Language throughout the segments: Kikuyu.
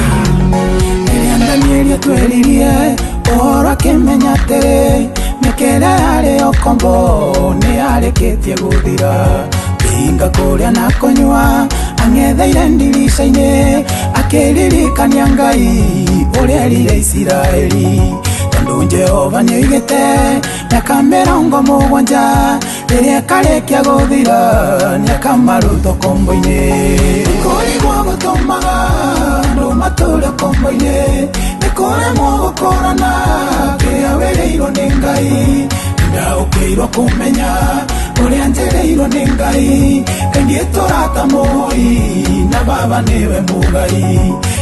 Rĩrĩa Danieli atwĩririe ũhoro akĩmenya atĩrĩ mĩaka ĩrĩa yarĩ ũkombo nĩ yarĩkĩtie gũthira kĩhinga kũrĩa na kũnyua ang'etheire ndirica-inĩ akĩririkania Ngai ũrĩa erire Isiraeli tondũ Jehova nĩoigĩte mĩaka 70 rĩrĩa ĩkarĩkia gũthira nĩakamaruta ũkombo-inĩ. Nĩkũrigwo gũtũmaga andũ matũre ũkombo-inĩ, nĩkũremwo gũkũrana kĩrĩa wĩrĩirwo nĩ Ngai. Nĩndaũkĩirwo kũmenya ũrĩa njĩrĩirwo nĩ Ngai, kaingĩ tũrata mũhoi na baba nĩwe mũgai.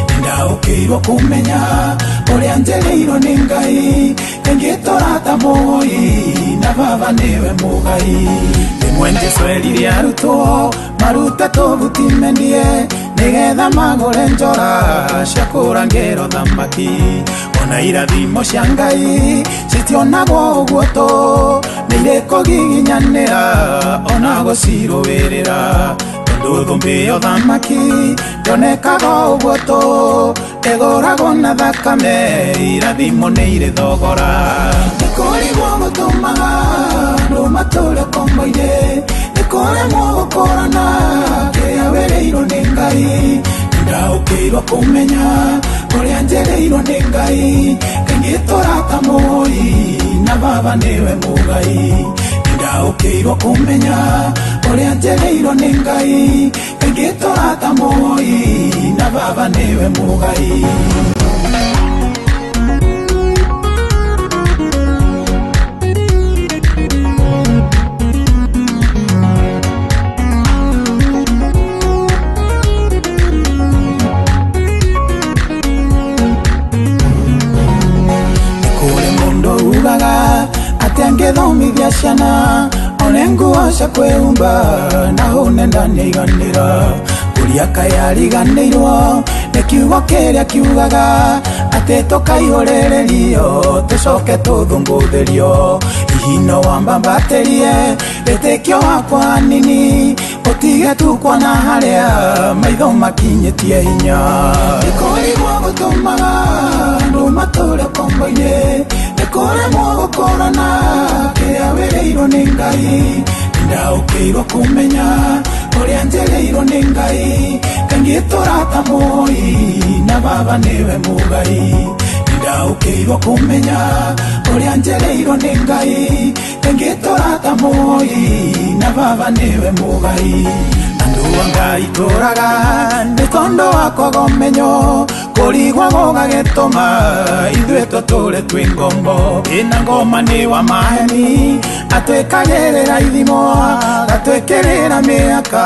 Nĩndaũkĩirwo kũmenya ũrĩa njĩrĩirwo nĩ Ngai, kaingĩ tũrata mũhoi na baba nĩwe mũgai. Rĩmwe Jesũ erire arutwo marute tũbuti mendie nĩgetha magũre njora cia kũrangĩra ũthamaki. Ona irathimo cia Ngai citionagwo ũguo tũ, nĩ irĩkũgiginyanĩra ona gũcirũĩrĩra. Tondũ thũmbĩ ya ũthamaki ndĩonekaga ũguo tũ, ĩgũragwo na thakame, irathimo nĩ irĩ thogora. Nĩkũrigwo gũtũmaga andũ matũre ũkombo-inĩ, nĩkũremwo gũkũrana kĩrĩa wĩrĩirwo nĩ Ngai. Nĩndaũkĩirwo kũmenya ũrĩa njĩrĩirwo nĩ Ngai, kaingĩ tũrata mũhoi na baba nĩwe mũgai. Nĩndaũkĩirwo kũmenya ũrĩa njĩrĩirwo nĩ Ngai, kaingĩ tũrata mũhoi na baba nĩwe mũgai. Kũrĩ mũndũ ugaga atĩ angĩthomithia ciana one nguo cia kwĩhumba na hũne ndanĩiganĩra. Kũria kaĩ ariganĩirwo nĩ kiugo kĩrĩa kiugaga atĩ tũkaihũrĩrĩrio tũcoke tũthũngũthĩrio. Hihi no wambambatĩrie wĩtĩkio wakwa hanini ũtige tu kuona harĩa maitho makinyĩtie hinya. Nĩkũrigwo gũtũmaga andũ matũre ũkombo-inĩ, nĩkũremwo gũkũrana kĩrĩa wĩrĩirwo nĩ Ngai. Nĩndaũkĩirwo kũmenya ũrĩa njĩrĩirwo nĩ Ngai, kaingĩ tũrata mũhoi na baba nĩwe mũgai. Nĩndaũkĩirwo kũmenya ũrĩa njĩrĩirwo nĩ Ngai, kaingĩ tũrata mũhoi na baba nĩwe mũgai. Andũ a Ngai tũraga nĩ tondũ wa kwaga ũmenyo, kũrigwo gũgagĩtũma ithuĩ tũtũre twĩ ngombo. Ĩna ngoma nĩ wa maheni atwĩkagĩrĩra ithimo, agatwĩkĩrĩra mĩaka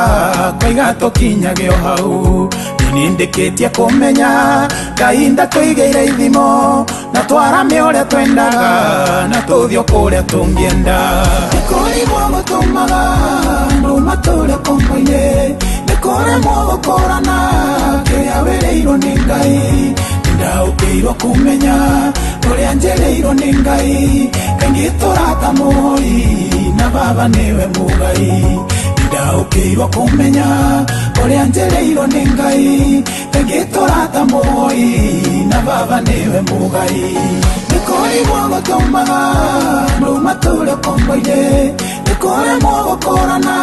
kũiga tũkinyage o hau. Niĩ nĩndĩkĩtie kũmenya Ngai ndatũigĩire ithimo, na twarame ũrĩa twendaga na tũthiĩ o kũrĩa tũngĩenda. Nĩkũrigwo gũtũmaga andũ matũre ũkombo-inĩ, nĩkũremwo gũkũrana kĩrĩa wĩrĩirwo nĩ Ngai. Nĩndaũkĩirwo kũmenya ũrĩa njĩrĩirwo nĩ Ngai, kaingĩ tũrata mũhoi na baba nĩwe mũgai. Nĩndaũkĩirwo kũmenya ũrĩa njĩrĩirwo nĩ Ngai, kaingĩ tũrata mũhoi na baba nĩwe mũgai. Nĩkũrigwo gũtũmaga andũ matũre ũkombo-inĩ, nĩkũremwo gũkũrana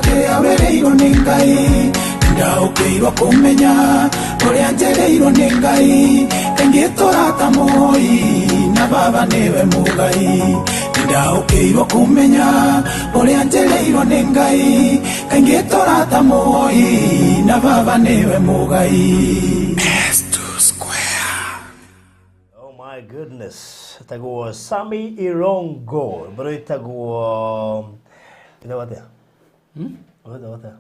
kĩrĩa wĩrĩirwo nĩ Ngai. Nĩndaũkĩirwo kũmenya ũrĩa njĩrĩirwo nĩ Ngai, kaingĩ tũrata mũhoi na baba nĩwe mũgai. Nĩndaũkĩirwo kũmenya ũrĩa njĩrĩirwo nĩ Ngai, kaingĩ tũrata mũhoi na baba nĩwe mũgai. S2 Square. Oh my goodness. Tagwo Sami Irongo. Mbere ĩtagwo ĩtagwo atĩa? Ũgwĩtagwo atĩa?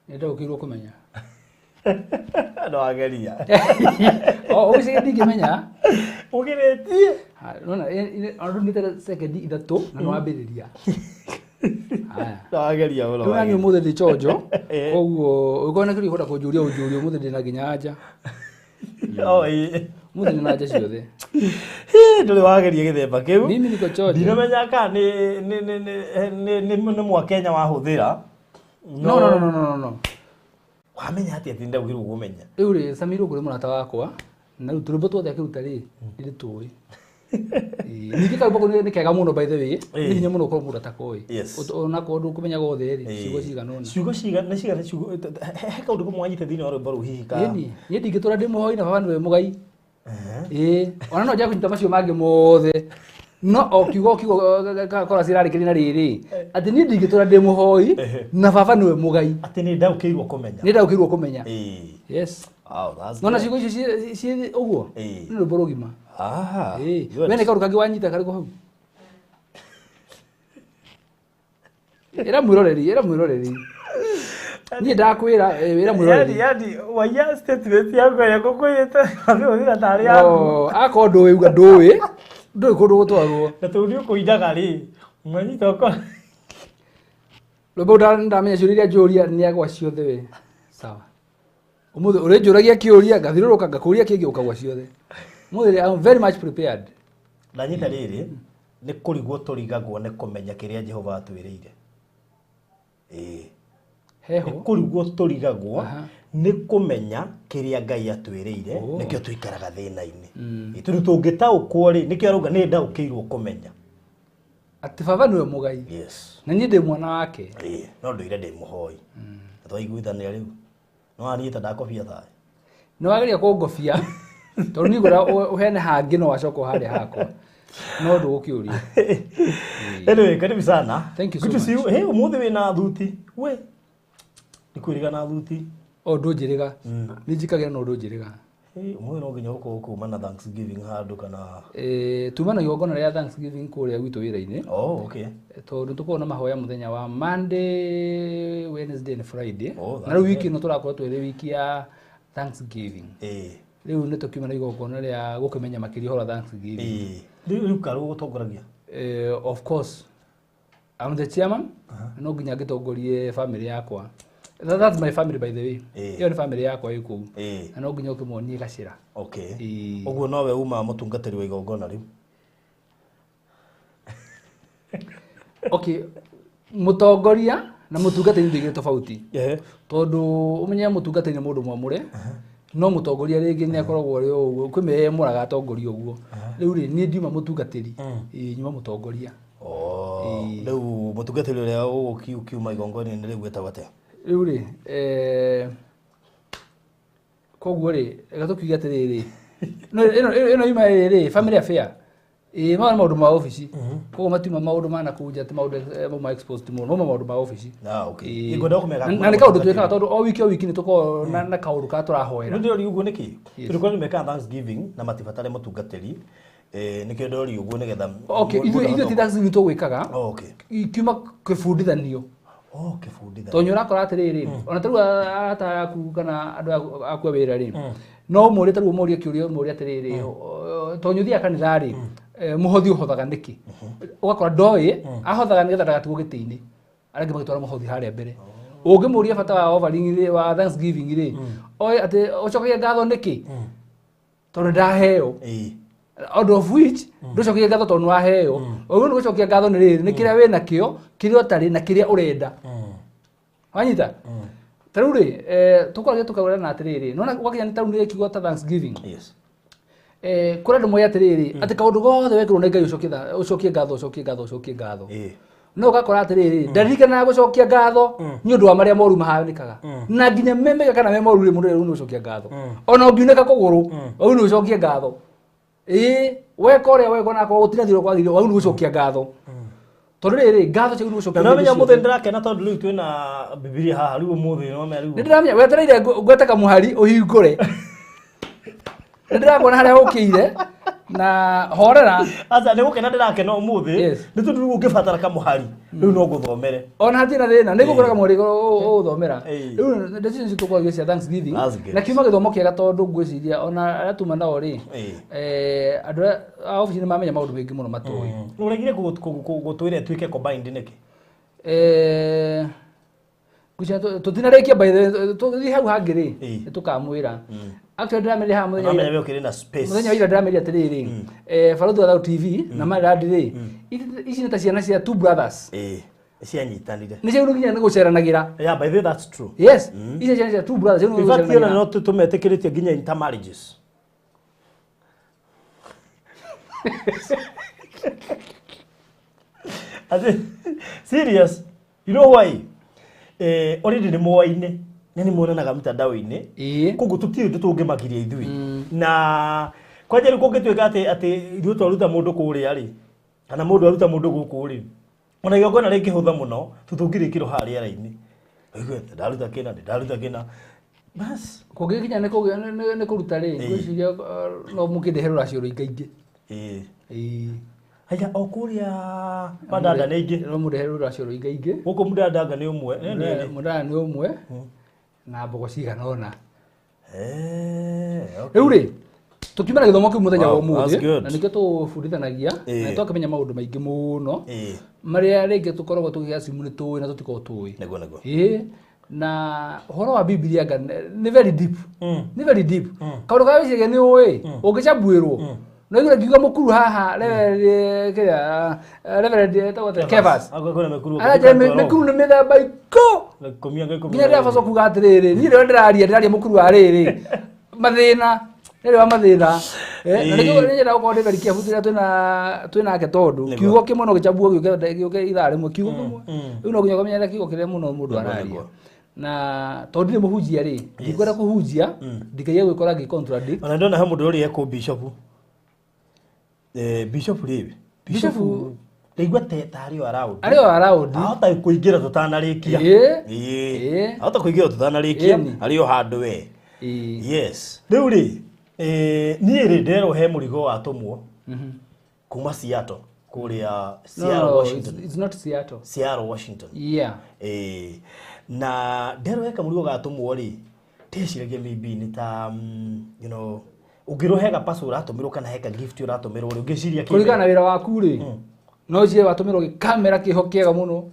Nĩ ndaũkĩirwo kũmenya. No wageria. O ũcio ndingĩmenya. Ũgeretie. Ha, nona ona ndũnĩte sekendi ithatũ na nĩwambĩrĩria. Haya. No wageria mũno. Rĩu nani ũmũthĩ ndĩ chonjo. Koguo ũngĩkorwo na kĩũria ũkwenda kũnjũria ũnjũrie, ũmũthĩ ndĩna nginya anja. Oh, ĩĩ. Ũmũthĩ ndĩna anja ciothe. Hĩ, ndũrĩ wageria gĩthemba kĩu. Mimi niko chonjo. Ndinamenya kana nĩ mwakenya wahũthĩra. No, no, no, no, no, no. Wamenya atĩa atĩ ndaugirwo kũmenya? Rĩu rĩ, Samir Ũngũ nĩ mũrata wakwa na rĩu tũrwĩmbo tuothe akĩruta rĩ, nĩ ndĩtũĩ. Ĩĩ, ningĩ karwĩmbo kau nĩ kega mũno, by the way. Nĩ hinya mũno ũkorwo mũndũ atakoĩ. Onakorwo ndũkũmenyaga othe rĩ, ciugo cigana ũna. Ciugo cigana nĩ cigana ciugo he kaũndũ kamwe wanyita thĩinĩ wa rwĩmbo rũu hihi ka? Ĩni, niĩ ndingĩtũra ndĩ mũhoi na baba nĩwe mũgai. Ĩĩ, ona no njage kũnyita macio mangĩ mothe. No o kiugo o kiugo gakora cirarĩkĩria na rĩrĩ, atĩ niĩ ndingĩtũra ndĩ mũhoi na baba nĩwe mũgai. Atĩ nĩ ndaũkĩirwo kũmenya. Nĩ ndaũkĩirwo kũmenya. Yes. Wow, that's Nona good. ciugo icio ciĩ ũguo? Nĩ rwĩmbo rũgima. Ah, Ĩĩ. good. We nĩ kaũndũ kangĩ wanyita karĩkũ hau? Ĩra mwĩroreri, ĩra mwĩroreri. Niĩ ndakwĩra, ĩra mwĩroreri. Yani waiya statement yaku ĩrĩa ngũkwĩrĩte wamĩhũthĩra tarĩ yaku. No, akorwo ndũĩ uga ndũĩ, ndũĩ kũndũ gũtwarwo. Na tondũ nĩ ũkũinaga rĩ, mwanyita ũkora. Rwĩmbo ndamenya ciũria iria njũria nĩ agwa ciothe we. Sawa. Ũmũthĩ ũrĩnjũragia kĩũria, ngathirũrũka ngakũria kĩngĩ ũkagwa ciothe. Ũmũthĩ I'm very much prepared. Ndanyita rĩrĩ, nĩ kũrigwo tũrigagwo nĩ kũmenya kĩrĩa Jehova atwĩrĩire. Ĩĩ. Heho. Nĩ kũrigwo tũrigagwo nĩ kũmenya kĩrĩa Ngai atwĩrĩire, nĩkĩo tũikaraga thĩna-inĩ. Ĩĩ, tondũ tũngĩtaũkwo rĩ, nĩkĩo arauga nĩ ndaũkĩirwo kũmenya. Atĩ baba nĩwe mũgai. Yes. Na niĩ ndĩ mwana wake. Ĩĩ, no ndũire ndĩ mũhoi. Na twaiguithania rĩu. No waniĩ ta ndakobia thayũ. Nĩ wageria kũngobia tondũ niĩ ngwĩra ũheane hangĩ no wacoka ũhande hakwa. No ndũgũkĩũria. Anyway, karibu sana. Thank you so Good to see you. much. Hey, ũmũthĩ wĩna thuti. We. Ndikwĩrĩga na thuti. O ndũnjĩrĩga. Nĩ njikagĩra no ndũnjĩrĩga. Hey, ũmũthĩ no nginya ũkorwo kuma na Thanksgiving handũ kana. Tuma na igongona rĩa Thanksgiving kũrĩa gwitũ wĩra-inĩ. Oh, okay. Tondũ tũkoragwo na mahoya mũthenya wa Monday, Wednesday and Friday. Oh, that's Na rĩu wiki ĩno tũrakorwo twĩrĩ wiki ya Thanksgiving. Rĩu nĩ tũkiuma na igongona rĩa gũkĩmenya makĩria ũhoro wa Thanksgiving. Rĩu karũ ũtongoragia? Of course. I'm the chairman. No nginya ngĩtongorie family yakwa. That's my family, by the way. Ĩyo nĩ family yakwa ĩ kũu. Na no nginya ũkĩmonie gacĩra. Okay. Ũguo nowe uma mũtungatĩri wa igongona rĩu. Okay, mũtongoria na mũtungatĩri nĩ igĩrĩ tofauti. Tondũ ũmenye mũtungatĩri nĩ mũndũ mwamũre, no mũtongoria rĩngĩ nĩ akoragwo arĩ o ũguo, kwĩ meyemũraga atongoria ũguo. Rĩu rĩ, niĩ ndiuma mũtungatĩri, ĩĩ nyuma mũtongoria. Oh, rĩu mũtungatĩri ũrĩa ũgũkiuma igongona-inĩ rĩu wĩtagwo atĩa? Rĩu rĩ, koguo rĩ, reke tũkiuge atĩrĩrĩ, no ĩno yuma rĩrĩ, family affair. Ĩĩ, maya nĩ maũndũ ma obici. Koguo matiuma maũndũ ma na kũu nja, ti maũndũ mauma exposed mũno, mauma maũndũ ma obici. Ah, okay. Ĩĩ. Ngwenda kũmenya Na nĩ kaũndũ twĩkaga tondũ o wiki nĩ tũkoragwo na kaũndũ karĩa tũrahoera. Nĩ ndĩroria ũguo nĩkĩ? Tondũ kũrĩ andũ mekaga Thanksgiving na matibatare mũtungatĩri. Nĩkĩo ndĩroria ũguo nĩgetha Okay, mũndũ ithuĩ ti ahote Thanksgiving tũgwĩkaga. Oh, okay. Kiuma kĩbundithanio. Oh, kĩbundithanio. Tondũ ũrakora atĩrĩrĩ, ona ta rĩu arata aku kana andũ aku a wĩra rĩ, no ũmũrie ta rĩu ũmũrie kĩũria, ũmũrie atĩrĩrĩ, tondũ ũthiaga kanitha rĩ, mũhothi ũhothaga nĩkĩ? Ũgakora ndoĩ, ahothaga nĩgetha ndagatigwo gĩtĩ-inĩ. Arĩa angĩ magĩtwara mũhothi harĩa mbere. Ũngĩmũria bata wa offering rĩ, wa Thanksgiving rĩ, oĩ atĩ ũcokagia ngatho nĩkĩ? Tondũ ndaheo. Out of which ndũcokagia ngatho tondũ nĩwaheo. Ũguo nĩ gũcokia ngatho nĩ rĩrĩ, nĩ kĩrĩa wĩnakĩo, kĩrĩa ũtarĩ na kĩrĩa ũrenda. Wanyita? Ta rĩu rĩ, tũkoragwo tũkaũrana atĩrĩrĩ, nĩwona gwakinya nĩ ta rĩu nĩ kiugo ta Thanksgiving. Kũrĩ andũ moĩ atĩrĩrĩ, atĩ kaũndũ gothe wekĩrwo nĩ Ngai ũcokie ngatho, ũcokie ngatho, ũcokie ngatho. No ũgakora atĩrĩrĩ, ndaririkanaga gũcokia ngatho nĩ ũndũ wa marĩa moru mahanĩkaga. Na nginya me mega kana me moru rĩ, mũndũ rĩu nĩ ũcokia ngatho. Ona ũngiunĩka kũgũrũ, wau nĩ ũcokie ngatho. Ĩĩ, weka ũrĩa weka onakorwo gũtinathira kwagĩrĩire, wau nĩ gũcokia ngatho. Tondũ rĩrĩ, ngatho ciaku nĩ gũcokia Na hĩndĩ nĩwamenya ũmũthĩ ciothe. nĩndĩrakena tondũ rĩu twĩna Bibilia haha, rĩu ũmũthĩ nĩwamenya rĩu. Nĩ ndĩramenya, wetereire ngwete kamũhari ũhingũre. Nĩ ndĩrakuona harĩa ũkĩire. Na horera aca nĩ gũkena ndĩrakena ũmũthĩ nĩ tondũ rĩu ũngĩbatara kamũhari rĩu no ngũthomere ona hatirĩ na thĩna nĩ ngũkora kamũhari ũgũthomera rĩu decision citũ tũkwaria cia Thanksgiving na kiuma gĩthomo kĩega tondũ ngwĩciria ona arĩa tuma nao rĩ andũ a obici nĩ mamenya maũndũ maingĩ mũno matoĩ. Ũregire gũtwĩra ĩtuĩke combined nĩkĩ? Tũtinarĩkia by the way, tũgĩthiĩ hau hangĩ rĩ nĩ tũkamwĩra. Actually ndĩrameria haha mũthenya Mamenya we ũkĩrĩ na space. Mũthenya wa ira ndĩrameria atĩrĩrĩ, Barũthi wa Thayũ TV na Maradi rĩ, ici nĩ ta ciana cia two brothers. Cianyitanire. Nĩ ciagĩrĩirwo nginya nĩ gũceranagĩra. Yeah, by the way, that's true. Yes, ici ciana cia two brothers ciagĩrĩirwo In nĩ fact, gũceranagĩra. ona no tũmetĩkĩrĩtie nginya intermarriages. As in, serious. You know why? Already nĩ moaine na nĩ monanaga mtandao-inĩ koguo tũtirĩ ũndũ tũngĩmagiria ithuĩ na kwanja rĩu kũngĩtuĩka atĩ ithuĩ twaruta mũndũ kũrĩa rĩ kana mũndũ aruta mũndũ gũkũ rĩ ona igongona rĩngĩhũtha mũno tũtũngĩrĩkĩrwo haha rĩera-inĩ ũigue ndaruta kĩna ndaruta kĩna bas kũngĩkinya nĩ kũruta rĩ ngwĩciria no mũkĩndehe rũracio rũingaingĩ. Haya o kũrĩa Mandanda nĩ ingĩ no mũndehe rũracio rũingaingĩ gũkũ Mũndanda nĩ ũmwe Mũndanda nĩ ũmwe na mbogo cigana ũna. Rĩu rĩ tũkiuma na gĩthomo kĩu mũthenya wa ũmũthĩ na nĩkĩo tũbundithanagia na twakĩmenya maũndũ maingĩ mũno marĩa rĩngĩ tũkoragwo tũgĩacimu nĩ tũĩ na tũtikoragwo tũĩ. Nĩguo nĩguo. Na ũhoro wa Bibilia nga nĩ very deep. Nĩ very deep. Kaũndũ karĩa wĩciragia nĩ ũĩ ũngĩcambuĩrwo no igũrũ ngiuga mũkuru haha Reverend Kevas aranjĩra mĩkuru nĩ mĩthemba ikũ nginya ndĩrabaca kuga atĩrĩrĩ niĩ rĩrĩa ndĩraria mũkuru wa rĩrĩ mathĩna rĩrĩ wa mathĩna na nĩkĩo nyendaga gũkorwo ndĩ very careful rĩrĩa twĩnake tondũ kiugo kĩmwe no gĩcambuo gĩũke ithaa rĩmwe kiugo kĩmwe rĩu no nginya ũkamenyerera kiugo kĩrĩa mũno mũndũ araria na tondũ ndirĩ mũhunjia rĩ ndikwenda kũhunjia ndikaige gwĩkora ngĩ contradict. Ona ndona he mũndũ ũrĩa ekũ bishop Bishop rĩ Bishop ndaigua tarĩ o around arĩ o around ahota kũingĩra tũtanarĩkia ahota kũingĩra tũtanarĩkia arĩ o handũ we. Yes rĩu rĩ niĩ rĩ ndĩrerwo he mũrigo watũmwo kuma Seattle kũrĩa Seattle Washington. It's not Seattle. Seattle Washington. Yeah. Na ndĩrerwo he kamũrigo gatũmwo rĩ ndĩciragia maybe nĩ ta you know ũngĩrwo hega pass ũratũmĩrwo kana heka gift ũratũmĩrwo rĩ ũngĩciria kĩ kũringana na wĩra waku rĩ no ciĩ watũmĩrwo gĩkamera kĩho kĩega mũno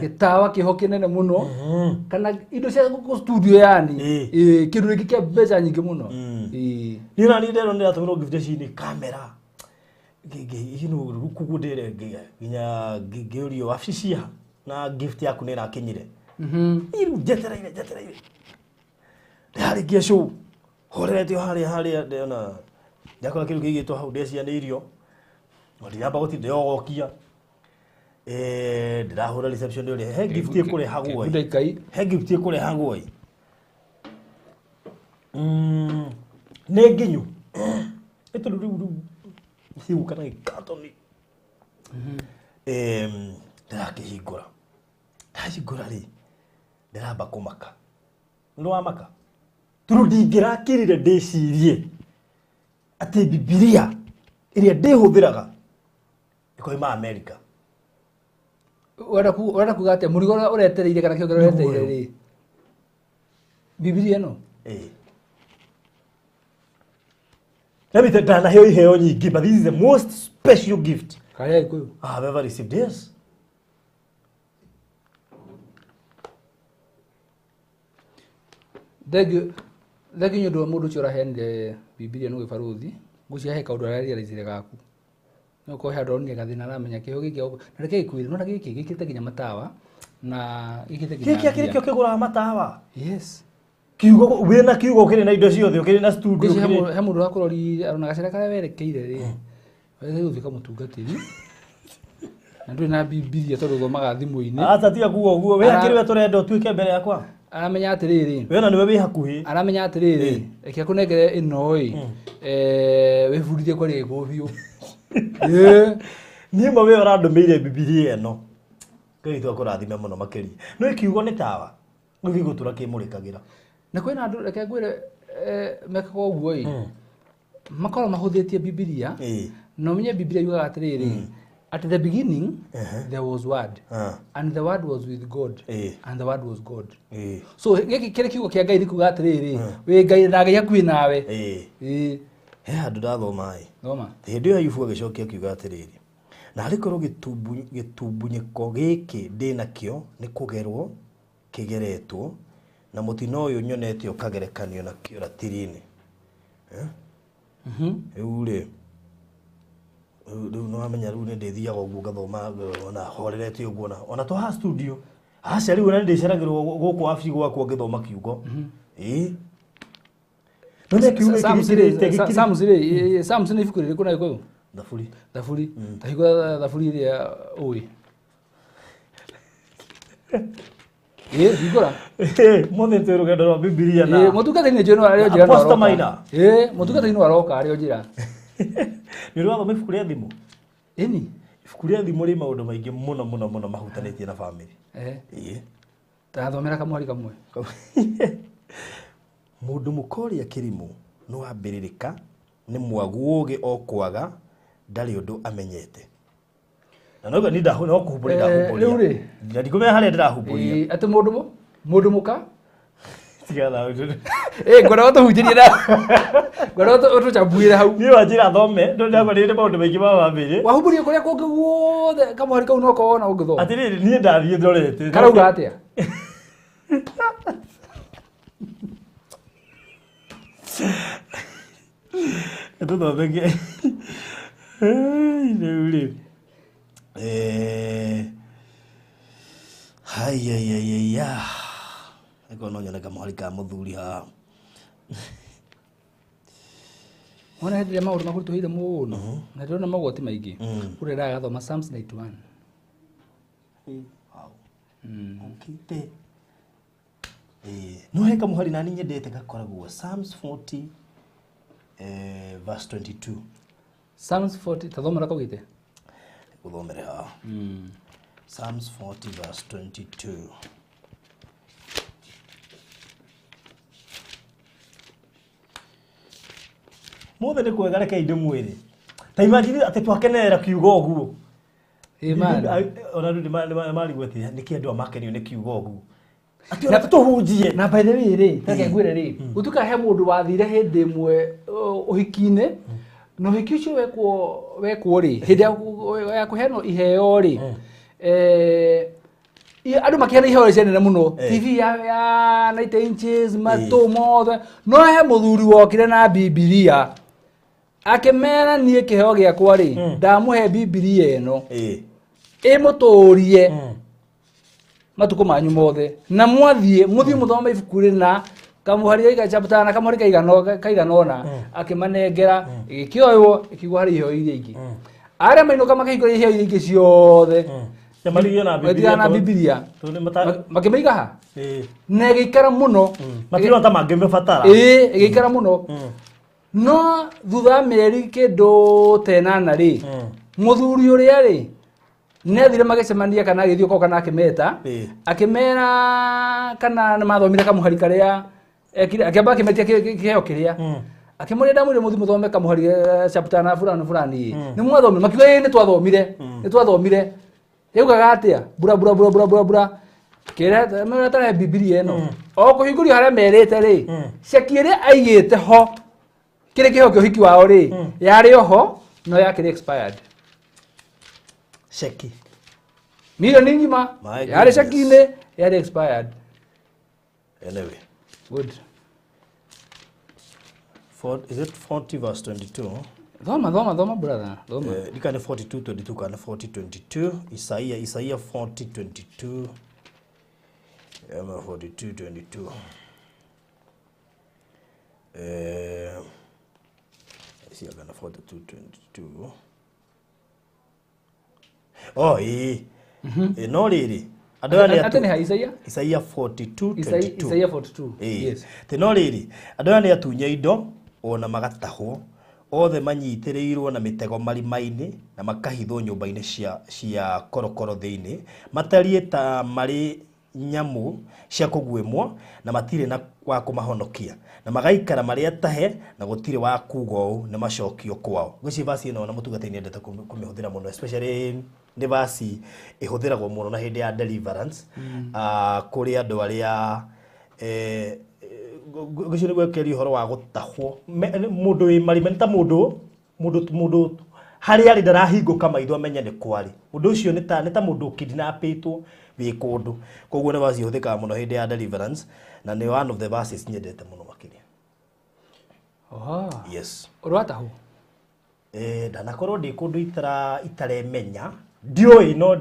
gĩtawa kĩho kĩnene mũno kana indo cia gũkũ studio yani kĩndũ gĩkĩ kĩa mbeca nyingĩ mũno. Niĩ nani ndĩrerwo nĩratũmĩrwo gift ici nĩ kamera koguo ndĩre nginya ngĩũrio wabici cia na gift yaku nĩ ĩrakinyire rĩu njetereire ndĩrarĩkia show horerete o harĩa ndĩona ndakora kĩndũ kĩigĩtwo hau ndeciria nĩ irio no ndiramba gũtinda ndĩrogokia ndĩrahũra reception ndĩũria he gift ĩkũrehagwo ĩ he gift ĩkũrehagwo ĩ nĩ nginyu ĩ tondũ rĩu cigũka na gĩkatoni ndĩrakĩhingũra ndahingũra rĩ ndĩramba kũmaka nĩ wamaka tondũ ndingĩrakĩrire ndĩcirie atĩ Bibilia ĩrĩa ndĩhũthĩraga ĩkoima America. Ũrenda kuga atĩa mũrigo ũrĩa ũretereire kana kĩo kĩrĩa ũretereire rĩ Bibilia ĩno? Let me tell you, ndanaheo iheo nyingĩ but this is the most special gift Karĩa Gĩkũyũ I have ever received. Yes. Thengiũ nĩ ũndũ wa mũndũ ũcio ũraheanire Bibilia nĩ gĩbarũthi ngwĩciria he kaũndũ ararealize gaku no korwo he handũ aronire gathĩna aramenya kĩho gĩkĩ na reke gĩkwĩre nona gĩkĩ gĩkĩrĩte nginya matawa na gĩkĩrĩte nginya gĩkĩ akĩrĩ kĩo kĩgũraga matawa. Yes. Kiugo wĩna kiugo ũkĩrĩ na indo ciothe ũkĩrĩ na studio ũkĩrĩ he mũndũ ũrakũrorire arona gacĩra karĩa werekeire rĩ werekeire gũtuĩka mũtungatĩri na ndũrĩ na Bibilia tondũ ũthomaga thimũ-inĩ. Aca tiga kuga ũguo we akĩrĩ we tũrenda ũtuĩke mbere yakwa. Aramenya atĩrĩrĩ we na nĩwe wĩ hakuhĩ aramenya atĩrĩrĩ reke akũnengere ĩno ĩ wĩbundithie kwaria Gĩkũyũ biũ. Niĩ ma we ũrandũmĩire Bibilia ĩno Ngai witũ akũrathime mũno makĩria no kiugo nĩ tawa nĩ gĩgũtũra kĩmũrĩkagĩra na kwĩna andũ reke ngwĩre mekaga ũguo ĩ Makorwo mahũthĩtie Bibilia. Na ũmenye Bibilia yugaga atĩrĩrĩ, at the beginning there was word, and the word was with God, and the word was God. So gĩkĩ kĩrĩ kiugo kĩa Ngai nĩ kuga atĩrĩrĩ, wĩ Ngai na Ngai hakuhĩ nawe. He handũ ndathoma ĩ. Thoma. Hĩndĩ ĩyo Ayubu agĩcokia akiuga atĩrĩrĩ, na arĩ korwo gĩtumbunyĩko gĩkĩ ndĩ nakĩo nĩ kũgerwo kĩgeretwo, na mũtino ũyũ nyonete ũkagerekanio nakĩo ratiri-inĩ. Rĩu rĩ, rĩu nĩwamenya rĩu nĩ ndĩthiaga ũguo ngathoma ona horerete ũguo ona to haha studio. Aca rĩu ona nĩ ndĩceragĩrwo gũkũ wabici gwakwa ngĩthoma kiugo. No nĩ kiugo gĩkĩ Psalms rĩ, Psalms nĩ ibuku rĩrĩkũ na Gĩkũyũ? Thaburi. Thaburi. Ta hingũra thaburi ĩrĩa ũĩ. Hingũra. Mũthĩ twĩ rũgendo rwa Bibilia na Mũtungatĩri nĩ njũĩ no arĩ o njĩra no Apostle aroka. Maina. Mũtungatĩri no aroka arĩ o njĩra. Nĩ ũrathoma ibuku rĩa Thimo? Ĩni. Ibuku rĩa Thimo rĩ maũndũ maingĩ mũno mũno mũno mahutanĩtie na famĩlĩ. Ta thomera kamũhari kamwe. Mũndũ mũka ũrĩa kĩrimũ nĩ wambĩrĩrĩka nĩ mwagu ũũgĩ o kwaga ndarĩ ũndũ amenyete. Na no ni no kũhumbũria ndahumbũria. Rĩu rĩ. Na ndikũmenya harĩa ndĩrahumbũria. Atĩ mũndũ mũka? Tiga thayũ. Ngwenda ũtũhunjĩrie na ngwenda ũtũcambuĩre hau. Niĩ wanjĩra thome, ndakwa nĩ maũndũ maingĩ ma famĩlĩ. Wahumburie kũrĩa kũngĩ guothe kamũhari kau no kona ũngĩthoma. Atĩrĩrĩ, niĩ ndathiĩ ndorete. Karauga atĩa? Tũthomeke. Rĩu rĩ. Haiya. Eko no nyone kamũhari ka mũthuri haha. Wona hĩndĩ ĩrĩa maũndũ makũritũhĩire mũno na ndĩrona mogwati maingĩ, ũrĩa ndagathoma Psalms 91. Ũkĩte. No he kamũhari nani nyendete gakoragwo Psalms 40 verse 22. Psalms 40 tathomera kaugĩte. Gũthomere haha. Psalms 40 verse 22. Mothe nĩ kwega reke ndĩmwĩre. Ta imagine atĩ twakenerera kiugo ũguo. Ona rĩu nĩmarigwo atĩ nĩkĩ andũ makenio nĩ kiugo ũguo. Atĩ ona tũhunjie. Na by the way rĩ, reke ngwĩre rĩ, gũtuĩka he mũndũ wathire hĩndĩ ĩmwe ũhiki-inĩ, na ũhiki ũcio wekwo rĩ, hĩndĩ ya kũheanwo iheo rĩ, andũ makĩheana iheo cia nene mũno, TV ya 90 inches, matũ mothe, no he mũthuri wokire na Bibilia akĩmera niĩ kĩheo gĩakwa rĩ, ndamũhe Bibilia ĩno ĩmũtũrie matukũ manyu mothe, na mwathiĩ mũthiĩ mũthome ibuku rĩna kamũhari ga chapter na kamũhari kaigana ũna, akĩmanengera ĩgĩkĩoywo ĩkĩigwo harĩ iheo iria ingĩ. Arĩa mainũka makĩhingũra iheo iria ingĩ ciothe na Bibilia makĩmĩiga ha na ĩgĩikara mũno, matirona ta mangĩmĩbatara. Ĩgĩikara mũno. No thutha wa mĩeri kĩndũ ta ĩnana rĩ, mũthuri ũrĩa rĩ nĩathire magĩcemania kana agĩthiĩ ũko kana akĩmeta, akĩmera kana nĩmathomire kamũhari karĩa ekire, akĩamba akĩmetia kĩheo kĩrĩa, akĩmũria ndamwĩrire mũthiĩ mũthome kamũhari chapter na fulani fulani, nĩ mwathomire? Makiuga ĩĩ nĩtwathomire, nĩtwathomire. Yaugaga atĩa? Bura bura bura bura bura bura. Kĩrĩa tarehe Bibilia ĩno o kũhingũrio harĩa merĩte rĩ, ceki ĩrĩa aigĩte ho kĩrĩ kĩheo kĩa ũhiki wao rĩ, yarĩ oho no yakĩrĩ expired. Ceki milioni ng'ima yarĩ ceki-inĩ yarĩ expired. Anyway, good. Is it 40 verse 22? Thoma thoma thoma brother, thoma. Ndikane 42 22 kana 40 22. Isaia 40 22. 42 22. Sia kana 42 22. Oh, no rĩrĩ. Andũ aya nĩ atĩ Isaia? Isaia 42 22. Isaia 42. Yes. Tĩ no rĩrĩ, andũ aya nĩ atunye indo ona magatahwo, othe manyitĩrĩirwo na mĩtego marima-inĩ na makahithwo nyũmba-inĩ cia korokoro thĩinĩ, matariĩ ta marĩ nyamũ cia kũguĩmwo na matirĩ na wa kũmahonokia na magaikara marĩ atahe na gũtirĩ wa kuga ũũ nĩ macokio kwao. Ngwĩciria verse ĩno na mũtungatĩri nĩendete kũmĩhũthĩra mũno, especially nĩ verse ĩhũthĩragwo mũno na hĩndĩ ya deliverance kũrĩ andũ arĩa ngwĩciria nĩguo kĩaria ũhoro wa gũtahwo. Mũndũ wĩ marima nĩ ta mũndũ harĩa arĩ ndarahingũka maitho amenye nĩ kwarĩ. Ũndũ ũcio nĩ ta mũndũ ũkidnapĩtwo wĩ kũndũ. Koguo nĩ verse ĩhũthĩkaga mũno hĩndĩ ya deliverance na nĩ one of the verses nyendete mũno makĩria. Yes. Ũrwatahwo? Ndanakorwo ndĩ kũndũ itaremenya, ndiũĩ no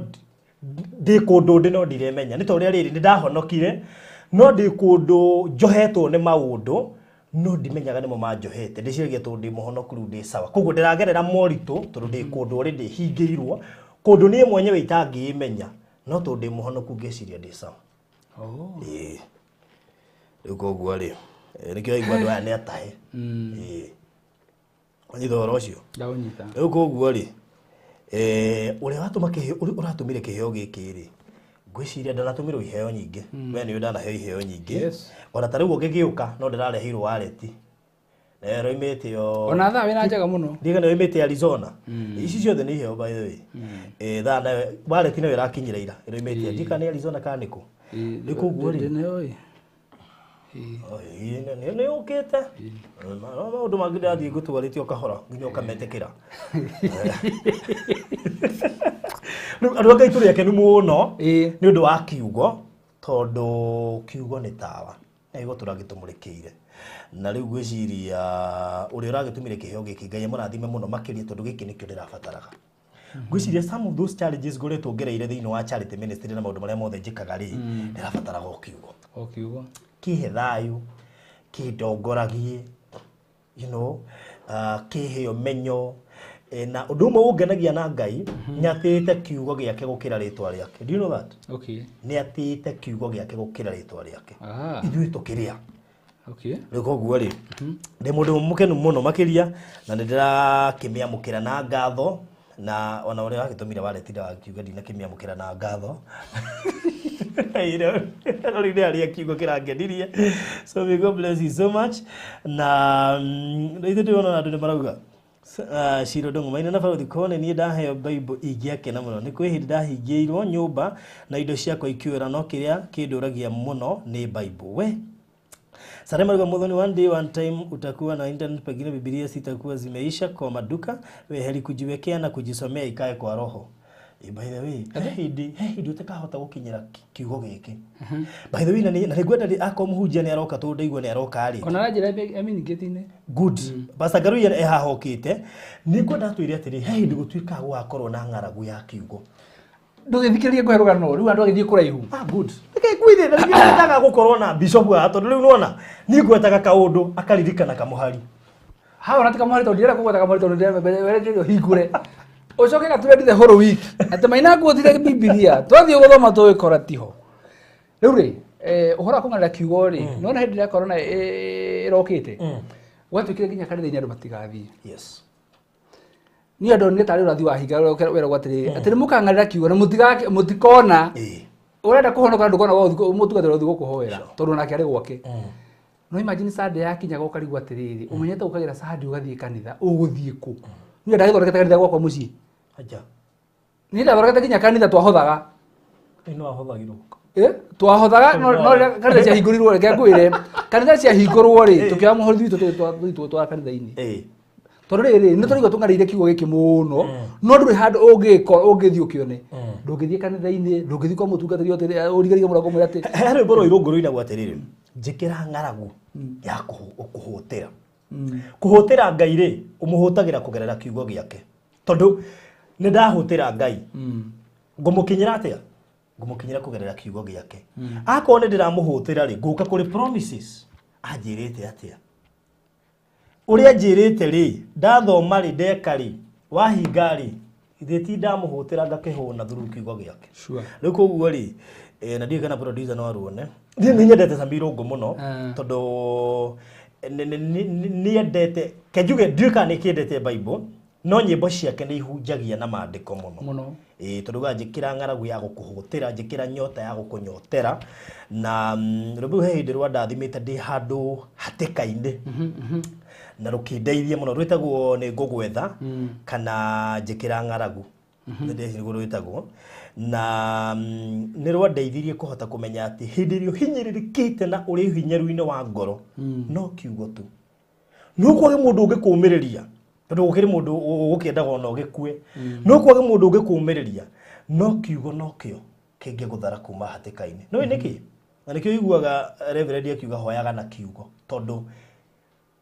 ndĩ kũndũ ndĩ no ndiremenya. Nĩ ta ũrĩa rĩrĩ nĩ ndahonokire no ndĩ kũndũ njohetwo nĩ maũndũ no ndimenyaga nĩmo manjohete. Ndĩciragia tondũ ndĩ mũhonoku rĩu ndĩ sawa. Koguo ndĩragerera moritũ tondũ ndĩ kũndũ already hingĩirwo, kũndũ niĩ mwenyewe itangĩĩmenya, no tondũ ndĩ mũhonoku ngĩciria ndĩ sawa. Ĩĩ. Rĩu koguo rĩ, nĩkĩo waigua andũ aya nĩ atahe. Ĩĩ. Wanyita ũhoro ũcio? Ndaũnyita. Rĩu koguo rĩ, ũrĩa watũma kĩheo, ũrĩa ũratũmire kĩheo gĩkĩ rĩ, ngwĩciria ndanatũmĩrwo iheo nyingĩ. We nĩũĩ ndanaheo iheo nyingĩ. Yes. Ona ta rĩu ũngĩgĩũka no ndĩrareheirwo wallet. Na ĩroimĩte o Ona thaa wĩna njega mũno. Ndigana yoimĩte Arizona. Ici ciothe nĩ iheo by the way. Thaa nayo wallet nayo ĩrakinyĩra ira. Ĩroimĩte ndikana nĩ Arizona kana nĩkũ. Rĩu koguo rĩ. Ndĩnĩoĩ. Nĩ ũkĩte. Maũndũ mangĩ ndĩrathiĩ ngũtwarĩte o kahora nginya ũkametĩkĩra. Rĩu andũ a Ngai tũrĩ akenu mũno nĩ ũndũ wa kiugo, tondũ kiugo nĩ tawa na gĩgũtũra gĩtũmũrĩkĩire. Na rĩu ngwĩciria ũrĩa ũragĩtũmire kĩheo gĩkĩ Ngai amũrathime mũno makĩria tondũ gĩkĩ nĩkĩo ndĩrabataraga. Ngwĩciria some of those challenges ngoretwo ngereire thĩinĩ wa charity ministry na maũndũ marĩa mothe njĩkaga rĩ, ndĩrabataraga o kiugo. O kiugo. Kĩhe thayũ, kĩndongoragie, you know, kĩhe ũmenyo. Na ũndũ ũmwe ũngenagia na Ngai, nĩ atĩĩte kiugo gĩake gũkĩra rĩtwa rĩake. Do you know that? Okay. Nĩ atĩĩte kiugo gĩake gũkĩra rĩtwa rĩake. Ithuĩ tũkĩrĩa. Okay. Rĩu koguo rĩ, ndĩ mũndũ mũkenu mũno makĩria na nĩ ndĩrakĩmĩamũkĩra na ngatho, na ona ũrĩa wagĩtũmire wallet ndakiuga ndinakĩmĩamũkĩra na ngatho. No rĩu nĩ harĩa kiugo kĩrangenirie. So may God bless you so much. Na ithuĩ ndĩrona andũ nĩ marauga Shiro Ndung'u Maina na Baruthi Kone, niĩ ndaheo Bible ingĩakena mũno. Nĩ kwĩ hĩndĩ ndahingĩirwo nyũmba na indo ciakwa ikĩũra, no kĩrĩa kĩndũragia mũno nĩ Bible. We Sarema Ruga Muthoni, one day one time utakuwa na internet, pengine Biblia sitakuwa zimeisha kwa maduka. We heri kujiwekea na kujisomea ikae kwa roho. By the way, he hĩndĩ ũtakahota gũkinyĩra kiugo gĩkĩ. By the way, na nĩngwenda akorwo mũhunjia nĩ aroka tondũ ndaigua nĩ aroka rĩ. Ona aranjĩra eminingating-inĩ. Good. Pastor Ngaruiya e haha okĩte. Nĩngwenda atwĩre atĩrĩ, he hĩndĩ gũtuĩkaga gũgakorwo na ng'aragu ya kiugo. Ndũgĩthikĩrĩrie ngũhe rũgano rĩu andũ agĩthiĩ kũraihu. Good. Reke ngwĩre, na nĩkĩo nyendaga gũkorwo na bishop haha tondũ rĩu nĩwona niĩ ngwetaga kaũndũ akaririkana kamũhari. Haha ona ti kamũhari tondũ ndirenda kũgweta kamũhari tondũ ndĩrenda werekerio hingũre. Ũcoke gature the whole week. Atĩ Maina nguothire Bibilia. Twathiĩ gũthoma tũgĩkora tiho. Rĩu rĩ, ũhoro wa kũng'anĩra kiugo rĩ, nĩwona hĩndĩ ĩrĩa corona ĩrokĩte. Gwatuĩkire nginya kanitha-inĩ andũ matigathiĩ. Yes. Niĩ ndonire tarĩ ũrathi wa hinga weragwo atĩrĩrĩ, atĩ nĩ mũkang'anĩra kiugo na mũtikona. Ũrenda kũhonoka ndũkona gwa gũthiĩ mũtungatĩri ũthiĩ gũkũhoera, tondũ onake arĩ gwake. No imagine Sunday yakinyaga ũkarigwo atĩrĩrĩ, ũmenyete ũkagĩra Sunday ũgathiĩ kanitha, ũgũthiĩ kũ? Niĩ ndagĩthondekete kanitha gwakwa mũciĩ. Aja. Niĩ ndathondekete nginya kanitha twahothaga. Ĩno wahothagĩrwo. Twahothaga, no rĩrĩa kanitha ciahingũrirwo, reke ngwĩre, kanitha ciahingũrwo rĩ, tũkĩoya mũhothi witũ tũgĩthiĩ tũgĩtwara kanitha-inĩ. Tondũ rĩrĩ, nĩ tũraigua tũng'arĩire kiugo gĩkĩ mũno, no ndũrĩ handũ ũngĩthiĩ ũkĩone. Ndũngĩthiĩ kanitha-inĩ, ndũngĩthiĩ kwa mũtungatĩri ũrigarige mũrango ũmwĩre atĩ He rwĩmbo rwa Irũngũ rũinagwo atĩrĩrĩ, njĩkĩra ng'aragu ya kũhũtĩra. Kũhũtĩra Ngai rĩ, ũmũhũtagĩra kũgerera kiugo gĩake. Tondũ nĩ ndahũtĩra Ngai. Ngũmũkinyĩra atĩa? Ngũmũkinyĩra kũgerera kiugo gĩake. Akorwo nĩ ndĩramũhũtĩra rĩ, ngũka kũrĩ promises. Anjĩrĩte atĩa? Ũrĩa anjĩrĩte rĩ, ndathoma rĩ, ndeka rĩ, wahinga rĩ, ithe ti ndamũhũtĩra ngakĩhũna through kiugo gĩake. Rĩu koguo rĩ, na ndiũĩ kana producer no aruone. Niĩ nĩ nyendete Sami Irũngũ mũno, tondũ nĩendete, ke njuge ndiũĩ kana nĩkĩendete Bible, No nyĩmbo ciake nĩ ihunjagia na maandĩko mũno. Mũno. Ĩĩ, tondũ ugaga njĩkĩra ng'aragu ya gũkũhũtĩra, njĩkĩra nyota ya gũkũnyotera. Na rwĩmbo rũu he hĩndĩ rwandathimĩte ndĩ handũ hatĩka-inĩ. Na rũkĩndeithia mũno. Rwĩtagwo nĩ ngũgwetha kana njĩkĩra ng'aragu. Nĩ ndĩreciria nĩguo rwĩtagwo. Na nĩ rwandeithirie kũhota kũmenya atĩ hĩndĩ ĩrĩa ũhinyĩrĩrĩkĩte na ũrĩ ũhinyaru-inĩ wa ngoro, no kiugo tu. No kwage mũndũ ũngĩkũmĩrĩria, tondũ gũkĩrĩ mũndũ ũgũkĩendaga ona ũgĩkue. No kwage mũndũ ũngĩkũmĩrĩria, no kiugo nokĩo kĩngĩgũthara kuma hatĩka-inĩ. Nĩũĩ nĩkĩ? Na nĩkĩo ũiguaga Reverend akiuga hoyaga na kiugo, tondũ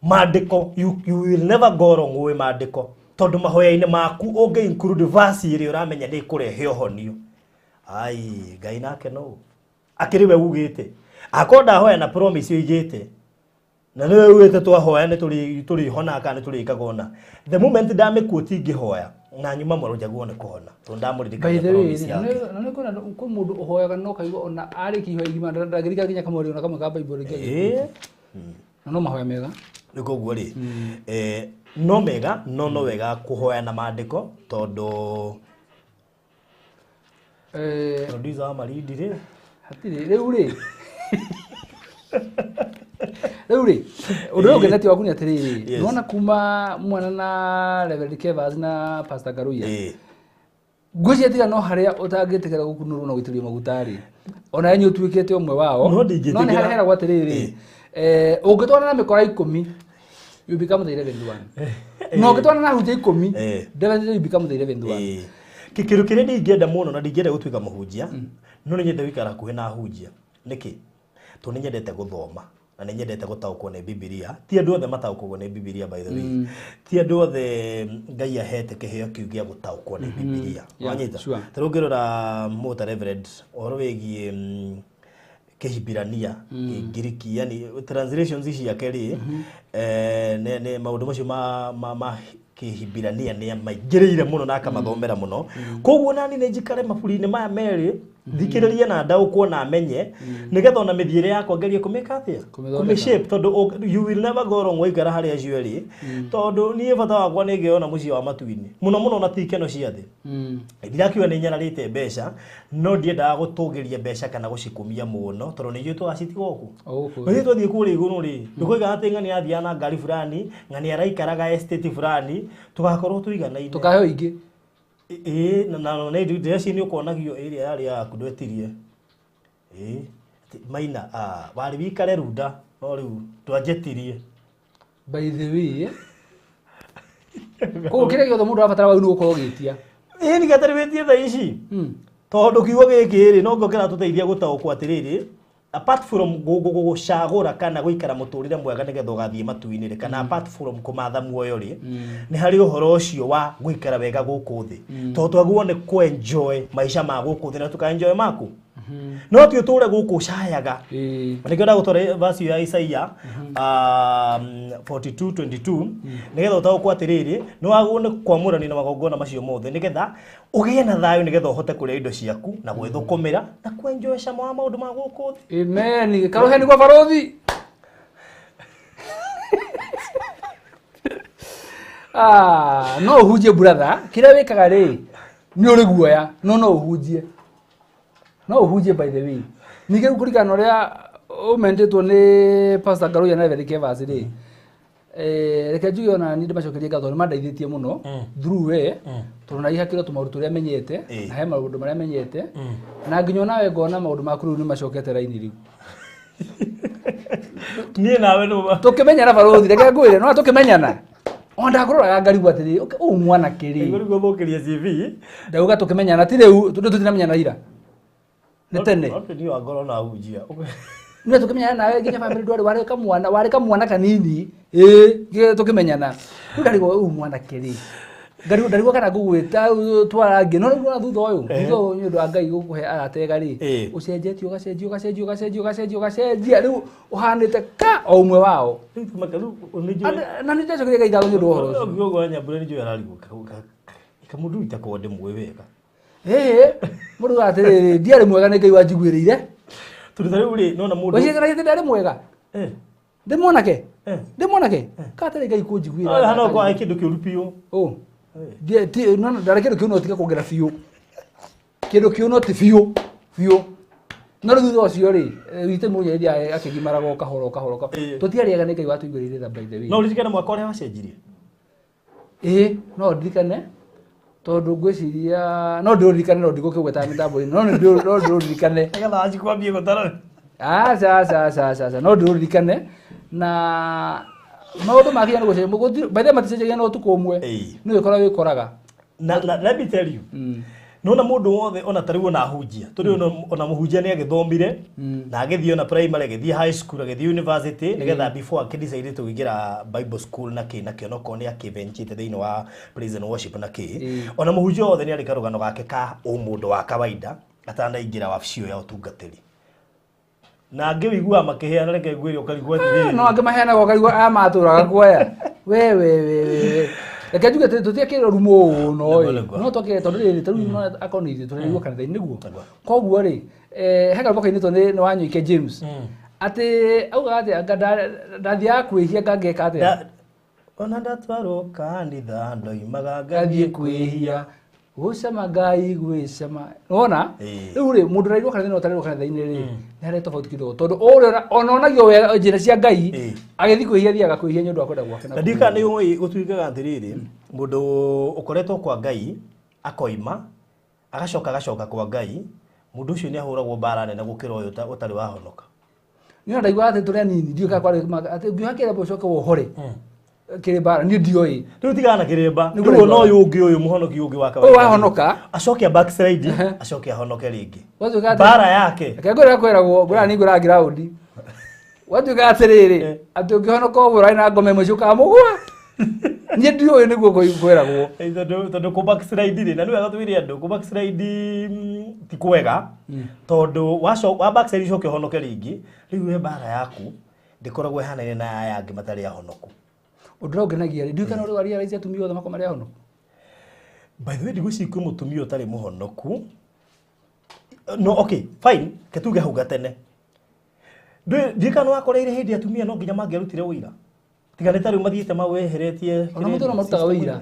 maandĩko, you will never go wrong ũĩ maandĩko, tondũ mahoya-inĩ maku ũngĩ include verse ĩrĩa ũramenya nĩ ĩkũrehe ũhonio. Ai, Ngai nake no akĩrĩ we ugĩte. Akorwo ndahoya na promise ũigĩte, na nĩwe ugĩte twahoya nĩ tũrĩhonaga kana nĩ tũrĩkaga ũna. The moment ndamĩquote ingĩhoya, na nyuma mwero njagwo nĩ kũhona. Tondũ ndamũririkania By the way, promise yake. na nĩ kwĩna kwĩ mũndũ ũhoyaga no kaigua ona arĩkia ihoya igima ndangĩririkana nginya kamwe ona kamwe ka Bible rĩngĩ agĩquote. Na no mahoya mega. Rĩu koguo rĩ, no mega, no wega kũhoya na maandĩko, tondũ producer wa Malindi rĩ. Hatirĩ, rĩu rĩ. Rĩu rĩ, ũndũ ũyũ ũngenetie waku nĩ atĩrĩrĩ, nĩwona kuma mwana na Reverend Kevas na Pastor Ngaruiya. Ngwĩciria tiga no harĩa ũtangĩtĩkĩra gũkunũrwo na gũitĩrĩrio maguta rĩ, ona we nĩ ũtuĩkĩte ũmwe wao. No ndingĩtĩkĩra. No nĩ harĩa heragwo atĩrĩrĩ, ũngĩtwarana na mĩkora 10, you become the 11th one. Na ũngĩtwarana na hunjia 10, definitely you become the 11th one. Kĩndũ kĩrĩa ndingĩenda mũno na ndingĩenda gũtuĩka mũhunjia, no nĩ nyende gũikara hakuhĩ na ahunjia. Nĩkĩ? Tondũ nĩ nyendete gũthoma na nĩ nyendete gũtaũkwo nĩ Bibilia. Ti andũ othe mataũkagwo nĩ Bibilia, by the way. Ti andũ othe Ngai ahete kĩheo kĩu gĩa gũtaũkwo nĩ Bibilia. Wanyita? Ta rĩu ũngĩrora mũta Reverend ũhoro wĩgiĩ Kĩhibirania, Kĩngiriki, yani translations ciake rĩ, nĩ maũndũ macio ma Kĩhibirania nĩ amaingĩrĩire mũno na akamathomera mũno. Koguo nani nĩ njikare maburi-inĩ maya merĩ, thikĩrĩrie na ndaũkwo na menye, nĩgetha ona mĩthiĩre yakwa ngerie kũmĩka atĩa? Kũmĩthondeka. Kũmĩ-shape, tondũ you will never go wrong waikara harĩ acio erĩ, tondũ niĩ bata wakwa nĩ ngĩona mũciĩ wa matu-inĩ. Mũno mũno na ti ikeno cia thĩ. Ndirakiuga nĩ nyararĩte mbeca, no ndiendaga gũtũgĩria mbeca kana gũcikumia mũno, tondũ nĩ ithuĩ tũgacitiga gũkũ. O gũkũ. Na ithuĩ twathiĩ kũrĩa igũrũ rĩ, ndũkoiga atĩ ng'ani athiaga na ngari fulani, ng'ani araikaraga estate fulani, tũgakorwo tũiganaine. Tũkaheo ingĩ. Ĩĩ, na nĩ ndĩreciria nĩ ũkonagio ĩrĩa yarĩ yaku ndwetirie. Ĩĩ, Maina, warĩ wikare runda, no rĩu ndwanjetirie. By the way, koguo kĩrĩa gĩothe mũndũ arabatara wau nĩ gũkorwo ũgĩtia. Ĩĩ, nĩ gatarĩ wĩtie thaa ici. Tondũ kiugo gĩkĩ rĩ, no ngĩo kĩratũteithia gũtaũkwo atĩrĩrĩ, apart from gũcagũra kana gũikara mũtũrĩre mwega nĩgetha ũgathiĩ matu-inĩ rĩ, kana apart from kũmatha muoyo rĩ, nĩ harĩ ũhoro ũcio wa gũikara wega gũkũ thĩ. Tondũ twagĩrĩirwo nĩ kũ-enjoy maica ma gũkũ thĩ na tũka-enjoy maku. No ti ũtũre gũkũ ũcayaga. Na nĩkĩo ndagũtwara verse ya Isaia, 42:22, nĩgetha ũtaũkwo atĩrĩrĩ, nĩ wagĩrĩirwo nĩ kwamũranio na magongona macio mothe nĩgetha ũgĩe na thayũ, nĩgetha ũhote kũrĩa indo ciaku na gwĩthũkũmĩra na kwenjoy cama wa maũndũ ma gũkũ thĩ. Amen. Karoheni kwa barothi. No ũhunjie brother, kĩrĩa wĩkaga rĩ, nĩ ũrĩ guoya, no ũhunjie. No ũhunjie by the way. Ningĩ rĩu kũringana na ũrĩa ũmendetwo nĩ Pastor Ngaruiya na Reverend Kevas rĩ, reke njuge ona niĩ ndĩmacokerie ngatho, nĩ mandeithĩtie mũno through we, tondũ na ihakĩrwo tũmaũndũ tũrĩa menyete, na he maũndũ marĩa menyete, na nginya onawe ngona maũndũ maku rĩu nĩ macokete raini rĩu. Niĩ nawe nĩ ũma- Tũkĩmenyana barothi, reke ngwĩre, no tũkĩmenyana. Ona ndakũroraga ngarigwo atĩrĩrĩ, ũyũ mwanake rĩ. Nĩguo rĩu gũthũkĩria CV. Ndauga tũkĩmenyana, ti rĩu, tondũ tũtiramenyana ira. Nĩ tene. No niĩ wangorwo na hunjia. Nĩ tũkĩmenyana nawe nginya family ndwarĩ, warĩ kamwana, warĩ kamwana kanini. Ĩĩ, nginya tũkĩmenyana. Rĩu ndarigwo ũyũ mwanake rĩ. Ndarigwo, ndarigwo kana ngũgwĩta, twarangie. No rĩu thutha ũyũ, thutha ũyũ nĩ ũndũ wa Ngai gũkũhe aratega rĩ, ũcenjetie, ũgacenjia, ũgacenjia, ũgacenjia, ũgacenjia, ũgacenjia. Rĩu ũhanĩte ka o ũmwe wao. Rĩu rĩu nĩ njũĩ- Andũ, na nĩ ndacokeria Ngai ngatho nĩ ũndũ wa ũhoro ũcio. Ũguo ũguo Nyambura nĩ njũĩ ararigwo kamũndũ itakorwo ndĩmũĩ wega. Ĩĩ, mũndũ ugaga atĩrĩrĩ, ndiarĩ mwega nĩ Ngai wanjiguĩrĩire. Tondũ ta rĩu rĩ, nona mũndũ Wĩciria kana ndarĩ mwega? Ndĩ mwanake? Ndĩ mwanake? Ka atĩrĩ Ngai kũnjiguĩra Haha no tha. kwa kĩndũ kĩũru biũ. Ũ. No ndarĩ kĩndũ kĩu no tiga kuongerera biũ. Kĩndũ kĩu no ti biũ biũ. No rĩu thutha ũcio rĩ, witũ mũnye ĩthiaga akĩgimaraga o kahora o kahora o kahora. Tũtiarĩaga nĩ Ngai watũiguĩrĩire tha by the way. No ũririkane mwaka ũrĩa wacenjirie? Ĩĩ, no ndirikane tondũ ngwĩciria no ndĩũririkane no ndigũkĩgwetaga mĩtambo-inĩ no no ndĩũririkane. Nĩgetha wacikwambie gũtara. Aca aca aca aca aca no ndĩũririkane na maũndũ makinya nĩ gũcenjia by the way maticenjagia na ũtukũ ũmwe. Nĩ wĩkora wĩkoraga. Na let me tell you. Nona mũndũ wothe ona tarĩu ona ahunjia tondũ ona mũhunjia nĩ agĩthomire na agĩthiĩ ona primary, agĩthiĩ high school, agĩthiĩ university nĩgetha before akĩdecide kũingĩra Bible school na kĩ na kĩ, onokorwo nĩ akĩvenchĩte thĩinĩ wa praise and worship na kĩ. Ona mũhunjia wothe nĩ arĩ karũgano gake ka ũmũndũ wa kawaida atanaingĩra wabici ĩyo ya ũtungatĩri. Na angĩ wĩiguaga makĩheana, reke ngwĩre ũkarigwo atĩrĩrĩ. No angĩ maheanaga ũkarigwo aya matũraga kuoya. We we we we. Reke njuge atĩrĩ, tũtiakĩrĩ mũno ĩ. No twakĩrĩ tondũ rĩrĩ tarĩu no akorwo nĩ ithuĩ tũrerirwo kanitha-inĩ nĩguo. Koguo rĩ, he karwĩmbo kainĩtwo nĩ Wanyoike James. Atĩ augaga atĩ anga ndathiaga kwĩhia ngangĩka atĩa? Ona ndatwarwo kanitha ndoimaga ngathiĩ kwĩhia. Gũcama Ngai gwĩcama. Wona? Rĩu rĩ, mũndũ ũrarirwo kanitha-inĩ na ũtarerwo kanitha-inĩ rĩ, nĩ harĩ tofauti kidogo. Tondũ ũrĩa ona onagio wega njĩra cia Ngai, agĩthiĩ kwĩhia athiaga kwĩhia nĩ ũndũ wa kwenda gwake. Na ndika nĩ ũĩ gũtuĩkaga atĩrĩrĩ, mũndũ ũkoretwo kwa Ngai akoima, agacoka agacoka kwa Ngai, mũndũ ũcio nĩ ahũragwo mbara nene gũkĩra ũyũ ũtarĩ wahonoka. Niĩ ndaiguaga atĩ tũrĩ anini, ndiũĩ kana kwarĩ atĩ ũngĩoha kĩremba ũcoke wohore. Kĩrĩmba niĩ ndioĩ. Rĩu tigana na kĩrĩmba. Rĩu ona ũyũ ũngĩ ũyũ mũhonoki ũngĩ wa kawaida. Ũyũ wahonoka. Acoke backslide, acoke ahonoke rĩngĩ. Mbara yake. Reke ngwĩre kwĩragwo, ngwĩra nĩ ngwĩra ground. Gwatuĩka atĩrĩrĩ, atĩ ũngĩhonoka ũguo ũrarĩ na ngoma ĩmwe ciũkaga mũgwa. Niĩ ndioĩ nĩguo kwĩragwo. Tondũ kũ backslide rĩ, na nĩ wega twĩre andũ, kũ backslide ti kwega, tondũ wa backslide ũcoke ũhonoke rĩngĩ, rĩu we mbara yaku ndĩkoragwo ĩhanaine na aya angĩ matarĩ ahonoku. Ũndũ ũrĩa ũngenagia rĩ, ndiũĩ kana ũrĩ wa realize atumia othe makoragwo marĩ ahonoku. By the way, ndigwĩciria kwĩ mũtumia ũtarĩ mũhonoku. No, okay, fine, ke tuge hau gatene. Ndiũĩ kana wakoreire hĩndĩ atumia no nginya mangĩarutire ũira. Tiga nĩ ta rĩu mathiĩte maweheretie. Ona mũndũ no marutaga ũira.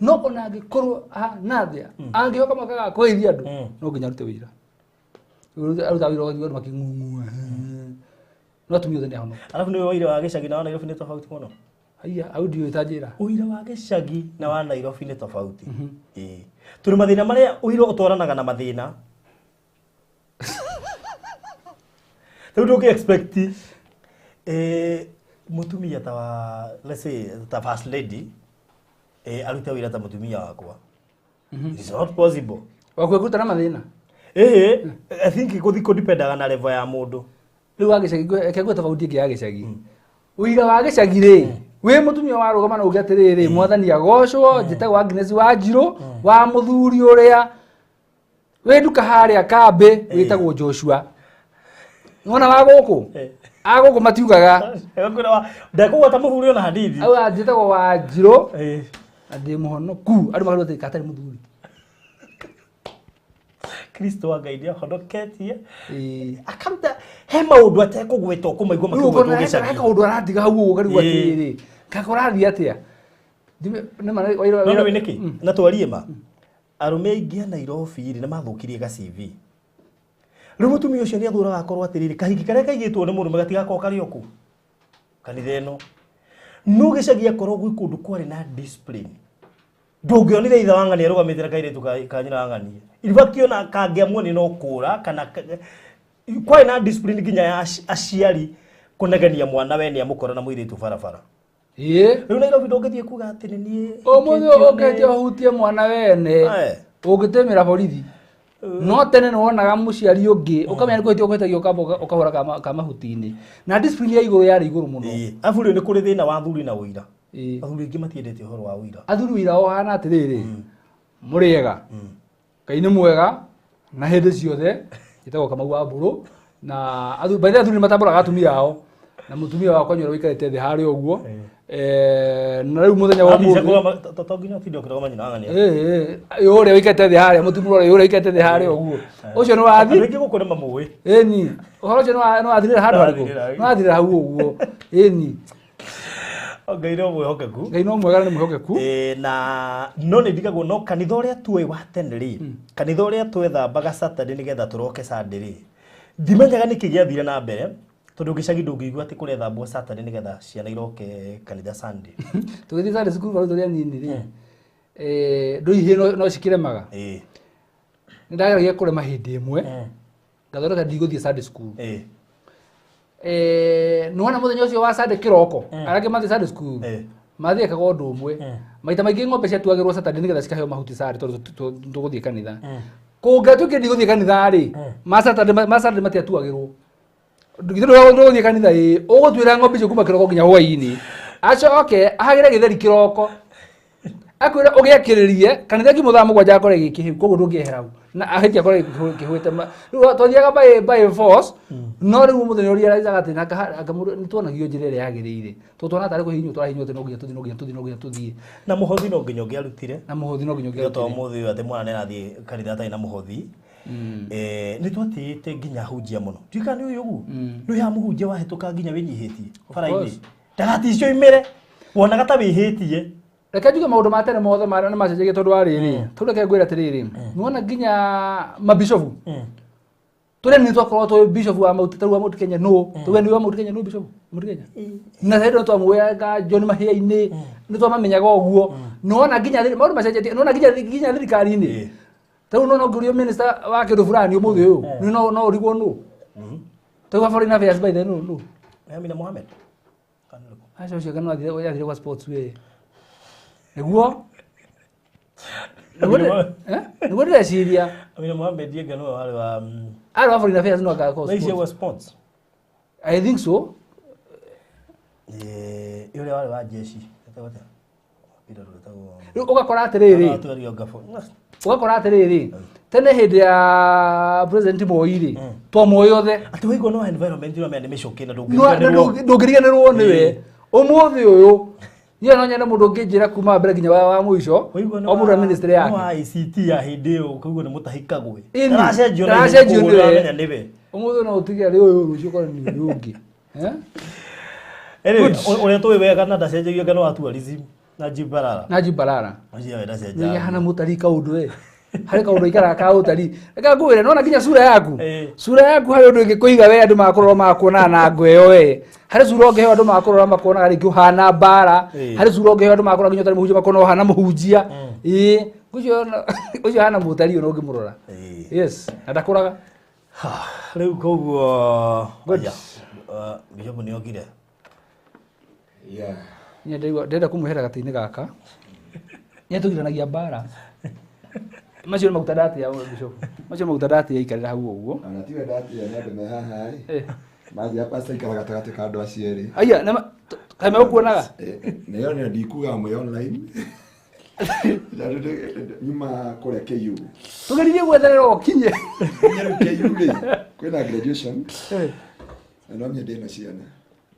No ona angĩkorwo ahana atĩa, angĩhoka mwaka ga kũgeithia andũ, no nginya arute ũira. Arutaga ũira ũgathiĩ andũ makĩng'ung'ua. No atumia othe nĩ ahonoku. Alafu nĩ ũira wa gĩcagi na wa Nairobi nĩ tofauti mũno. Haiya, au ndiũĩ ta njĩra. Ũira wa gĩcagi na wa Nairobi nĩ tofauti. Ĩĩ. Tondũ mathĩna marĩa ũira ũtwaranaga na mathĩna. Rĩu ndũngĩ expect mũtumia ta wa, let's say, ta first lady, arute wĩra ta mũtumia wakwa. It is not possible. Waku ekuruta na mathĩna? Ĩĩ, I think gũthi kũdipendaga na level ya mũndũ. Rĩu wa gĩcagi, reke ngwĩre tofauti ĩngĩ ya gĩcagi. Ũira wa gĩcagi rĩ, wĩ mũtumia warũgama na uge atĩrĩrĩ, mwathani agocwo, njĩtagwo Agnes Wanjirũ, wa mũthuri ũrĩa wĩ nduka harĩa kambĩ wĩtagwo Joshua. Nĩwona wa gũkũ? A gũkũ matiugaga. Ndekũgweta mũthuri ona hanini. Au njĩtagwo Wanjirũ na ndĩ mũhonoku. Andũ makarigwo atĩ katarĩ mũthuri. Kristo wa Ngai nĩahonoketie. Akaruta he maũndũ atekũgweta ũkũmaigua Rĩu makĩgwetwo ũkona he gĩcagi. kaũndũ aratiga hau ũguo ũkarigwo atĩrĩrĩ, kakũrathiĩ atĩa? No nĩũĩ nĩkĩ? Na twarie ma. Arũme aingĩ a Nairobi rĩ, nĩmathũkirie ga CV. Rĩu mũtumia ũcio nĩathũraga akorwo atĩrĩrĩ, kahiki karĩa kaigĩtwo nĩ mũrũme gatigakorwo karĩ o kũu kanitha ĩno. No gĩcagi akorwo gwĩ kũndũ kwarĩ na discipline. Ndũngĩonire ithe wa ng'ania arũgamĩte na kairĩtu ka nyina wa ng'ania. In fact ona kangĩamuonire no kũra kana kwarĩ na discipline nginya ya aciari kũnegenia mwana we nĩamũkora na mũirĩtu barabara. Rĩu Nairobi ndũngĩthiĩ kuga atĩ nĩ niĩ Ũmũthĩ hikĩtio ũkĩte ũhutie mwana wene, ũngĩtĩmĩra borithi. No tene nĩ wonaga mũciari ũngĩ, ũkamenya nĩ kũhĩtia ũkũhĩtagio ũkamba ũkahũra ka mahuti-inĩ. Na discipline ya igũrũ yarĩ igũrũ mũno. Arabu rĩu nĩ kũrĩ thĩna wa athuri na ũira. Athuri aingĩ matiendete ũhoro wa ũira. Athuri ũira wao ũhana atĩrĩrĩ, mũrĩega, Ngai nĩ mwega na hĩndĩ ciothe, njĩtagwo Kamau wa Mbũrũ, na by the way, athuri nĩ matambũraga atumia ao, na mũtumia wakwa nĩ ũrĩa ũikarĩte thĩ harĩa ũguo. Na rĩu mũthenya wa Athiĩ ũmũthĩ to nginya ũtinde ũkĩrũgama nyina wa ng'ania. Ũrĩa ũikarĩte thĩ harĩa, mũtumia ũrĩa ũikarĩte thĩ harĩa ũguo. Ũcio nĩ wathi. Andũ aingĩ gũkũ nĩ mamũĩ. Ĩni, ũhoro ũcio nĩ wathirĩra handũ harĩkũ? Nĩ wathirĩra. Nĩ wathirĩra hau ũguo. Ĩni. Ngai no mwĩhokeku. Ngai no mwega na nĩ mwĩhokeku. Na no nĩ ndigagwo no kanitha ũrĩa tuoĩ wa tene rĩ, kanitha ũrĩa twethambaga Saturday nĩgetha tũroke Sunday rĩ, ndimenyaga nĩkĩ gĩathire na mbere tondũ gĩcagi ndũngĩigua atĩ kũrethambwo Saturday nĩgetha ciana iroke kanitha Sunday. Tũgĩthiĩ Sunday school barũ tũrĩ anini rĩ, ndũihĩ no cikĩremaga. Nĩ ndageragia kũrema hĩndĩ ĩmwe ngathondeka ndigũthiĩ Sunday school. Nĩwona mũthenya ũcio wa Sunday kĩroko arĩa angĩ mathiĩ Sunday school mathiĩkaga ũndũ ũmwe maita maingĩ ng'ombe ciatuagĩrwo Saturday nĩgetha cikaheo mahuti Sunday tondũ tũgũthiĩ kanitha. Kũngĩatuĩkire ndigũthiĩ kanitha rĩ, ma Saturday matiatuagĩrwo. Githĩ ndũgũthiĩ kanitha ĩ, ũgũtuĩra ng'ombe icio kuma kĩroko nginya hwaĩ-inĩ, acoke ahagĩre gĩtheri kĩroko akwĩra ũgĩakĩrĩrie kanitha nginya thaa mũgwanja akore gĩkĩhĩu, koguo ndũngĩehera hau na ahĩtia akore kĩhũĩte. Rĩu twathiaga by force, no rĩu mũthenya ũrĩa araicaga atĩ nĩ tuonagio njĩra ĩrĩa yagĩrĩire, tondũ tuona tarĩ kũhihinywo tũrahihinywo atĩ no nginya tũthiĩ, no nginya tũthiĩ, no nginya tũthiĩ. Na mũhothi no nginya ũngĩarutire. Na mũhothi no nginya ũngĩarutire. To ũmũthĩ ũyũ atĩ mwana nĩarathiĩ kanitha atarĩ na mũhothi. Nĩ twatĩĩte nginya ahunjia mũno. Ndiũĩ kana nĩ ũyũ ũguo. Nĩ ũyũ mũhunjia wahĩtũka nginya wĩnyihĩtie bara-inĩ. Ndagaticio imĩre. Wonaga ta wĩhĩtie. Reke njuge maũndũ ma tene mothe marĩa nĩ macenjagia tondũ wa rĩrĩ, tondũ reke ngwĩre atĩrĩrĩ, nĩwona nginya mabishofu tũrĩa nĩ twakorwo twĩ bishofu wa Mount, tarĩu wa Mount Kenya nũ, tuge nĩ wa Mount Kenya nũ bishofu Mount Kenya, na hĩndĩ ĩyo twamũoyaga John Mahia-inĩ, nĩ twamamenyaga ũguo. Nĩwona nginya maũndũ macenjetie, nĩwona nginya thirikari-inĩ, tarĩu no ũngĩũrio minister wa kĩndũ fulani ũmũthĩ ũyũ, nĩ no ũrigwo nũ. Tarĩu wa foreign affairs by the nũ nũ. Amina Mohamed. Aca ũcio kana athire kwa sports we. Nĩguo? Nĩguo ndĩreciria. Amina Mohamed yega nĩwe warĩ wa arĩ wa foreign affairs no agakorwo sports. Wa sports. I think so. Ũrĩa warĩ wa jeshi. Rĩu ũgakora atĩrĩrĩ. Ũgakora atĩrĩrĩ. Tene hĩndĩ ya President Moi rĩ, twamuoĩ othe. Atĩ waigua no environment ĩno mena mĩcũkĩ na ndũngĩriganĩrwo. Ndũngĩriganĩrwo nĩwe. Ũmũthĩ ũyũ niĩ no nyende mũndũ ũngĩnjĩra kuma mbere nginya wa mũico, o mũndũ na ministry yake. Wa ICT ya hĩndĩ ĩyo ũkaigua nĩ mũtahikagwe. Ndaracenjio nĩwe. Ũmũthĩ no ũtige arĩ ũyũ rũciũ ũkore nĩ ũyũ ũngĩ. Ũrĩa tũĩ wega na ndacenjagia ngano wa tourism Najib Balala. Najib Balala. Ũcio we ndacenjagia. Nĩ hana mũtari kaũndũ we. Harĩ kaũndũ ikaraga ka ũtari. Reke ngwĩre nona nginya sura yaku. Sura yaku harĩ ũndũ ĩngĩkũiga we andũ makũrora makuonaga na ngo ĩyo we. Harĩ sura ũngĩheo andũ makũrora makuonaga rĩngĩ ũhana mbara. Harĩ sura ũngĩheo andũ makũrora nginya ũtarĩ mũhunjia makona ũhana mũhunjia. Ũcio hana mũtari ũyũ ũngĩmũrora. Yes, na ndakũraga. Rĩu koguo Bishop nĩ okire. Niĩ ndĩrenda kũmwĩhera gatĩ-inĩ gaka. Nĩ tũgiranagia mbara. Macio nĩ maguta ndatia Bishop. Macio maguta ndatia ikarĩra hau ũguo. Ona tiwe ndatia nĩ andũ me haha ĩ. Mathiĩ pastor ikara gatagatĩ ka andũ acio erĩ. Aya, kaĩ megũkuonaga? Nĩyo nĩ ndikuga mwĩ online. Nyuma kũrĩa KU. Tũgeririe gwetherera ũkinye. Rĩu KU rĩ, kwĩna graduation. Na no niĩ ndĩna ciana.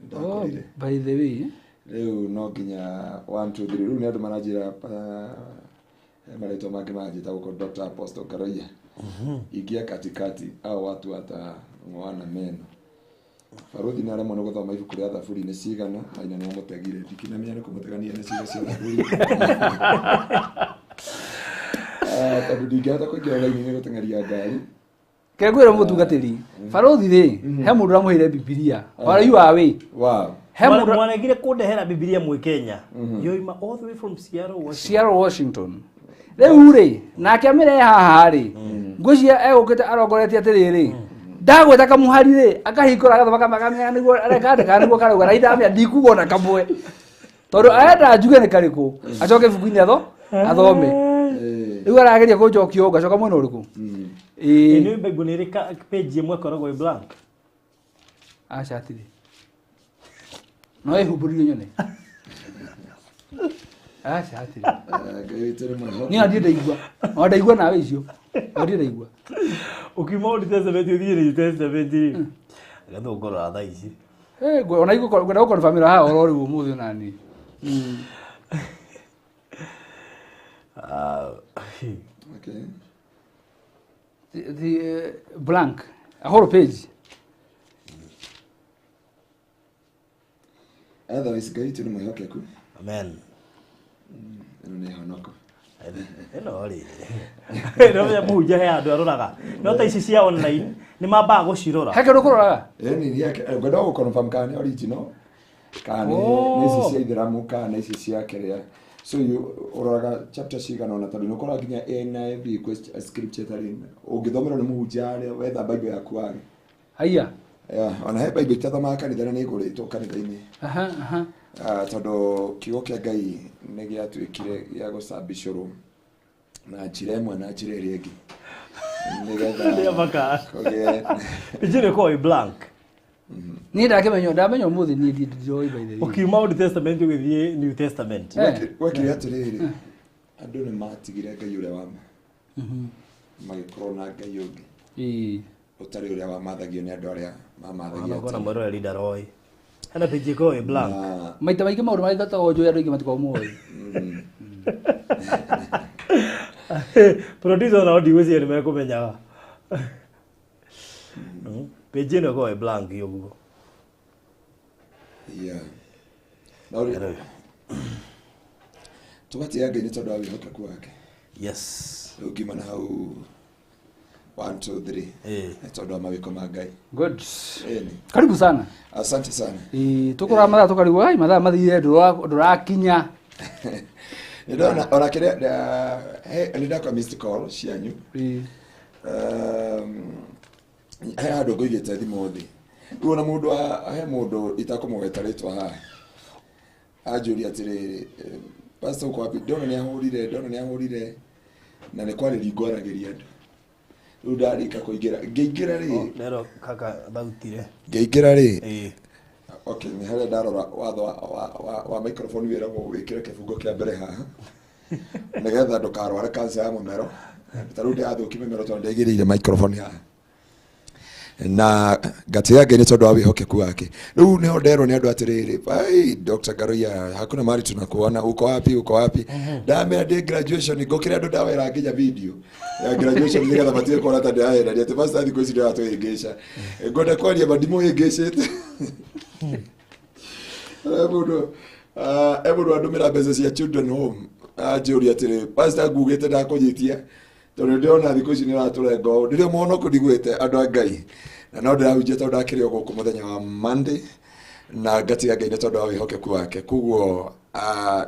Ndakorire. By the way. Rĩu no nginya 1 2 3 rĩu nĩ andũ maranjĩra marĩtwa mangĩ manjĩta gũkũ Dr. Apostle Karoia. Ingia katikati au watu watang'oana meno. Baruthi nĩ aremwo nĩ gũthoma ibuku rĩa Thaburi nĩ cigana na nyina nĩ amũtegire. Ndikinamenya nĩ kũmũtegania nĩ ciugo cia Thaburi. Tondũ ndingĩhota kũingĩra raini-inĩ gũteng'eria ngari. Kengwĩra mũtungatĩri, baruthi rĩ, he mũndũ ũramũheire Bibilia. Where you are we? Wow. Mwaregire kũndehera Bibilia mwĩ Kenya. Yoima all the way from Seattle, Washington. Seattle, Washington. Rĩu rĩ, nake amĩrehe haha rĩ, ngwĩciria egũkĩte arongoretie atĩrĩrĩ, ndagwĩta kamũhari rĩ, akahingũra agathoma kamenya nĩguo arekandĩka nĩguo karauga na indamenya ndikuga ona kamwe. Tondũ arenda njuge nĩ karĩkũ, acoke ibuku-inĩ athome. Rĩu arageria kũnjokia ũũ, ngacoka mwena ũrĩkũ? Nĩ Bible nĩ ĩrĩ page ĩmwe ĩkoragwo ĩ blank? Aca hatirĩ. No ĩhumbũririo nyone. Aca hatirĩ. Niĩ ndirĩ ndaigua. O ndaigua nawe icio. O ndirĩ ndaigua. Ũkiuma Old Testament ũthiĩ New Testament rĩ. Reke tũkũrora thaa ici. Ona ngwenda gũconfirmĩra haha ũhoro rĩu ũmũthĩ ona niĩ. Okay. The blank, a whole page. Otherwise Ngai witũ nĩ mwĩhokeku. Amen. Ĩno nĩ honoko. Ĩno rĩ, no menya mũhunjia he handũ aroraga, no ta ici cia online nĩ mambaga gũcirora. He kĩndũ kũroraga? Ĩni yake ngwenda gũ confirm kana nĩ original, kana nĩ ici cia ithĩramu, kana nĩ ici cia kĩrĩa. So you ũroraga chapter cigana ũna, tondũ nĩ ũkoraga nginya NIV question scripture ĩtarĩ ũngĩthomerwo nĩ mũhunjia harĩa wetha Bible yaku wage. Haiya. Yeah, ona he Bible itathomaga kanitha na nĩ ĩgũrĩtwo kanitha-inĩ. Aha, aha. Tondũ kiugo kĩa Ngai nĩ gĩatuĩkire gĩa gũcambicũrwo na njĩra ĩmwe na njĩra ĩrĩa ĩngĩ. Nĩgetha Nĩ maka. kũgĩe Page ĩno ĩkoragwo ĩ blank. Niĩ ndakĩmenya, ndamenya ũmũthĩ niĩ ndiroĩ by the way. Ũkiuma Old Testament ũgĩthiĩ New Testament. Gwekire atĩrĩrĩ, andũ nĩ matigire Ngai ũrĩa wa ma, magĩkorwo na Ngai ũngĩ ũtarĩ ũrĩa wamathagio nĩ andũ arĩa mamathagia. Ona mwĩroreri ndaroĩ. Hena page ĩkoragwo ĩ blank. Maita maingĩ maũndũ marĩa tũkoragwo njũĩ andũ aingĩ matikoragwo moĩ. Producer onao ndigwĩciria nĩ mekũmenyaga. Page ĩno ĩkoragwo ĩ blank ũguo. Yeah. No rĩ, tũgatĩĩa Ngai nĩ tondũ wa wĩhokeku wake. Yes. Rĩu ngiuma na hau 1 2 3 nĩ tondũ wa mawĩko ma Ngai. Good. Ĩni. Karibu sana. Asante sana. Tũkũrora mathaa tũkarigwo, ai mathaa mathire ndũrakinya. Nĩndona ona kĩrĩa nĩ ndakwa missed call cianyu. He handũ ngũigĩte thimũ thĩ. Rĩu ona mũndũ he mũndũ itakũmũgweta rĩtwa haha. Anjũria atĩrĩrĩ, pastor uko wapi? Ndona nĩ ahũrire, ndona nĩ ahũrire. Na nĩ kwarĩria ngwaragĩria andũ. Rĩu ndarĩka kũingĩra. Ngĩingĩra rĩ. Rero kaka thautire. Ngĩingĩra rĩ. Okay, nĩ harĩa ndarora watho wa microphone wĩragwo wĩkĩre kĩbungo kĩa mbere haha. Nĩgetha ndũkarware cancer ya mũmero. Ta rĩu ndĩrathũkia mĩmero tondũ ndaigĩrĩire microphone haha. Na ngatĩĩa Ngai nĩ tondũ wa wĩhokeku wake. Rĩu nĩho nderwo nĩ andũ atĩrĩrĩ, ai Dr. Ngaruiya hakuna mahali tunakuona, uko wapi, uko wapi? Ndamera ndĩ graduation, ngũkĩra andũ ndawera nginya video ya graduation nĩgetha matige kuona ta ndĩrahenania atĩ pastor thikũ ici ndĩratũhĩngĩca. Ngwenda kwaria ma ndimũhĩngĩcĩte. He mũndũ andũmĩra mbeca cia children home anjũria atĩrĩ, pastor ngugĩte ndakũnyitia tondũ ndĩrona thikũ ici nĩ ũratũrenga ũũ. Ndĩrĩ mũhonoku ndigwĩte andũ a Ngai, na no ndĩrahunjia tondũ ndakĩrĩ o gũkũ mũthenya wa Monday, na ngatĩĩa Ngai nĩ tondũ wa wĩhokeku wake. Koguo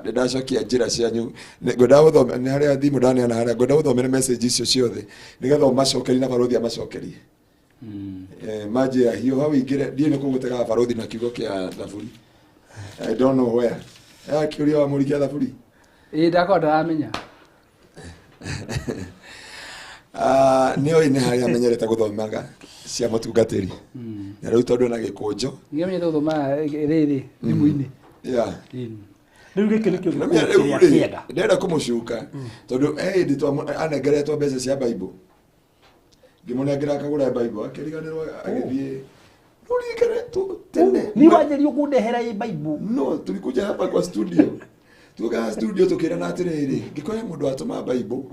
nĩ ndacokia njĩra cianyu. Ngwenda gũthome nĩ harĩa thimũ ndaneana harĩa, ngwenda gũthomere message icio ciothe nĩgetha ũmacokerie na barũthi amacokerie. Manjĩra hiũha ũingĩre, ndiũĩ nĩ kũ gũtegaga barũthi na kiugo kĩa thaburi. I don't know where. Kĩũria wa mũri kĩa thaburi. Ĩĩ, ndakorwo ndaramenya. Nĩ oĩ nĩ harĩa amenyerete gũthomaga cia mũtungatĩri. Na rĩu tondũ ena gĩkũnjo. Nĩ amenyerete gũthoma rĩrĩ thimũ-inĩ. Yeah. Rĩu gĩkĩ nĩkĩo Na mĩa, gĩkũnjo rĩu kĩrĩa rĩ, kĩega. ndĩrenda kũmũcuka tondũ he hĩndĩ anengeretwo mbeca cia Bible. Ngĩmũnengera akagũra Bible, akĩriganĩrwo agĩthiĩ. Rũririkane tene. Ni wanjĩrĩirio kũndehera ĩ Bible. No, tulikuja hapa kwa studio. Tukaga studio tukĩrana atĩrĩrĩ, ngĩkora he mũndũ watũma Bible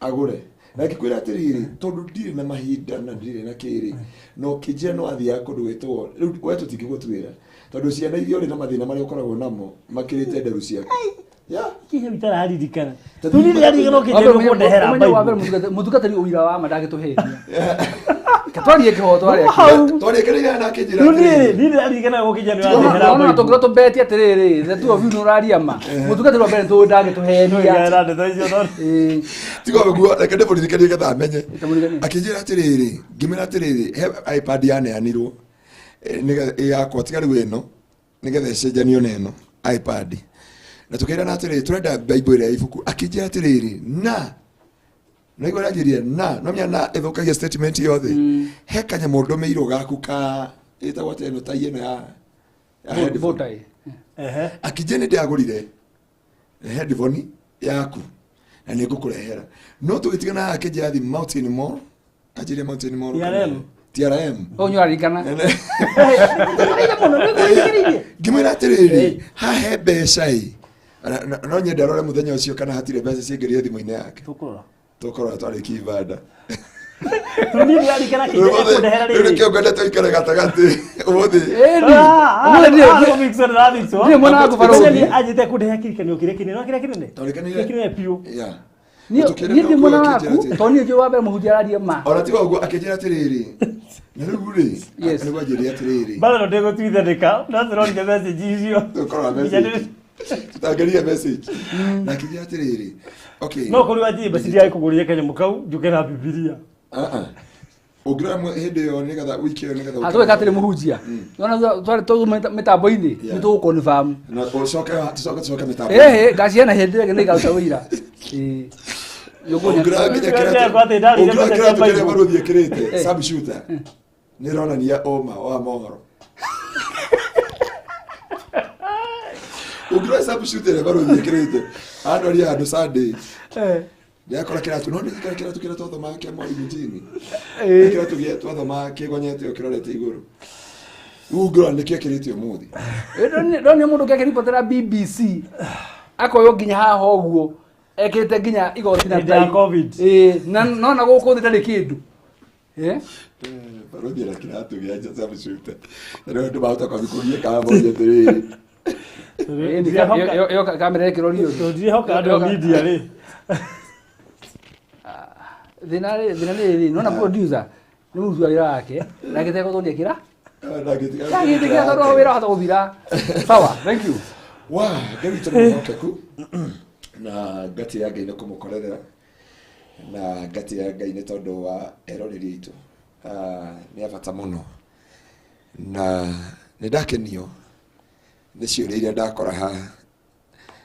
agũre. Na ngĩkwĩra atĩrĩrĩ, tondũ ndirĩ na mahinda na ndirĩ na kĩrĩ, na ũkĩnjĩra no athiaga kũndũ gwĩtwo, rĩu we tũtingĩgũtuĩra, tondũ ciana iria ũrĩ na mathĩna marĩa ũkoragwo namo makĩrĩte nderu ciaku. Yeah. Kĩheo itararirikana. Tondũ Tũtirĩ ndĩraririkana ũkĩnjĩra kũndehera Ũmenye wa mbere Bible. mũtungatĩri ũira wa ma ndangĩtũhenia. Twarie kĩhoto harĩa. Hau. Twarĩkĩrĩire na akĩnjĩra Rĩu niĩ atĩrĩrĩ. niĩ ndĩraririkana ũkĩnjĩra nĩ wandehera Ona Bible. tũngĩkorwo tũmbetie atĩrĩrĩ, the two of you nĩ ũraria ma. Mũtungatĩri wa mbere nĩ ndangĩtũhenia. Nĩũigana ndeto icio tondũ. Tiga ũguo, reke ndĩmũririkanie nĩgetha amenye. Ndĩmũririkanie. Akĩnjĩra atĩrĩrĩ, ngĩmwĩra atĩrĩrĩ, he iPad yaneanirwo, nĩgetha ĩ yakwa tiga rĩu ĩno, nĩgetha ĩcenjanio na ĩno iPad. Na tũkĩrana atĩrĩrĩ, tũrenda Bible ĩrĩa ya ibuku. Akĩnjĩra atĩrĩrĩ, na naigua aranjĩrire na no menya na ĩthũkagia statement yothe. He kanyamũ ndũmĩirwo gaku ka ĩtagwo atĩa ĩno tai ĩno ya headphone. Bow tie. Ehe. Akĩnjĩra nĩ ndĩragũrire headphone yaku na nĩ ngũkũrehera. No tũgĩtigana haha akĩnjĩra thiĩ Mountain Mall. Anjĩrire Mountain Mall. TRM. TRM. Ũyũ nĩ ũraririkana. Mũno, nĩngũririkanirie. Ngĩmwĩra atĩrĩrĩ, hahe mbeca ĩ. No nyende arore mũthenya ũcio kana hatirĩ mbeca ciaingĩrire thimũ-inĩ yake. Tũkũrora. Tũkũrora twarĩkia ibanda. Tũniĩ nĩarikana kĩndehera rĩrĩ. Rĩu nĩkĩo ngwenda tũikare gatagatĩ ũmũthĩ. Ĩni. Mwena waku barũthi. Anjĩte kũndehe kĩrikanio kĩrĩa kĩnene. No kĩrĩa kĩnene? Kĩrĩa kĩnene biũ. Yeah. Niĩ ndĩ mwena waku tondũ niĩ njũĩ wa mbere mũhunjia araria ma. Ona tiga ũguo akĩnjĩra atĩrĩrĩ. Na rĩu rĩ, nĩguo anjĩrire atĩrĩrĩ. Bado ndĩgũtuithanĩka, no tũronire message icio. Tũkorora message. Tũtangeria message. Na akĩnjĩra atĩrĩrĩ. Okay. No kũrĩ wanjie message ya kũgũrĩra kanyamũ kau njuke na Bibilia. Ũngĩrora hĩndĩ ĩyo nĩgetha wiki ĩyo nĩgetha atweka atĩrĩ mũhunjia. Nona twari tũ mĩtambo-inĩ nĩ tũgũ confirm. Na ũcoke tũcoke mĩtambo. Ĩhĩ ngaciana hĩndĩ ĩyo nĩ igaruta ũira. Ĩĩ. Ũngĩrora nginya kĩratũ kĩrĩa barũthi ĩkĩrĩte sub shooter nĩ ĩronania ũma wa mohoro. Ũngĩrora sub shooter ĩrĩa barũthi ĩkĩrĩte andoria handũ Sunday. Ndĩrakora kĩratũ no ndirikana kĩratũ kĩrĩa twathomaga kĩa mwarimũ Jimmy. Kĩratũ gĩa twathomaga kĩgonyete kĩrorete igũrũ. Rĩu ũngĩrora nĩkĩo ĩkĩrĩte ũmũthĩ. Ndonire mũndũ ũngĩakĩribotera BBC akoywo nginya haha ũguo ekĩrĩte nginya igoti na tai. Ĩĩ na nona gũkũ thĩ ndarĩ kĩndũ. Barũthi ena kĩratũ gĩa sub shooter. Na rĩu andũ mahota kwambia kũgiĩka morie atĩrĩrĩ. Ĩyo kamera ĩkĩrorio. Ndirehoka andũ a media rĩ. Thĩna rĩ nona producer nĩ mũruti wa wĩra wake na gĩtego tondũ nĩekĩra ndagĩtĩkĩra tondũ wĩra wahota gũthira. Sawa, thank you. Wa Ngai witũ nĩ mwĩhokeku na ngati ya Ngai nĩ kũmũkorerera na ngati ya Ngai nĩ tondũ wa eroreri aitũ nĩ a bata mũno na nĩ ndakenio nĩ ciũria iria ndakora haha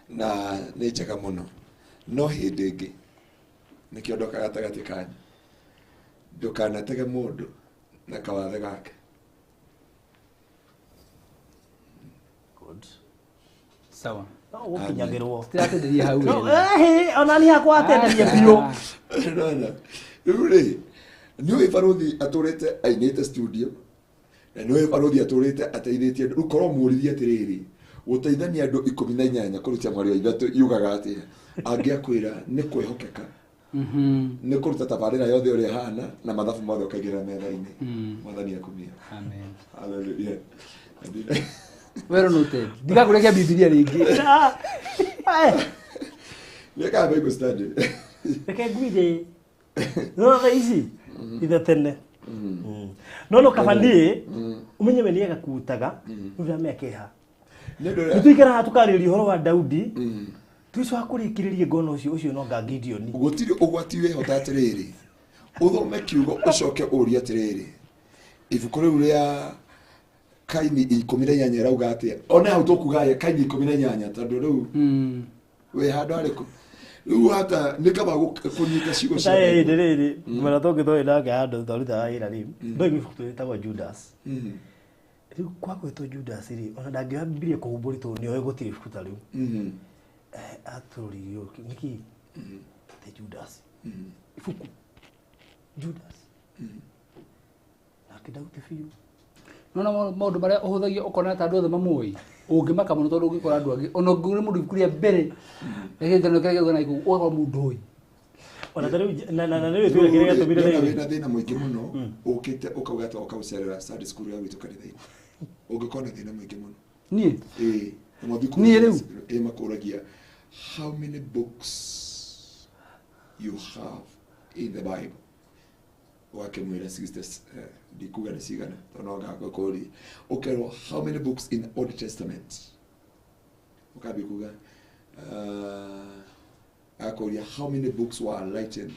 na nĩ njega mũno no hĩndĩ ĩngĩ nĩkĩo ndoka gatagatĩ kanyu ndũkanatege mũndũ na kawathe gake. Good. Sawa. No gũkinyagĩrwo. Tiratenderia hau. Ona niĩ hakwa atenderia biũ. Rĩu rĩ nĩ ũĩ barũthi atũrĩte ainĩte studio na nĩ ũĩ barũthi atũrĩte ateithĩtie andũ. Rĩu korwo mũũrithie atĩrĩrĩ gũteithania andũ 18 kũruta mwario ithatũ yugaga atĩa angĩakwĩra nĩ kwĩhokeka nĩ kũruta tabarĩra yothe ũrĩa ĩhana na mathabu mothe ũkaigĩrĩra metha-inĩ. Mwathani akumia. Amen. Hallelujah. Well noted. Ndigakũrekia Bibilia rĩngĩ. Nĩkaga Bible study. Reke ngwire. No thaa ici ithe tene. No no kaba niĩ ũmenye we nĩagakutaga nĩ ũramenya kĩeha. Nĩ tũikaraga tũkarĩrĩria ũhoro wa Daudi. Twicoka kũrĩkĩrĩria ngona ũcio no nga Gideon. Gũtirĩ ũgwati wĩhota atĩrĩrĩ. Ũthome kiugo ũcoke ũrie atĩrĩrĩ. Ibuku rĩu rĩa Kaini 18 ĩrauga atĩa? Ona hau tũkuga Kaini 18 tondũ rĩu wĩ handũ harĩkũ? Rĩu hata nĩ kaba kũnyita ciugo cia Bible. Rĩrĩ mwana tũngĩtwarĩ nake handũ twarutaga wĩra rĩ. Ndoigua ibuku rĩtagwo Judas. Rĩu kwa gwĩtwo Judas rĩ ona ndangĩoya Bibilia kũhumbũri tondũ nĩoĩ gũtirĩ ibuku ta rĩu. Atũririo nĩkĩ? Te Judas. Ibuku. Judas. Nake Daudi biũ. Nona maũndũ marĩa ũhũthagia ũkona ta andũ othe mamũĩ ũngĩmaka mũno tondũ ũngĩkora andũ angĩ ona ũngĩona mũndũ ibuku rĩa mbere rĩgĩtano kĩrĩa gĩauga na igũrũ ũgakora mũndũ ũĩ. Ona ta rĩu na na rĩu twĩre kĩrĩa gĩatũmire rĩrĩ. Wĩna thĩna mũingĩ mũno ũkĩte ũkauga atĩ woka gũcerera Sunday school ya gwitũ kanitha-inĩ. Ũngĩkorwo na thĩna mũingĩ mũno. Niĩ? Ĩĩ. Niĩ rĩu? Ĩĩ makũragia how many books you have in the Bible. Wakĩmwĩra 60 ndikuga nĩ cigana tondũ no ngakũria. Ũkerwo how many books in Old Testament. Ũkambia kuga akũria how many books were written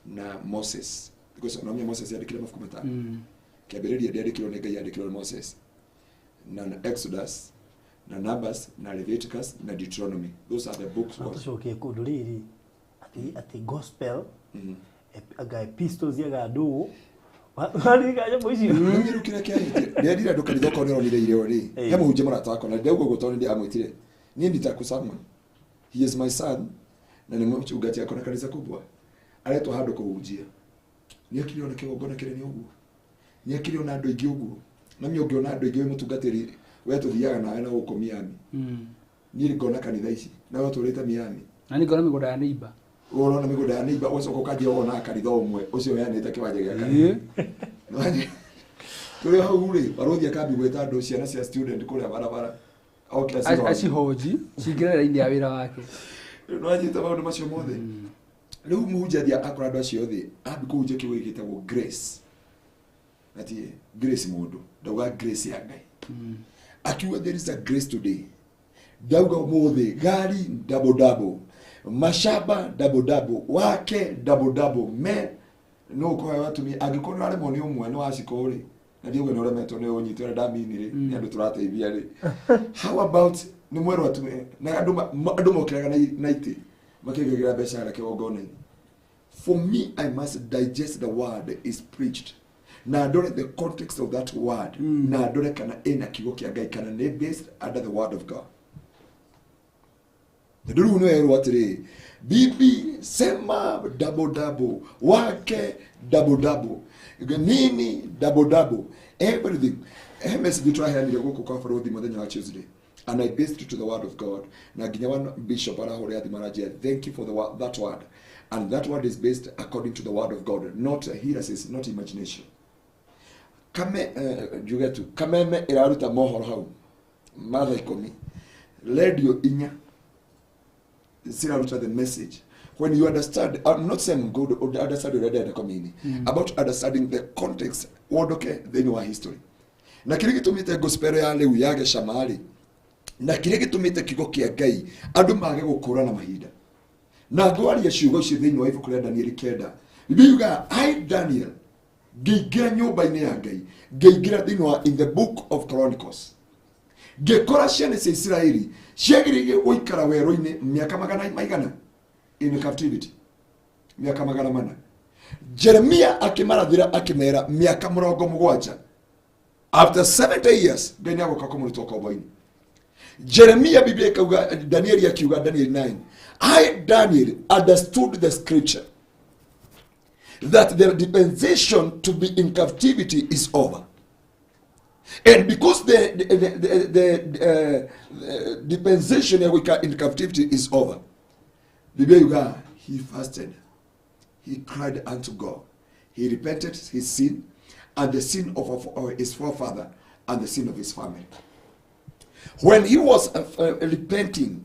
na Moses. Because no Moses yandĩkire mabuku matano. Kĩambĩrĩria ndĩandĩkirwo nĩ Ngai yandĩkirwo nĩ Moses. Na Exodus na Numbers na Leviticus na Deuteronomy. Those are the books. Tũcokie kũndũ rĩrĩ atĩ gospel anga epistles ya andũ warika nyamũ icio. Nĩ kĩrĩa kĩahĩtie. Ndĩrendire andũ kanitha okorwo nĩũronire irĩo rĩ. He mũhunjia mũrata wakwa na ndauga ũguo tondũ nĩndĩramwĩtire. Niĩ nditaku Samuel. He is my son na nĩ mũchungaji akona kanitha kubwa. Aretwo handũ kũhunjia. Nĩakire ona kĩgongona kĩnene ũguo. Nĩakire ona andũ aingĩ ũguo. Na niĩ ũngĩona andũ aingĩ wĩ mũtungatĩri we tũthiaga nawe na gũkũ Miami. Niĩ ngona kanitha ici na we ũtũrĩte Miami. Na niĩ ngona mĩgũnda ya neighbor. Ũrona mĩgũnda ya neighbor ũgacoka ũkanjia wona kanitha ũmwe ũcio ũheanĩte kĩwanja gĩa kanitha. Tũrĩ hau rĩ, barũthi akambi gwĩta andũ ciana cia student kũrĩa barabara. Oke acihoji. Acihoji cingĩre raini ya wĩra wake. Rĩu nĩwanyita maũndũ macio mothe. Rĩu mũhunjia akora andũ acio othe ambi kũhunjia kiugo gĩkĩ gĩtagwo grace. Ati grace mũndũ, ndauga grace ya Ngai. Akiuga there is a grace today. Ndauga ũmũthĩ gari double double, mashamba double double, wake double double, me no ũkoya atumia angĩkorwo nĩwaremwo nĩ ũmwe nĩ wacikũ rĩ, na ndiuga nĩ ũremetwo nĩ ũnyitwo ũrĩa ndamini rĩ, nĩ andũ tũrateithia rĩ. How about nĩ mwerwo atumia na andũ andũ mokĩraga na itĩ makĩingagĩra mbeca harĩa kĩgongona-inĩ. For me, I must digest the word is preached. Na ndore the context of that word. Na ndore kana ĩna kiugo kĩa Ngai kana nĩ based under the word of God. Tondũ rĩu nĩ werwo atĩrĩ, bibi sema double double, wake double double, nini double double, everything. He message tũraheanire gũkũ kwa barũthi mũthenya wa Tuesday. And I based it to the word of God. Na nginya one bishop arahũrĩra thimũ aranjĩra, thank you for the that word. And that word is based according to the word of God, not heresies, not imagination. Kame, njuge tu, kameme ĩraruta mohoro hau mathaa ikũmi, radio inya ciraruta the message. When you understand, I'm not saying good, understand ũrĩa ndĩrenda kũmini, about understanding the context, wondoke thĩinĩ wa history. Na kĩrĩa gĩtũmĩte gospel ya rĩu yage cama rĩ, na kĩrĩa gĩtũmĩte kiugo kĩa Ngai andũ mage gũkũra na mahinda. Na ngwaria ciugo ici thĩinĩ wa ibuku rĩa Danieli 9. Biblia yugaga, I Daniel ngĩingĩra nyũmba-inĩ ya Ngai, ngĩingĩra thĩinĩ wa in the book of Chronicles. Ngĩkora ciana cia Isiraeli ciagĩrĩire gũikara werũ-inĩ mĩaka magana maigana in captivity, mĩaka magana mana. Jeremia akĩmarathĩra akĩmera mĩaka mũrongo mũgwanja. After 70 years Ngai nĩagũka kũmũruta ũkombo-inĩ. Jeremia Biblia ikauga, Danieli akiuga, Daniel 9, I Daniel understood the scripture that the dispensation to be in captivity is over. And because the dispensation ya gũikara in captivity is over, Biblia yuga, he fasted, he cried unto God, he repented his sin and the sin of his forefather and the sin of his family. When he was repenting,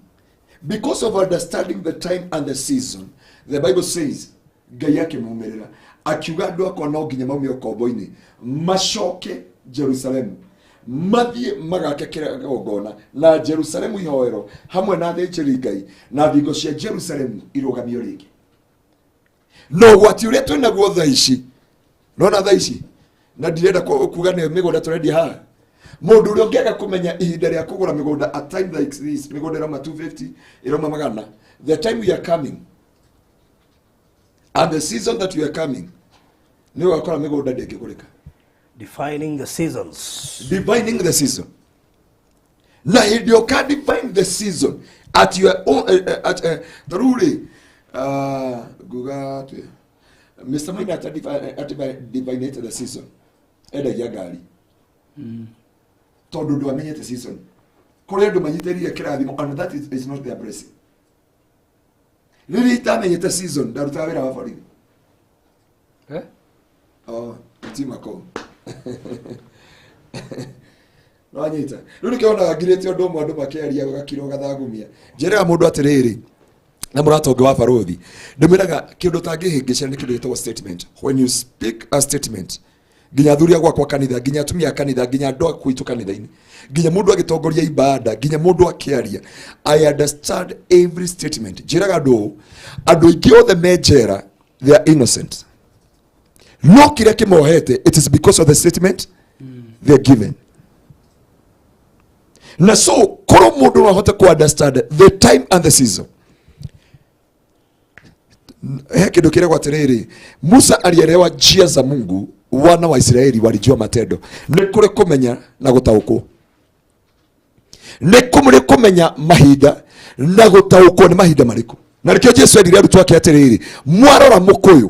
because of understanding the time and the season, the Bible says, Ngai akĩmumĩrĩra akiuga andũ akwa no nginya maume ũkombo-inĩ macoke Jerusalemu mathiĩ magake kĩgongona na Jerusalemu ihoero hamwe na athĩnjĩri Ngai na thingo cia Jerusalemu irũgamio rĩngĩ. No ũgwati ũrĩa twĩnaguo thaa ici, nona thaa ici na ndirenda kuga nĩ mĩgũnda tũrendia haha, mũndũ ũrĩa ũngĩaga kũmenya ihinda rĩa kũgũra mĩgũnda at time like this, mĩgũnda ĩrauma 250 ĩrauma magana, the time we are coming and the season that we are coming, nĩ ũgakora mĩgũnda ndĩngĩgũrĩka. Defining the seasons. Divining the season. Na hĩndĩ ũka divine the season at your own, at ta rĩu rĩ, nguga atĩa, Mr. Maina ata divinate the season, endagia ngari tondũ ndwamenyete season. Kũrĩ andũ manyitĩrĩire kĩrathimo and that is not their blessing. Rĩrĩa itamenyete season, ndarutaga wĩra wa borithi. Eh? Oh, ti mako. Nĩwanyita? Rĩu nĩkĩo wonaga ngirĩte ũndũ ũmwe andũ makĩaria gũgakira ũgathagumia. Njĩraga mũndũ atĩrĩrĩ, na mũrata ũngĩ wa barũthi, ndĩmwĩraga kĩndũ ũtangĩhĩngĩca nĩ kĩndũ gĩtagwo statement. When you speak a statement, nginya athuri a gwakwa kanitha, nginya atumia a kanitha, nginya andũ a gwitũ kanitha-inĩ, nginya mũndũ agĩtongoria ibada, nginya mũndũ akĩaria, I understand every statement. Njĩraga andũ ũũ, andũ aingĩ othe me njera, they are innocent. No kĩrĩa kĩmohete, it is because of the statement they are given. Na so korwo mũndũ no ahote ku understand the time and the season, he kĩndũ kĩragwo atĩrĩrĩ, Musa alielewa njia za Mungu, wana wa Israeli walijua matendo. Nĩ kũrĩ kũmenya na gũtaũkwo, nĩ kũrĩ kũmenya mahinda na gũtaũkwo nĩ mahinda marĩkũ. Na nĩkĩo Jesu erire arutwo ake atĩrĩrĩ, mwarora mũkũyũ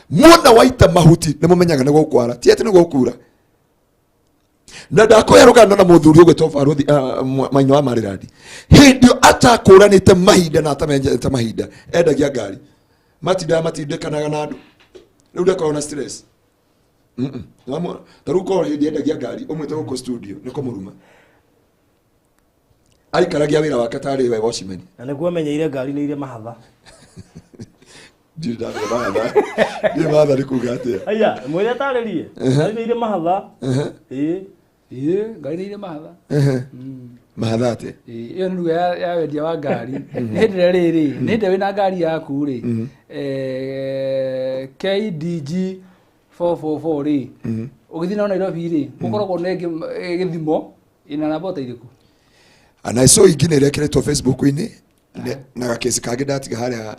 muona waita mahuti nĩ mũmenyaga nĩ gũkwara, ti atĩ nĩ gũkura. Na ndakoya rũgano na mũthuri ũgwĩtwo barũthi, Maina wa Marirandi, hĩndĩ ĩyo atakũranĩte mahinda na atamenyete mahinda, endagia ngari. Matindaga matindĩkanaga na andũ. Rĩu ndakorwo na stress. Ta rĩu korwo hĩndĩ endagia ngari ũmwĩte gũkũ studio nĩ kũmũruma. Aikaragia wĩra wake tarĩ we watchman. Na nĩguo amenyeire ngari nĩ irĩ mahatha. Ndirĩ ndamenya mahatha. Ndirĩ mahatha nĩ kuga atĩa. Aya, mwĩre atarĩrie. Ngari nĩ irĩ mahatha. Ĩĩ. Ĩĩ, ngari nĩ irĩ mahatha. Mahatha atĩa? Ĩĩ, ĩyo nĩ ruga ya wendia wa ngari. Nĩ hĩndĩ ĩrĩa rĩrĩ, nĩ hĩndĩ ĩrĩa wĩna ngari yaku rĩ, KDG 444 rĩ, ũgĩthiĩ nayo Nairobi rĩ, gũkoragwo na ĩngĩ gĩthimo ĩna namba ta irĩkũ? Na ico ingĩ nĩ irekeretwo Facebook-inĩ na gakesi kangĩ ndatiga harĩa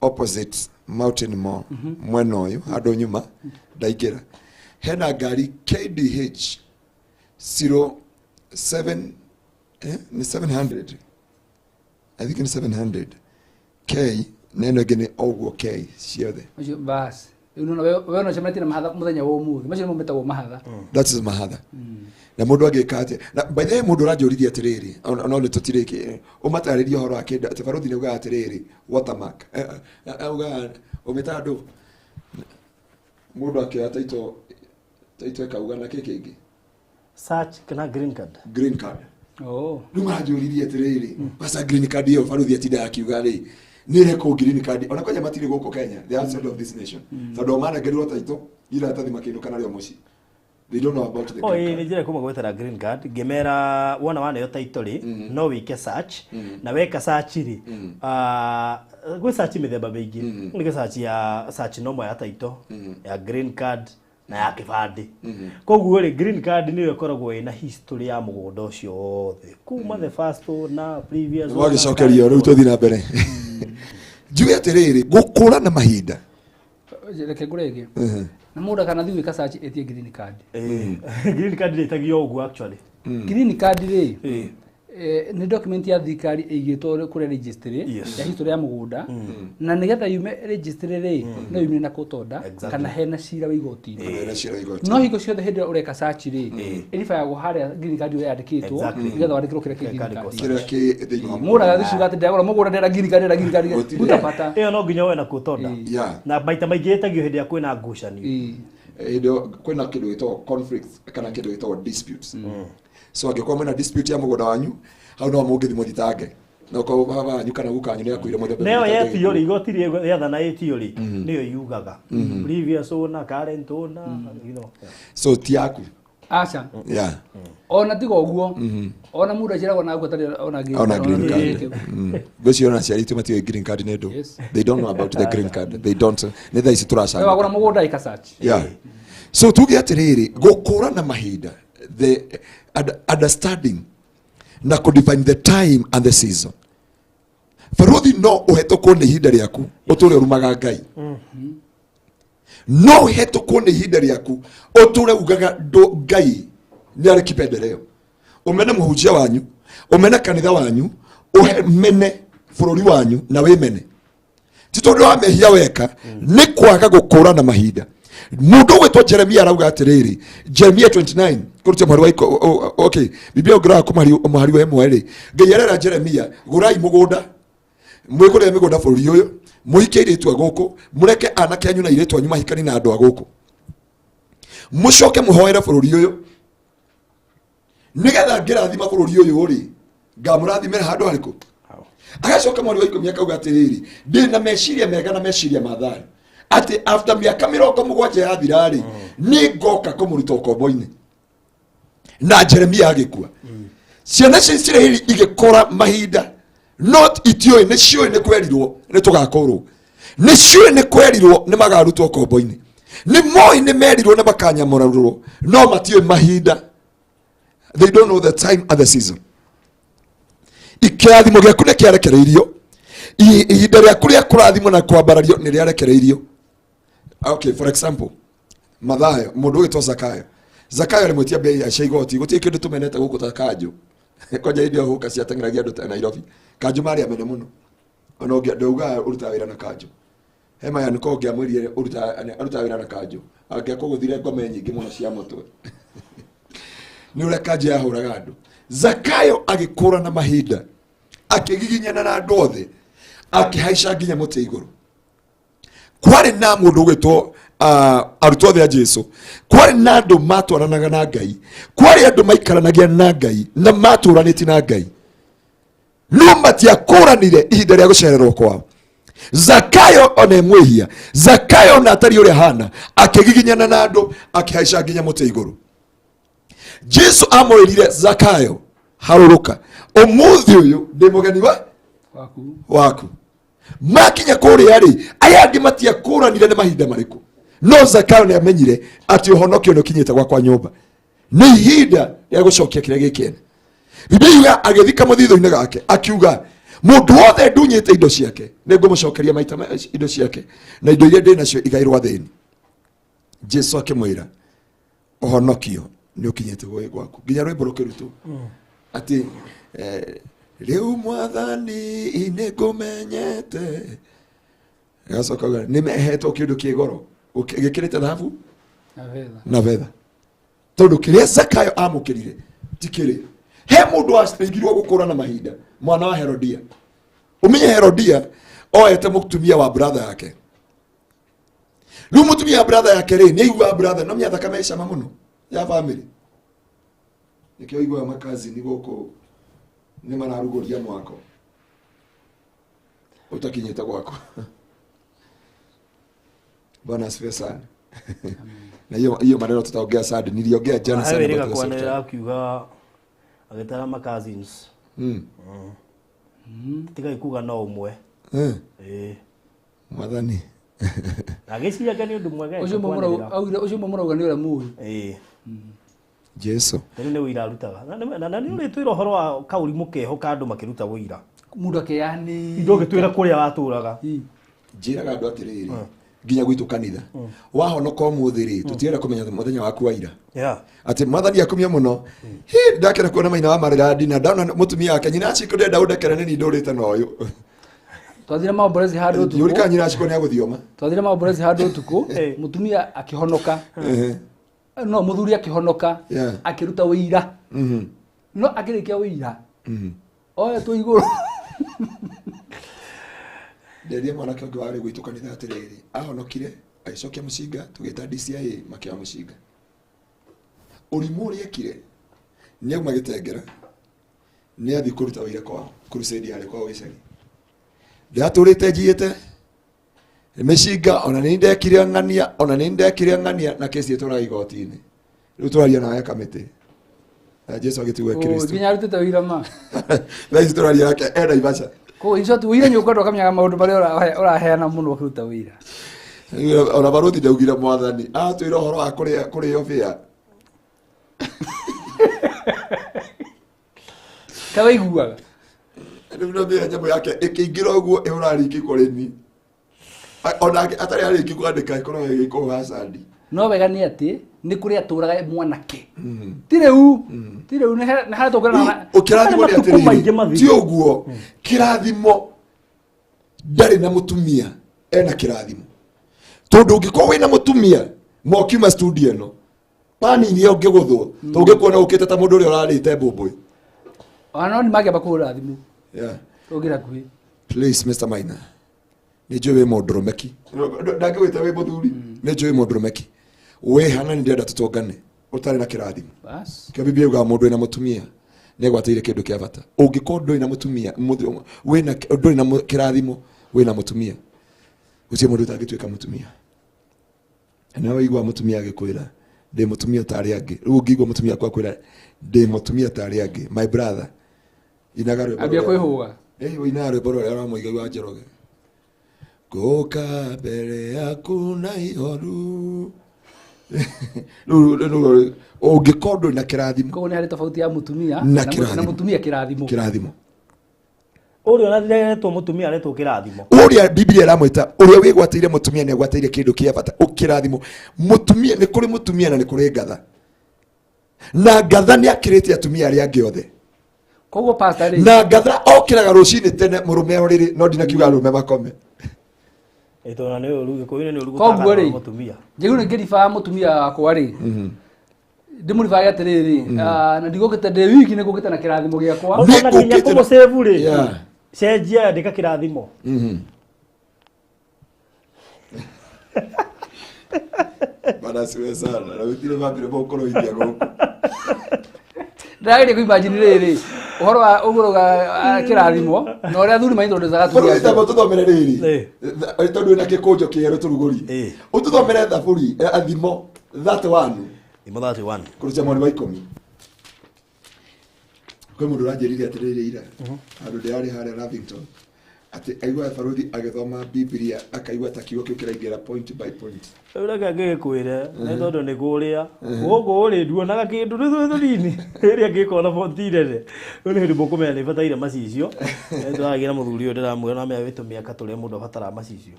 opposite Mountain Mall mwena ũyũ handũ nyuma ndaingĩra hena ngari KDH 07 ni 700, I think ni 700 K na ĩno ĩngĩ nĩ ũguo K ciothe. Macio bas. Rĩu nĩwona we no ũcemanĩtie na mahatha mũthenya wa ũmũthĩ. Macio nĩmo metagwo mahatha. That is mahatha. Na mũndũ angĩka atĩa? Na by the way mũndũ ũranjũririe atĩrĩrĩ, no nĩ tũtirĩkĩ ũmatarĩrie ũhoro wa kĩndũ atĩ barũthi nĩ augaga atĩrĩrĩ watermark, augaga ũmĩta andũ mũndũ akĩoya title title ĩkauga na kĩ kĩngĩ Search kana green card. Green card. Oh. Rĩu maranjũririe atĩrĩrĩ, basa green card ĩyo barũthi atindaga akiuga rĩ nĩ ĩrĩkũ green card? Ona kwanja matirĩ gũkũ Kenya, they are outside of this nation, tondũ o manengerirwo title iratathi makĩinũka narĩo mũciĩ. They don't know about the O green ĩĩ, nĩ card. njĩra kuma gwetera green card ngĩmera wona waneo title rĩ, no wĩke search, na weka search rĩ, gwĩ search mĩthemba mĩingĩ. Nĩ search ya search normal ya title, ya green card na ya kĩbandĩ. Koguo rĩ, green card nĩyo ĩkoragwo ĩna history ya mũgũnda ũcio wothe kuma the first owner, previous owner, Wagĩcokerio rĩu tũthiĩ na mbere. Njuge atĩrĩrĩ, gũkũra na mahinda. Reke ngũre ĩngĩ. Na mũndũ akanathiĩ gwĩka search ĩtie green card. Ĩĩ. Green card rĩtagio ũguo actually. Green card rĩ, Ĩĩ. Nĩ document ya thirikari ĩigĩtwo kũrĩa registry ya history ya mũgũnda, na nĩgetha yume registry rĩ, no yumire na court order kana hena cira wa igoti-inĩ. Hena cira wa igoti. No hingo ciothe hĩndĩ ĩrĩa ũreka search rĩ, ĩribayagwo harĩa green card ĩyo yandĩkĩtwo nĩgetha wandĩkĩrwo kĩrĩa kĩ green card. Kĩrĩa kĩ thĩinĩ wa Mũndũ agathiĩ ciuga atĩ ndĩragũra mũgũnda, ndĩrenda green card, ndĩrenda green card, Gũtirĩ. ruta bata. Ĩyo no nginya woe na court order. Na maita maingĩ ĩtagio hĩndĩ ĩrĩa kwĩna ngucanio. Hĩndĩ ĩyo kwĩna kĩndũ gĩtagwo conflicts kana kĩndũ gĩtagwo disputes. So angĩkorwo mwĩna dispute ya mũgũnda wanyu, hau no mũngĩthiĩ mũthitange. Na okorwo baba wanyu kana guka wanyu nĩ akuire mũthemba Nayo mũthitange yetio rĩ, gĩkuũ. igoti rĩathana ĩtio rĩ, nĩyo yugaga previous owner, current owner. So ti yaku. Aca. Ona tiga ũguo, ona mũndũ aciaragwo na atarĩ ona green Ona card, green ona card. kĩu. Ngwĩciria ona aciari aitũ matiũĩ green card nĩ ndũ. They don't know about the green card. They don't. Nĩ thaa ici We wagũra tũracanga. mũgũnda ĩka search. Yeah. So tuge atĩrĩrĩ, gũkũra na mahinda, the understanding na kũdefine the time and the season. Barũthi no ũhetũkwo nĩ ihinda rĩaku ũtũre ũrumaga Ngai. No ũhetũkwo nĩ ihinda rĩaku ũtũre ugaga ndũ Ngai nĩ arĩ kipendeleo. Ũmene mũhunjia wanyu, ũmene kanitha wanyu, ũmene bũrũri wanyu na wĩmene. Ti tondũ wa mehia weka, nĩ kwaga gũkũra na mahinda. Mũndũ ũgwĩtwo Jeremia arauga atĩrĩrĩ, Jeremia 29 kũruta mũhari wa okay, Biblia ũngĩrora mũhari wa ĩmwe rĩ, Ngai arera Jeremia, gũrai mũgũnda, mwĩgũrĩre mĩgũnda bũrũri ũyũ, mũhikie airĩtu a gũkũ, mũreke anake anyu na airĩtu anyu mahikanie na andũ a gũkũ, mũcoke mũhoere bũrũri ũyũ, nĩgetha ngĩrathima bũrũri ũyũ rĩ, ngamũrathimĩra handũ harĩkũ? Agacoka mweri wa 10 akauga atĩrĩrĩ, ndĩ na meciria mega na meciria ma thayũ, atĩ after mĩaka 70 yathira rĩ, nĩ ngoka kũmũruta ũkombo-inĩ. Na Jeremia agĩkua. Ciana cia Isiraeli igĩkũra mahinda, not itiũĩ, nĩ ciũĩ nĩ kwerirwo nĩ tũgakũrwo, nĩ ciũĩ nĩ kwerirwo nĩ magarutwo ũkombo-inĩ, nĩ moĩ nĩ merirwo nĩ makanyamũrũrwo, no matiũĩ mahinda. They don't know the time and the season. Kĩrathimo gĩaku nĩ kĩarekereirio, ihinda rĩaku rĩa kũrathimwo na kwambarario nĩ rĩarekereirio. Okay, for example, Mathayo, mũndũ ũgĩtwo Zakayo. Zakayo arĩ mwĩtia mbia cia igoti, gũtirĩ kĩndũ tũmenete gũkũ ta kanjũ. Kwanja hĩndĩ ĩyo hũka ciateng'eragia andũ ta Nairobi. Kanjũ marĩ amene mũno. Ona ndaugaga ũrutaga wĩra na kanjũ. He maya nĩko ũngĩamwĩrire arutaga wĩra na kanjũ. Angĩakũgũthire ngome nyingĩ mũno cia mũtwe. Nĩ ũrĩa kanjũ yahũraga andũ. Zakayo agĩkũra na mahinda, akĩgiginyana na andũ othe, akĩhaica nginya mũtĩ igũrũ. Kwarĩ na mũndũ ũgwĩtwo arutwo othe a Jesu. Kwarĩ na andũ matwaranaga na Ngai. Kwarĩ andũ maikaranagia na Ngai na matũranĩtie na Ngai. No matiakũranire ihinda rĩa gũcererwo kwao. Zakayo ona mwĩhia, Zakayo ona atariĩ ũrĩa hana, akĩgiginyana na andũ, akĩhaica nginya mũtĩ igũrũ. Jesu amwĩrire Zakayo, harũrũka, ũmũthĩ ũyũ ndĩ mũgeni wa waku. Makinya kũrĩa rĩ, aya angĩ matiakũranire nĩ mahinda marĩkũ, no Zakayo nĩ amenyire atĩ ũhonokio nĩ ũkinyĩte gwakwa nyũmba, nĩ ihinda rĩa gũcokia kĩrĩa gĩkĩene. Biblia yuga agĩthika mũthithũ-inĩ gake akiuga mũndũ wothe ndunyĩte indo ciake nĩ ngũmũcokeria maita indo ciake na indo iria ndĩ nacio igaĩrwo athĩni. Jesu akĩmwĩra ũhonokio nĩ ũkinyĩte gwaku. Nginya rwĩmbo rũkĩrutwo atĩ rĩu mwathani nĩ ngũmenyete, agacoka auga nĩ mehetwo kĩndũ kĩ goro gĩkĩrĩte thahabu na betha, tondũ kĩrĩa Zakayo amũkĩrire ti kĩrĩ. He mũndũ waigirwo gũkũra na mahinda, mwana wa Herodia. Ũmenye Herodia oete mũtumia wa brother yake. Rĩu mũtumia wa brother yake rĩ, nĩ aiguaga brother no menya thakame ĩcama mũno ya family. Nĩkĩo aiguaga makazini gũkũ nĩ mararugũria mwako ũtakinyĩte gwakwa. Bwana asifiwe sana. Na hiyo maneno tutaongea sana, niliongea jana sana. Hayo kwa neno akiuga agitara ma cousins. Tiga ikuga no umwe. Mwathani. Na gĩciria nĩ ũndũ mwega. Ũcio mũmũra auga nĩ ũrĩa mũũĩ. Jesu. Tene nĩ ũira arutaga. Na nĩ ũrĩtwĩra ũhoro wa kaũrimũ keho ka andũ makĩruta ũira. Mũndũ akĩyani. Ndũngĩtwĩra kũrĩa watũraga. Njĩraga andũ atĩrĩrĩ, nginya gwitũ kanitha wahonoka ũmũthĩ rĩ, tũtirenda kũmenya mũthenya waku wa ira. Atĩ mwathani akumia mũno, hi ndakena kuona maina wa marĩra ndina ndona mũtumia wake nyina Aciko ndenda ũndekere nĩ niĩ ndũrĩte na ũyũ. Twathire maomborezi handũ ũtukũ. Yũrika nyina Aciko nĩ agũthioma. Twathire maomborezi handũ ũtukũ, mũtumia akĩhonoka. No mũthuri akĩhonoka, akĩruta ũira. No akĩrĩkia ũira, oetwo igũrũ. Nderie mwanake ũngĩ warĩ gwitũ kanitha atĩrĩrĩ, ahonokire agĩcokia mũcinga, tũgĩta DCIA makĩoya mũcinga. Ũrimũ ũrĩa ekire nĩ auma gĩtengera, nĩ athiĩ kũruta wĩra kwao, crusade yarĩ kwao gĩcagi. Ndatũrĩte njiĩte mĩcinga, ona nĩ ndekire ng'ania, ona nĩ ndekire ng'ania, na kesi ĩtũraga igoti-inĩ. Rĩu tũraria nawe kamĩtĩ. Na Jesu agĩtigwo Kristo. Nginya arutĩte ũira ma. Thaa ici tũraria nake e Naivasha. Koguo in short ũira nĩ ũkwenda ũkamenyaga maũndũ marĩa ũraheana mũno ũkĩruta ũira. Ona barũthi ndaugire mwathani atwĩra ũhoro wa kũrĩo bĩa. Ta waiguaga. Rĩu no mbĩa nyamũ yake ĩkĩingĩra ũguo ĩhũra riki kũrĩmi. Ona atarĩ arĩki kwandĩka ĩkorwo ĩgĩkwo hasadi. No wega nĩ atĩ nĩ kũrĩa atũraga mwanake. Ti rĩu, ti rĩu nĩ harĩa tũngĩrana. Kĩrathimo nĩ atĩrĩrĩ, ti ũguo. Kĩrathimo ndarĩ na mũtumia ena kĩrathimo. Tondũ ũngĩkorwo wĩna mũtumia mokiuma studio ĩno pani iria ũngĩgũthwo tũngĩkuona ũkĩte ta mũndũ ũrĩa ũrarĩte mbũmbũĩ. Ona no nĩ mangĩamba kũhũra thimũ. Tũngĩra kuhĩ. Please Mr. Maina, nĩ njũĩ wĩ mũndũrũmeki. Ndangĩgwĩta wĩ mũthuri, nĩ njũĩ mũndũrũmeki. Wĩ hana nĩ ndĩrenda tũtũngane ũtarĩ na kĩrathimo. Kĩo Biblia yugaga mũndũ wĩna mũtumia nĩ agwatĩire kĩndũ kĩa bata. Ũngĩkorwo ndũrĩ na mũtumia, wĩna ndũrĩ na kĩrathimo, wĩna mũtumia. Gũtirĩ mũndũ ũtangĩtuĩka mũtumia. Na waigua mũtumia agĩkwĩra ndĩ mũtumia ta arĩa angĩ. Rĩu ũngĩigua mũtumia akwa akwĩra ndĩ mũtumia ta arĩa angĩ, my brother, inaga rwĩmbo. Ambia kwĩhũga. Ũinaga rwĩmbo rũrĩa ũramũiga wa Njoroge. Ngũka mbere yaku na ihoru. Rĩu ũngĩkorwo ndũrĩ na kĩrathimo. Koguo nĩ harĩ tofauti ya mũtumia na mũtumia kĩrathimo. Kĩrathimo. Ũrĩa ũraretwo mũtumia aretwo kĩrathimo. Ũrĩa Biblia ĩramwĩta ũrĩa wĩgwatĩire mũtumia nĩ agwatĩire kĩndũ kĩa bata, kĩrathimo. Mũtumia nĩ kũrĩ mũtumia na nĩ kũrĩ ngatha. Na ngatha nĩ akĩrĩte atumia arĩa angĩ othe. Koguo pastor rĩ. Na ngatha okĩraga rũcinĩ tene mũrũme ũrĩrĩ, no ndinakiuga arũme makome. Ĩtona nĩ ũru gĩkũyũ nĩ ũru Koguo rĩ, mũtumia. Njĩgu nĩ ngĩribaa mũtumia wakwa rĩ. Ndĩmũribage atĩrĩrĩ, na ndigũkĩte ndĩ wiki nĩ ngũkĩte na kĩrathimo gĩakwa. Ona nginya kũmũsave rĩ. Cenjia andĩka kĩrathimo. Bana siwe sana na witire mambire bokorwo ithia guku. Ndagire kuimagine riri uhoro wa uguo ga kirathimo na uria athuri maithondecaga atumia. Bro, tuthomere riri. Tondu wina gikunjo kieru turuguri. Ututhomere thaburi athimo 31. Thimo 31. Kuruta mweri wa 10. Kwi mundu uranjirire atiriri ira. Andu ndirari haria Lavington. Ati aigua baruthi agithoma Biblia akaigua ta kiugo kiu kiraingĩra point by point. Rĩu reke ngĩgĩkwĩre nĩ tondũ nĩ kũrĩa gũkũ rĩ nduonaga kĩndũ nĩ tũnini ĩrĩa ngĩkona boti nene. Rĩu nĩ hĩndĩ mũkũmenya nĩ bataire macicio. Nĩ tũragĩra mũthuri ũyũ ndĩramwĩra na menya wĩ tũmĩaka tũrĩa mũndũ abataraga macicio.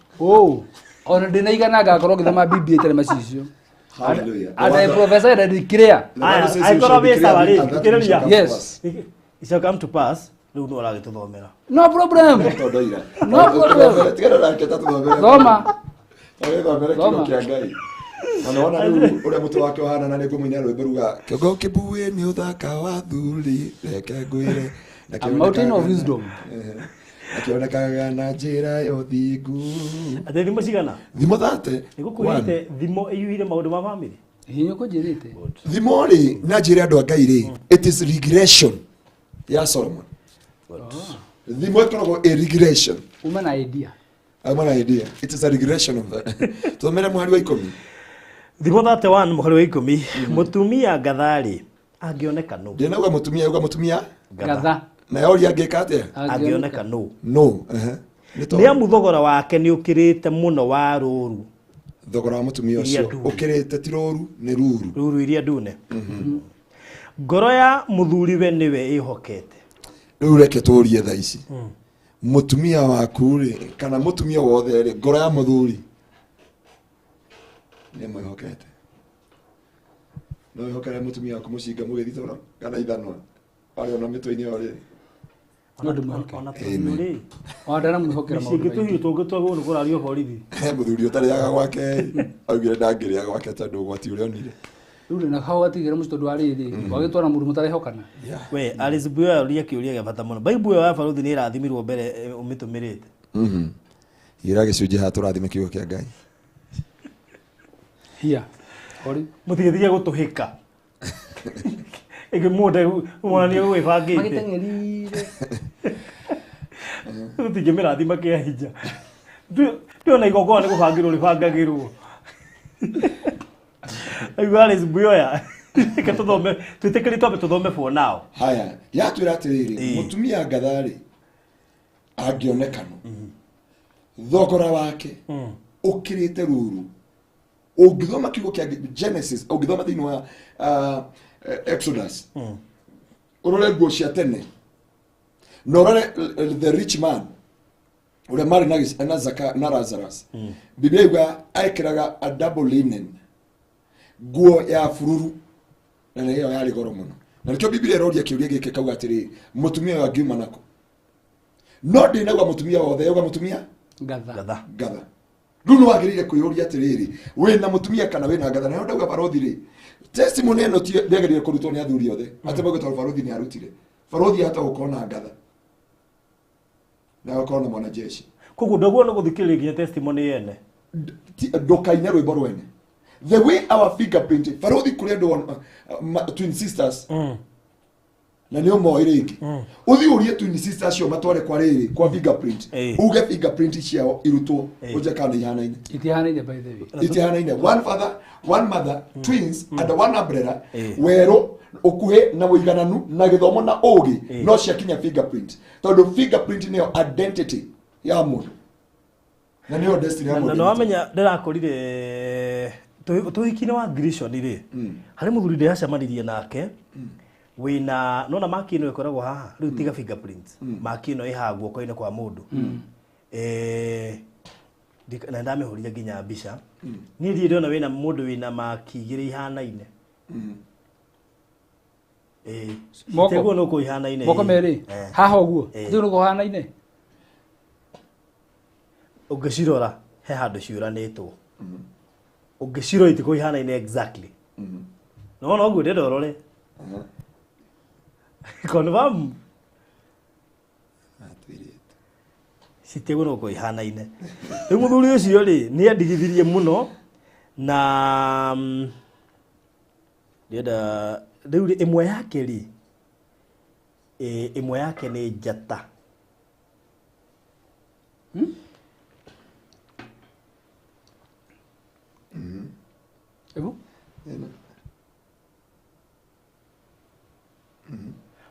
Ona ndĩnaigana ngakorwo ngĩthoma Biblia itarĩ macicio. Hallelujah. And I prophesied and declare. Angĩkorwo wĩ sawa rĩ, thikĩrĩria. Yes. It shall come to pass. Rĩu nĩ ũragĩtũthomera. No problem. No problem. Tigana nake tatũthomere. Thoma. Thomere kiugo kĩa Ngai. Na nĩwona rĩu ũrĩa mũtwe wake ũhana na nĩngũmũinĩra rwĩmbo ruga kĩongo kĩmbuĩ nĩ ũthaka wa thuri reke ngwĩre. A mountain of wisdom. Akĩonekaga na njĩra ya ũthingu. Atĩ thimo cigana? Thimo 30. Nĩgũkwĩrĩte thimo ĩiyũire maũndũ ma bamĩrĩ? Ĩĩ nĩũkũnjĩrĩte. Thimo rĩ na njĩra andũ a Ngai rĩ, it is regression ya Solomon. Thimo ĩkoragwo a regression. Uma na idea. Uma na idea. It is a regression of that. Tuthomere mũhari wa 10. Thimo 31 mũhari wa 10. Mũtumia ngatha-rĩ angĩoneka nũ? Ndinauga mũtumia, uga mũtumia ngatha. Na yoria angĩka atĩa? Angĩoneka nũ? No. Nĩ amu thogora wake nĩ ũkĩrĩte mũno wa rũru. Thogora wa mũtumia ũcio ũkĩrĩte ti rũru nĩ ruru. Ruru iria ndune. Ngoro ya mũthuriwe nĩwe ĩhokete. Rĩu reke tũrie thaa ici. Mũtumia waku rĩ kana mũtumia wothe rĩ ngoro ya mũthuri nĩ mwĩhokete. No wĩhokere mũtumia waku mũcinga mũgĩthiĩ toro kana ithanwa arĩ ona mĩtwe-inĩ ĩyo rĩ. No ndĩmwĩhoke. Ona tũhiũ rĩ. Ona ndanamwĩhokera maũndũ maingĩ. Tũhiũ tũngĩtwarwo nĩ kũrario borithi. He mũthuri ũtarĩaga gwake augire ndangĩrĩa gwake tondũ ũgwati ũrĩa onire. Rĩu na hau gatigĩra mũciĩ tondũ wa rĩrĩ wagĩtwara mũndũ mũtarehokana. We Alice Buya ũria kĩũria gĩa bata mũno. Bible ĩyo ya baruthi nĩ ĩrathimirwo mbere ũmĩtũmĩrĩte. Ira gĩcunjĩ haha tũrathime kiugo kĩa Ngai. Hia. Ori. Mũtigĩtige gũtũhĩka. Ĩngĩ mũndũ mwana nĩ gwĩbangĩte. Magĩteng'erire. Tũtingĩmĩrathima kĩa hinya. Ndĩona igongona nĩ gũbangĩrwo rĩbangagĩrwo. Aigua Alice Buya. Reke tũthome, twĩtĩkĩrie twambe tũthome for now. Haya, yatwĩra atĩrĩrĩ, mũtumia ngatha-rĩ angĩonekana thogora wake ũkĩrĩte ruru. Ũngĩthoma kiugo kĩa Genesis, ũngĩthoma thĩinĩ wa Exodus, ũrore nguo cia tene na ũrore the rich man ũrĩa marĩ na Zaka na Lazarus. Biblia yuga ekĩraga a double linen, nguo ya bururu, na nĩyo yarĩ goro mũno. Na nĩkĩo Biblia ĩroria kĩũria gĩkĩ kauga atĩrĩrĩ, mũtumia ũyũ angiuma nakũ? No ndĩnauga mũtumia wothe, yauga mũtumia ngatha. Ngatha. Rĩu nĩ wagĩrĩire kwĩyũria atĩrĩrĩ, wĩna mũtumia kana wĩna ngatha? Na ndauga barothi rĩ, testimony ĩno ndĩagĩrĩire kũrutwo nĩ athuri othe. Atĩ mauge tondũ barothi nĩ arutire. Barothi ahota gũkorwo na ngatha na gũkorwo na mwanajeshi. Koguo ndagwo nĩ gũthikĩrĩria nginya testimony yene. Ndũkaine rwĩmbo rwene. The way our fingerprint, barothi kũrĩ andũ twin sisters, na nĩ ũmoĩ rĩngĩ. Ũthiĩ ũrie twin sisters acio matware kwa rĩrĩ kwa fingerprint. Uge fingerprint ciao irutwo ũnje kana ihanaine. Itihanaine by the way. Itihanaine. One father, one mother, twins under one umbrella, werũ ũkuhĩ na ũigananu na gĩthomo na ũgĩ no ciakinya fingerprint. Tondũ fingerprint nĩyo identity ya mũndũ. Na nĩyo destiny ya mũndũ. Na nĩwamenya ndĩrakorire tũhiki-inĩ wa Grishon rĩ, harĩ mũthuri ndĩracemanirie nake wĩna nona maki ĩno ĩkoragwo haha rĩu tiga fingerprint, maki ĩno ĩ haha guoko-inĩ kwa mũndũ. Na ndamĩhũrire nginya mbica. Niĩ ndirĩ ndona wĩna mũndũ wĩna maki igĩrĩ ihanaine. Moko no kũihanaine. Moko merĩ haha ũguo rĩu nĩ kũhanaine. Ũngĩcirora he handũ ciũranĩtwo. Ũngĩcirora itikũihanaine exactly. No no ũguo ndĩrenda ũrore. Confirm. Citiagwo no gũkorwo ihanaine. Rĩu mũthuri ũcio rĩ, nĩ andigithirie mũno na ndĩrenda rĩu rĩ, ĩmwe yake rĩ, ĩmwe yake nĩ njata. Ebu?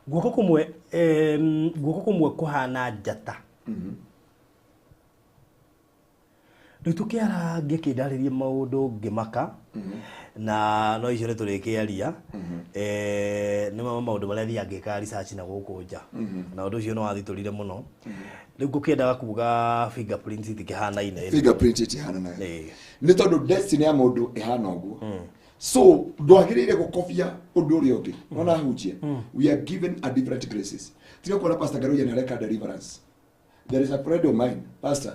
Guoko kũmwe, guoko kũmwe kũhana njata. Rĩu tũkĩara ngĩkĩndarĩria maũndũ ngĩmaka, na no icio nĩ tũrĩkĩaria. Nĩ maũndũ marĩa thiaga ngĩka research na gũkũ nja, na ũndũ ũcio nĩ wathitũrire mũno. Rĩu ngũkĩendaga kuga fingerprints itikĩhanaine. Fingerprint itihananaga. Ĩĩ. Nĩ tondũ destiny ya mũndũ ĩhana ũguo. So ndwagĩrĩire gũkobia ũndũ ũrĩa ũngĩ. Nona hunjia, we are given a different graces. Tiga kuona Pastor Garuya nĩ areka deliverance. There is a friend of mine, pastor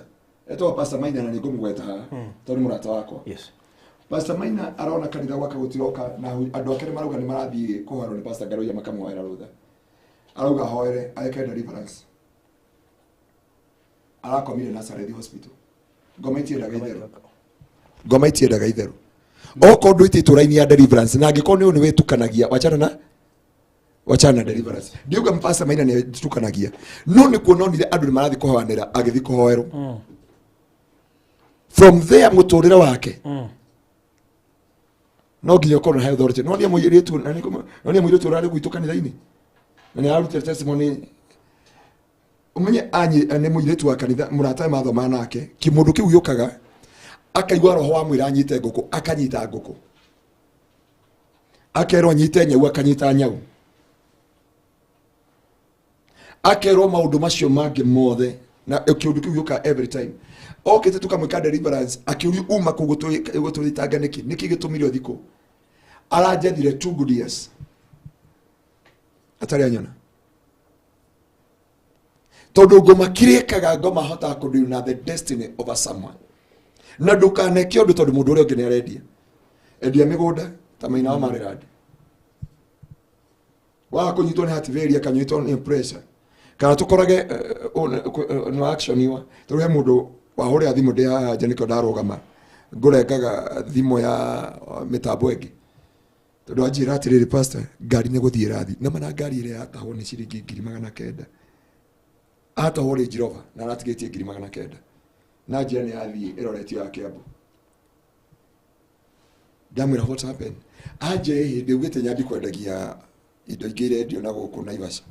etagwo Pastor Maina, na nĩngũmũgweta haha tondũ nĩ mũrata wakwa. Pastor Maina arona kanitha gwake gũtiroka, na andũ ake nĩ marauga nĩ marathiĩ kũhoerwo nĩ Pastor Garuya, makamũhoera rũtha. Arauga ahoere areke deliverance. Arakomire Nazareth Hospital. Ngoma itiendaga itherũ, ngoma itiendaga itherũ. Okorwo ndwĩtĩtwo raini ya deliverance, na angĩkorwo nĩ ũũ nĩ wĩtukanagia, wachana na deliverance. Ndiuga Pastor Maina nĩ tukanagia, no nĩ kuona onire andũ nĩ marathiĩ kũhoanĩra, agĩthiĩ kũhoerwo. From there mũtũrĩre wake no nginya ũkorwo na high authority. No nĩ mũirĩtu, na no nĩ mũirĩtu ũrarĩ gwitũ kanitha-inĩ na nĩ ararutire testimony. Ũmenye anyi nĩ mũirĩtu wa kanitha, mũrata mathoma nake. Kĩmũndũ kĩu gĩũkaga akaigua roho wa mwĩra anyite ngũkũ, akanyita ngũkũ, akerwo anyite nyau, akanyita nyau, akerwo maũndũ macio mangĩ mothe, na kĩũndũ kĩu gĩũkaga every time. Okĩte tũkamwĩka deliverance, akĩũrio uma kũ gũtũritanga nĩkĩ, nĩkĩ gĩtũmire ũthiĩ kũ. Aranjethire 2 good years atarĩ anyona, tondũ ngoma kĩrĩkaga, ngoma hotaga kũdeal na the destiny of a someone. Na ndũkaneke ũndũ tondũ mũndũ ũrĩa ũngĩ nĩ arendia endia mĩgũnda ta Maina wa Maryland, waga kũnyitwo nĩ heart failure, kanyitwo nĩ pressure, kana tũkorage nĩ actioniwa. Tondũ he mũndũ wahũrĩra thimũ ndĩ haha nja, nĩkĩo ndarũgama ngũrengaga thimũ ya mĩtambo ĩngĩ, tondũ anjĩra atĩrĩrĩ, "Pastor, ngari nĩ gũthiĩ ĩrathiĩ na mana." Ngari ĩrĩa yatahwo nĩ ciringi 900,000. Atahwo Range Rover na aratigĩtie 900,000, na njĩra nĩ yathiĩ ĩroretio ya Kiambu. Ndamwĩra, "What happened?" Anje hĩndĩ ugĩte nyambi kwendagia indo ingĩ irendio na gũkũ Naivasha.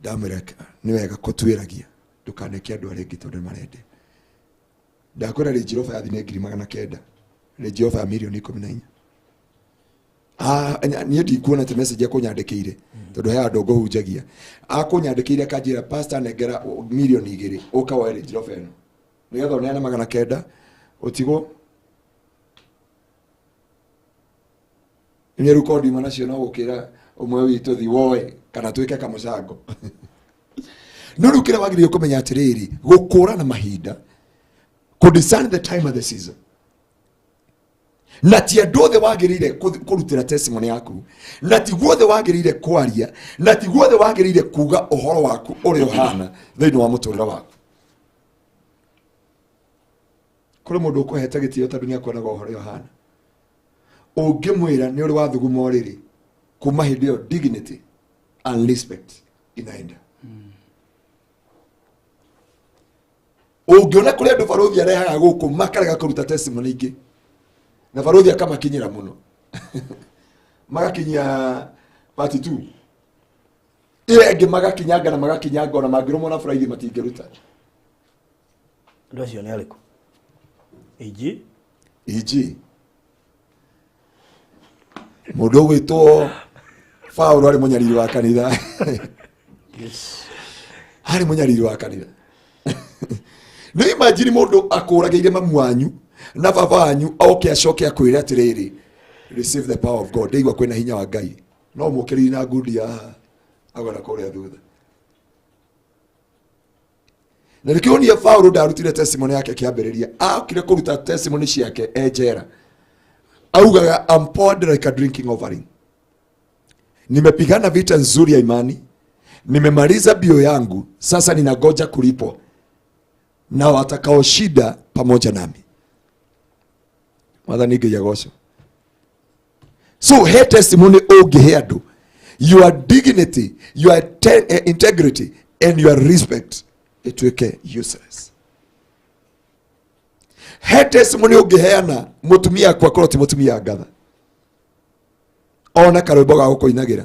Ndamwĩra, "Nĩ wega kũtuĩragia, ndũkaneke andũ arĩa angĩ tondũ nĩ marendia." Ndakwĩra Range Rover yathi nĩ 900,000, Range Rover ya mirioni 14. Ah, niĩ ndikuona atĩ message akũnyandĩkĩire, tondũ he andũ ngũhunjagia akũnyandĩkĩire akanjĩra, "Pastor, nengera 2 mirioni ũka woe Range Rover ĩno nĩgetha ũneane 900 ũtigwo." Nĩ rĩu korwo ndiuma nacio, no gũkĩra ũmwe witũ thi woe kana twĩke kamũcango. No rĩu kĩrĩa wagĩrĩire kũmenya atĩrĩrĩ, gũkũra na mahinda, kũ discern the time and the season, na ti andũ othe wagĩrĩire kũrutĩra testimony yaku, na ti guothe wagĩrĩire kwaria, na ti guothe wagĩrĩire kuga ũhoro waku ũrĩa ũhana thĩinĩ wa mũtũrĩre waku. Kũrĩ mũndũ ũkũhete gĩtĩo tondũ nĩ akuonaga ũhoro ũrĩa ũhana. Ũngĩmwĩra nĩ ũrĩ wathuguma ũrĩrĩ, kuma hĩndĩ ĩyo dignity and respect inaenda. Ũngĩona kũrĩ andũ barũthi arehaga gũkũ makarega kũruta testimony ingĩ, na barũthi akamakinyĩra mũno, magakinyia part 2 ĩyo ĩngĩ, magakinyanga na magakinyanga, ona mangĩrũmwo na buraithi matingĩruta. Andũ acio nĩ arĩkũ iji? Iji mũndũ ũgwĩtwo Paũlũ arĩ mũnyariri wa kanitha. Arĩ mũnyariri wa kanitha. Nĩ imagine mũndũ akũragĩire mamu wanyu na baba wanyu, oke acoke akwĩre atĩrĩrĩ, "Receive the power of God, ndĩigua kwĩna hinya wa Ngai." No mũkĩrĩri na ngundi ya agona kũrĩa thutha. Na nĩkĩo nie Paũlũ ndarutire testimony yake kĩambĩrĩria, akire kũruta testimony ciake e njera. Augaga, "I'm poured like a drinking offering, nimepigana vita nzuri ya imani, Nimemaliza bio yangu, sasa ninangoja kulipwa na watakaoshinda pamoja nami. Mwathani Ngai agocwo. So he testimony ũngĩhe andũ, your dignity, your integrity and your respect ĩtuĩke useless. He testimony ũngĩheana mũtumia aku akorwo ti mũtumia ngatha, ona karwĩmbo ga gũkũinagĩra.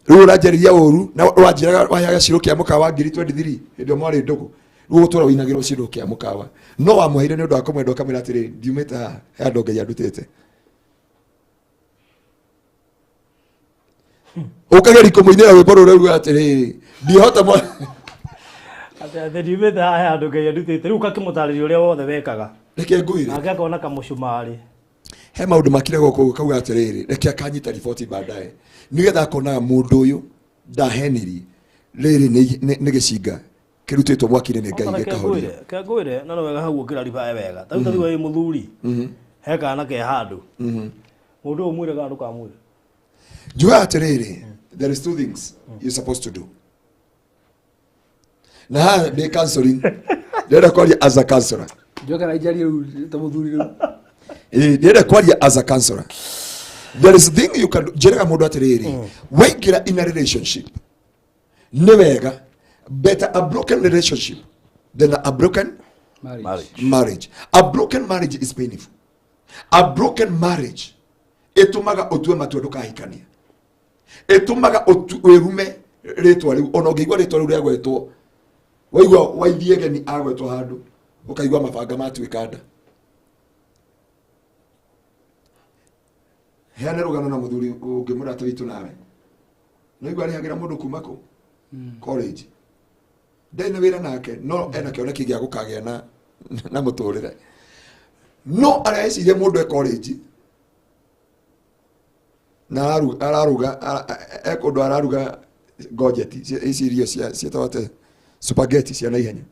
Rĩu ũranjarĩria ũru na wanjĩraga waheaga ciro kĩa mũkawa 2023 hĩndĩ ĩyo mwarĩ ndũgũ, rĩu ũgũtũra ũinagĩrwo ciro kĩa mũkawa, no wamũheire nĩ ũndũ wa kũmwenda ũkamwĩra atĩrĩ, ndiumĩte haha, he andũ Ngai andutĩte. Ũkageria kũmũinĩra rwĩmbo rũrĩa ruga atĩrĩrĩ, ndihota Atĩ ndiumĩte haha, he handũ Ngai andutĩte. Rĩu ũgakĩmũtarĩria ũrĩa wothe wekaga. Reke ngwĩre. Nake akona kamũcumarĩ. He maũndũ makire gũkũ kauga atĩrĩrĩ, reke akanyita riboti baadaye, nĩgetha akonaga mũndũ ũyũ ndahenirie, rĩrĩ nĩ gĩcinga kĩrutĩtwo mwaki-inĩ nĩ Ngai gĩkahoria. Reke ngwĩre, na nĩ wega hau ũkĩraribae wega. Ta rĩu wĩ mũthuri, he kana ke handũ. Mũndũ ũyũ mwĩre kana ndũkamwĩre? Njugaga atĩrĩrĩ, there is two things you're supposed to do. Na haha ndĩ counseling, ndĩrenda kwaria as a counselor. Njoke na injarie rĩu ta mũthuri rĩu. Ndĩrenda kwaria as a counselor. There is thing you can do. Njĩraga mũndũ atĩrĩrĩ, waingĩra in a relationship, nĩ wega, better a broken relationship than a broken marriage. Marriage. A broken marriage is painful. A broken marriage ĩtũmaga ũtue matua ndũkahikania, ĩtũmaga wĩrume rĩtwa rĩu, ona ũngĩigua rĩtwa rĩu rĩagwetwo, waigua waithie geni agwetwo handũ, ũkaigua mabanga matuĩka nda. Heana rũgano na mũthuri ũngĩ mũrata witũ nawe. Nĩwaigua arĩhagĩra mũndũ kuma kũ? College. Ndarĩ na wĩra nake, no ena kĩoneki gĩa gũkagĩa na mũtũrĩre. No areciria mũndũ e college na araruga, e kũndũ araruga ngojeti, ici irio ciĩtagwo atĩa? Spaghetti cia naihenya.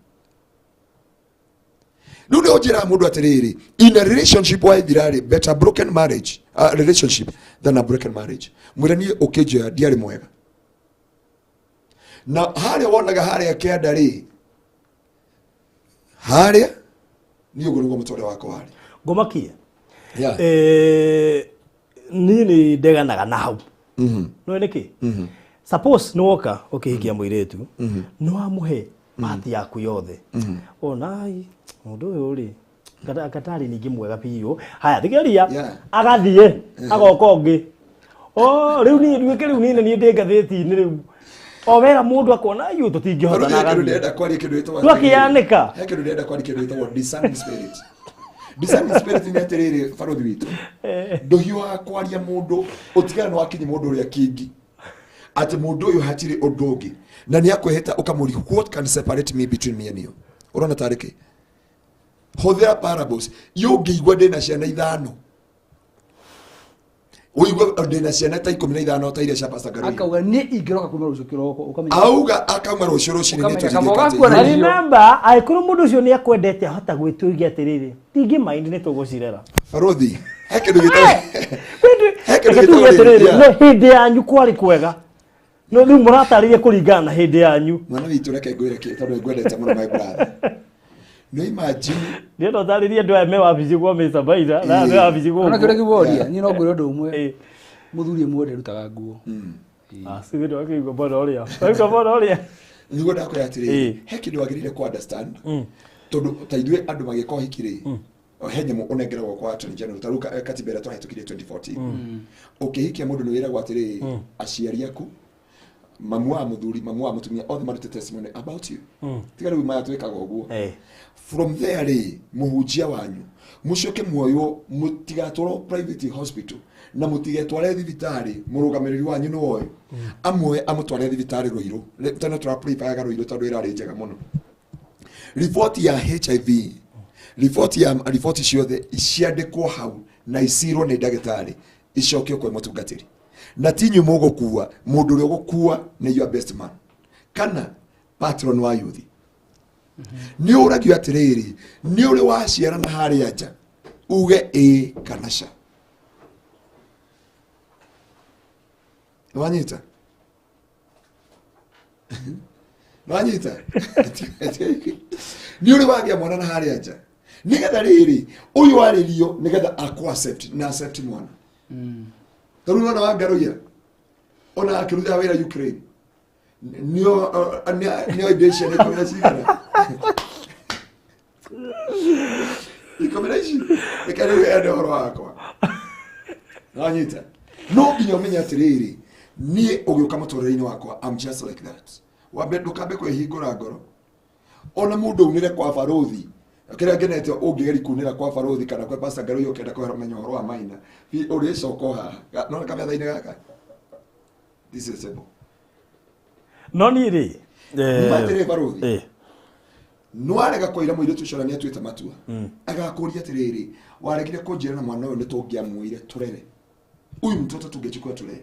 Rĩu nĩ ũnjĩraga mũndũ atĩrĩrĩ, in a relationship waithira-rĩ, better broken marriage, relationship than a broken marriage. Mwĩre niĩ ũkĩnjoya ndiarĩ mwega. Na harĩa wonaga harĩa kĩanda rĩ, harĩa niĩ ũguo nĩguo mũtũrĩre wakwa warĩ. Ngũmakie. Yeah. Niĩ nĩ ndeganaga na hau. No nĩkĩ? Suppose nĩ woka ũkĩhikia mũirĩtu, nĩ wamũhe pati yaku yothe. Ona ai, mũndũ ũyũ rĩ, gatarĩ ningĩ mwega biũ. Haya, thikĩrĩria, agathiĩ, agoka ũngĩ. Oh, rĩu niĩ nduĩke rĩu niĩ nĩ ndĩ ngathĩti-inĩ rĩu. O wera mũndũ akona, aiyũ, tũtingĩhota na He kĩndũ agathiĩ. ndĩrenda kwaria kĩndũ gĩtagwo Twakĩanĩka. He kĩndũ ndĩrenda kwaria kĩndũ gĩtagwo discerning spirit. Discerning spirit nĩ atĩrĩrĩ, barothi witũ. Ndũhiũhaga kwaria mũndũ, ũtigane nĩ wakinyia mũndũ ũrĩa kĩngĩ. Atĩ mũndũ ũyũ hatirĩ ũndũ ũngĩ. Na nĩ akwĩhĩta ũkamũria, what can separate me between me and you? Ũrona tarĩ kĩ? Hũthĩra parables. Yũngĩigua ndĩna ciana ithano. Ũigue ndĩna ciana ta 15 ta iria cia Pastor Garuya. Akauga nĩ ingĩroka kuma rũciũ kĩroko, ũkamenya. Auga akauma rũciũ rũcinĩ nĩ Ũkamenya tũthiĩ kaba kati. ũgakua na Na irio. remember, angĩkorwo mũndũ ũcio nĩ akwendete ahota gwĩtuigia atĩrĩrĩ, ndingĩ mind nĩ tũgũcirera. Barothi, he kĩndũ gĩtagwo he kĩndũ Reke tuge gĩtagwo atĩrĩrĩ, yeah. no hĩndĩ yanyu kwarĩ kwega. No rĩu mũratarĩria kũringana na hĩndĩ yanyu. Mwana witũ reke ngwĩre kĩ, tondũ nĩngwendete mũno my brother. No imagine Ndĩrenda ũtarĩrie andũ aya me wabici kwa Mr. Baida, na me wabici Ona gũkũ. kĩrĩa kĩworia, niĩ no ngwĩre ũndũ ũmwe. Mũthuri ũmwe ndarutaga nguo. Ah, sithi ndwakĩigua mbona ũrĩa. Waigua mbona ũrĩa. Nĩguo ndakwĩra atĩrĩrĩ, he kĩndũ wagĩrĩire kũ understand. Tondũ ta ithuĩ andũ magĩka ũhiki rĩ, he nyamũ ũnengeragwo kwa Attorney General, ta rĩu katiba ĩrĩa twahĩtũkirie 2014. Ũkĩhikia mũndũ nĩ wĩragwo atĩrĩrĩ, aciari aku, mamu wa mũthuri, mamu wa mũtumia, othe marute testimony about you. Tiga rĩu maya twĩkaga ũguo. From there rĩ, mũhunjia wanyu, mũcoke muoywo, mũtigatwarwo private hospital, na mũtigetware thibitarĩ, mũrũgamĩrĩri wanyu nĩ woyo. Amuoye amũtware thibitarĩ Ruiru. Tene tũra-prefer Ruiru tondũ ĩrarĩ njega mũno. Riboti ya HIV, riboti ya riboti ciothe ciandĩkwo hau na icirwo nĩ ndagĩtarĩ, icokio kwĩ mũtungatĩri. Na ti inyuĩ mũgũkua, mũndũ ũrĩa ũgũkua nĩ your best man kana patron wa youth. Nĩ ũragio atĩrĩrĩ, nĩ ũrĩ waciara na harĩa nja, uge ĩĩ kana ca. Wanyita? Nĩwanyita? Nĩ ũrĩ wagĩa mwana na harĩa nja. Nĩgetha rĩrĩ, ũyũ arĩrio nĩgetha akũ accept na accept mwana. Ta rĩu mwana wa Ngaruiya ona akĩruta wĩra Ukraine. Nĩo nĩo indo icio nĩ 10 cigana. 10 ici. Reke rĩu ende ũhoro wakwa. Nĩwanyita? No nginya ũmenye atĩrĩrĩ, niĩ ũgĩũka mũtũrĩre-inĩ wakwa, I'm just like that. Wambe ndũkambe kwĩhingũra ngoro. Ona mũndũ aumĩre kwa barũthi, kĩrĩa ngenete ũngĩgeria kumĩra kwa barũthi kana kwa Pastor Ngaruiya ũkĩenda kũmenya ũhoro wa Maina, ũrĩcoka o haha. Nona kametha-inĩ gaka? This is simple. No niĩ rĩ, Nĩma atĩrĩrĩ barũthi. Nĩwarega kwĩra mũirĩtu ũcio na nĩatuĩte matua. Agakũria atĩrĩrĩ, waregire kũnjĩra na mwana ũyũ nĩtũngĩamuoire tũrere. Huyu mtoto tungechukua tulee.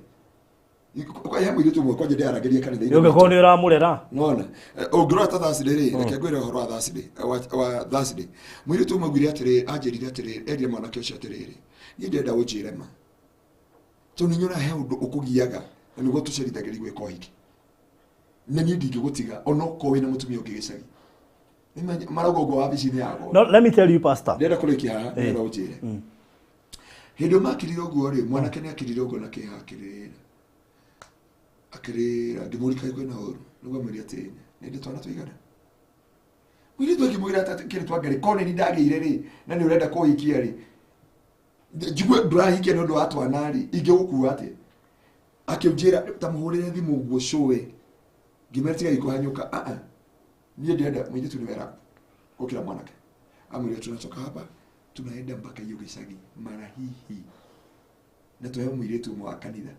Kwa he mũirĩtu ũmwe kwanja ndĩaragĩria kanitha-inĩ. Ũngĩkorwo nĩ ũramũrera. Nona, ũngĩrora ta Thursday rĩ, reke ngwĩre ũhoro wa Thursday, wa Thursday. Mũirĩtu ũmwe augire atĩrĩrĩ, anjĩrire atĩrĩrĩ, erire mwanake ũcio atĩrĩrĩ, niĩ ndĩrenda ũnjĩre ma. Tondũ nĩ nyonaga he ũndũ ũkũgiaga, na nĩguo tũcerithagĩria gwĩka ũhiki. Na niĩ ndingĩgũtiga, ona okorwo wĩna mũtumia ũngĩ gĩcagi. Marauga ũguo wabici-inĩ yakwa. No, let me tell you, Pastor. Ndĩrenda kũrĩkia haha, nĩgetha ũnjĩre. Hĩndĩ ĩyo makirire ũguo rĩ, mwanake nĩ akirire ũguo na kĩeha akĩrĩra. Akĩrĩra, ngĩmũria kaĩ kwĩna ũru. Nĩguo amwĩre atĩ nĩ ndĩ twana tũigana. Mũirĩtu akĩmwĩra atĩ kĩrĩ twa Ngai, korwo nĩ niĩ ndagĩire rĩ, na nĩ ũrenda kũhikia rĩ, njigue ndũrahikia nĩ ũndũ wa twana rĩ, ingĩgũkua atĩa? Akĩnjĩra ta mũhũrĩre thimũ ũguo cũe. Ngĩmwĩra tiga ikũhanyũka. Ah, ah. Niĩ ndĩrenda mũirĩtu nĩ wera gũkĩra mwanake. Amwĩra tunatoka hapa tunaenda mpaka hiyo gĩcagi mara hihi. Na tuheo mũirĩtu ũmwe wa kanitha.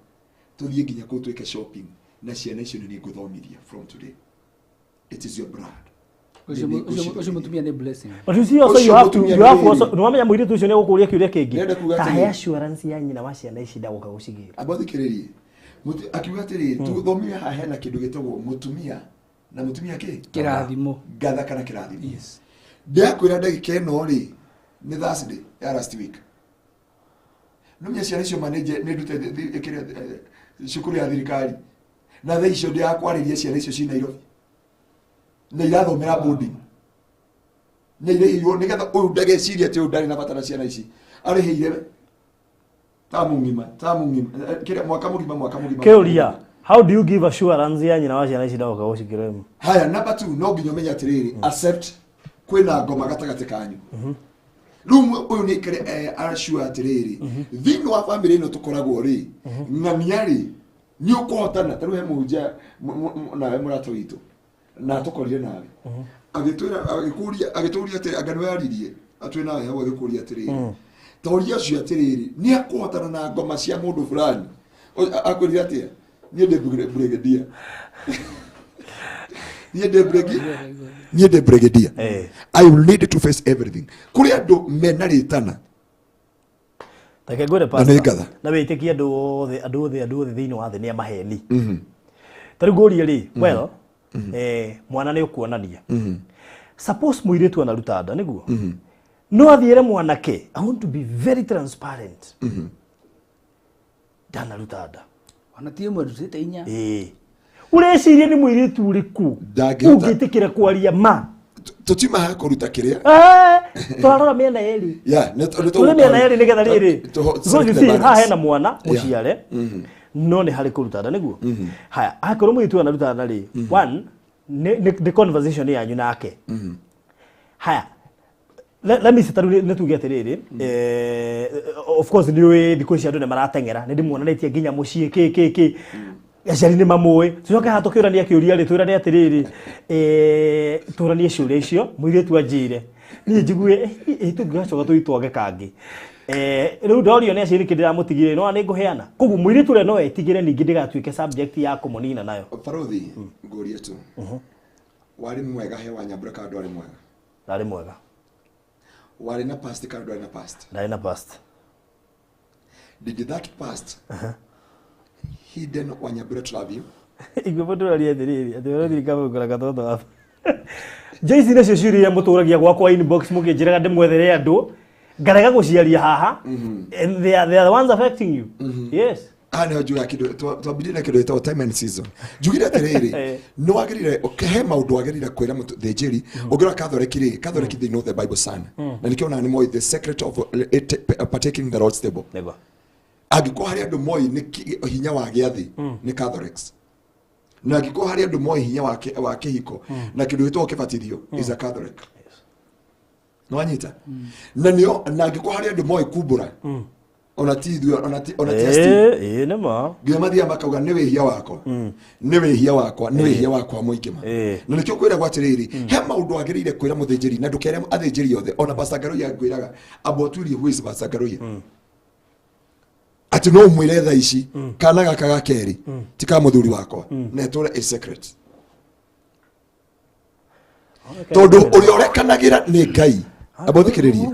Tũthiĩ nginya kũu twĩke shopping na ciana icio nĩ ngũthomithia from today. It is your blood. Ũcio mũtumia nĩ blessing. But you see also you have to, you have also, nĩwamenya mũirĩtu ũcio nĩegũkũria kĩũria kĩngĩ. Ndĩrenda kuuga Ta atĩrĩrĩ. he assurance ya nyina wa ciana ici ndagũka gũcigĩra. Amba thikĩrĩrie. Akiuga atĩrĩrĩ, tũthomire haha hena kĩndũ gĩtagwo mũtumia na mũtumia kĩ? Kĩrathimo. Ngatha kana kĩrathimo. Yes. Ndĩrakwĩra ndagĩka ĩno rĩ, nĩ Thursday ya last week. No menya ciana icio ma nĩ ndute kĩrĩa, cukuru ya thirikari. Na thaa icio ndĩrakwarĩria ciana icio ci Nairobi. Na irathomera boarding. Na irĩhĩirwo nĩgetha ũyũ ndagecirie atĩ ũyũ ndarĩ na bata na ciana ici. Arĩhĩire tamu ng'ima, tamu ng'ima, kĩrĩa mwaka mũgima, mwaka mũgima. Kĩũria, how do you give assurance ya nyina wa ciana ici ndagoka gũcikĩra ĩmwe? Haya, number 2, no nginya ũmenye atĩrĩrĩ, accept kwĩna ngoma gatagatĩ kanyu. Rĩu ũyũ nĩ kĩrĩ, assure atĩrĩrĩ, thĩinĩ wa family ĩno tũkoragwo rĩ, ng'ania rĩ, nĩ ũkũhotana. Ta rĩu he mũhunjia, nawe mũrata witũ, na tũkorire nawe. Agĩtwĩra, agĩkũria, agĩtũria atĩrĩ, anga nĩwe aririe, atwĩ nawe hau agĩkũria atĩrĩrĩ. Ta ũria ũcio atĩrĩrĩ, nĩ akũhotana na ngoma cia mũndũ fulani. Akwĩrire atĩa? Niĩ ndĩ brigadier. Niĩ ndĩ brigadier. Niĩ ndĩ brigadier. I will need to face everything. Kũrĩ andũ mena rĩtana. Reke ngwĩre Na nĩ pastor, ngatha. na wĩtĩkie andũ othe, andũ othe, andũ othe thĩinĩ wa thĩ nĩ a maheni. Ta rĩu ngũrie rĩ, well, mwana nĩ ũkuonania. Suppose mũirĩtu anaruta nda, nĩguo? No athiĩre mwanake, I want to be very transparent. Ndanaruta nda. Ona ti ĩmwe ndutĩte inya. Ũreciria nĩ mũirĩtu ũrĩkũ Ndangĩhota. ũngĩtĩkĩra kwaria ma? Tũtiuma haha kũruta kĩrĩa. Tũrarora mĩena ĩrĩ. Yeah, nĩ Tũrĩ mĩena ĩrĩ nĩgetha rĩrĩ. Because you select the see, haha balance. hena mwana Yeah. mũciare, no nĩ harĩ kũruta nda, nĩguo? Haya, akorwo mũirĩtu anaruta nda rĩ, one, nĩ conversation yanyu nake. Haya, let me say, ta rĩu nĩ tuge atĩrĩrĩ, of course nĩ ũĩ thikũ ici andũ nĩ marateng'era, nĩ ndĩmuonanĩtie nginya mũciĩ, kĩ, kĩ, kĩ. Aciari nĩ mamũĩ. Tũcoke haha tũkĩũrania kĩũria rĩ, twĩrane atĩrĩrĩ, tũranie ciũria icio, mũirĩtu anjĩre. Niĩ njigue, tũngĩgacoka tũitwage kangĩ. Rĩu ndorio nĩ aciari nĩkĩ ndĩramũtigire, no nĩ ngũheana. Koguo mũirĩtu ũrĩa no etigĩre ningĩ ndĩgatuĩke subject ya kũmũnina nayo. Barũthi, ngũrie tu. Warĩ mwega he Wanyambura kana ndwarĩ mwega? Ndarĩ mwega. Warĩ na past kana ndwarĩ na past? Ndarĩ na past. Did that past hidden Wanyambura to love you? Igwe mũndũ ũraria atĩrĩrĩ, atĩ ũrathiĩ kama ũkora gatoto hapa. Joyce nacio ciũria iria mũtũragia gwakwa inbox mũkĩnjĩraga ndĩmwethere andũ, ngarega gũciaria haha. And they are the ones affecting you. Yes. Haha nĩho njugaga kĩndũ twambirie na kĩndũ gĩtagwo time and season. Njugire atĩrĩrĩ, nĩ wagĩrĩire he maũndũ wagĩrĩire kwĩra mũthĩnjĩri. Ũngĩrora Catholic rĩ, Catholic they know the Bible sana. Na nĩkĩo onaga nĩ moĩ the secret of partaking the Lord's table. Nĩguo. Angĩkorwo harĩ andũ moĩ nĩ hinya wa gĩathĩ nĩ Catholics. Na angĩkorwo harĩ andũ moĩ hinya wa kĩhiko na kĩndũ gĩtagwo kĩbatithio is a Catholic. Nĩwanyita? Na nĩo na angĩkorwo harĩ andũ moĩ kumbũra ona ti ithuĩ ona ti Steve. Ĩĩ nĩma. Nginya mathiaga makauga nĩ wĩhia wakwa. Nĩ wĩhia wakwa, nĩ wĩhia wakwa mũingĩ ma. Na nĩkĩo kwĩragwo atĩrĩrĩ, he maũndũ wagĩrĩire kwĩra mũthĩnjĩri na ndũkere athĩnjĩri othe. Ona Pastor Ngaruiya ngwĩraga, amba ũtuĩrie who is Pastor Ngaruiya. Atĩ no ũmwĩre thaa ici kana gaka ga kerĩ ti ka mũthuri wakwa na ĩtũre a secret. Tondũ ũrĩa ũrekanagĩra nĩ Ngai. Amba ũthikĩrĩrie.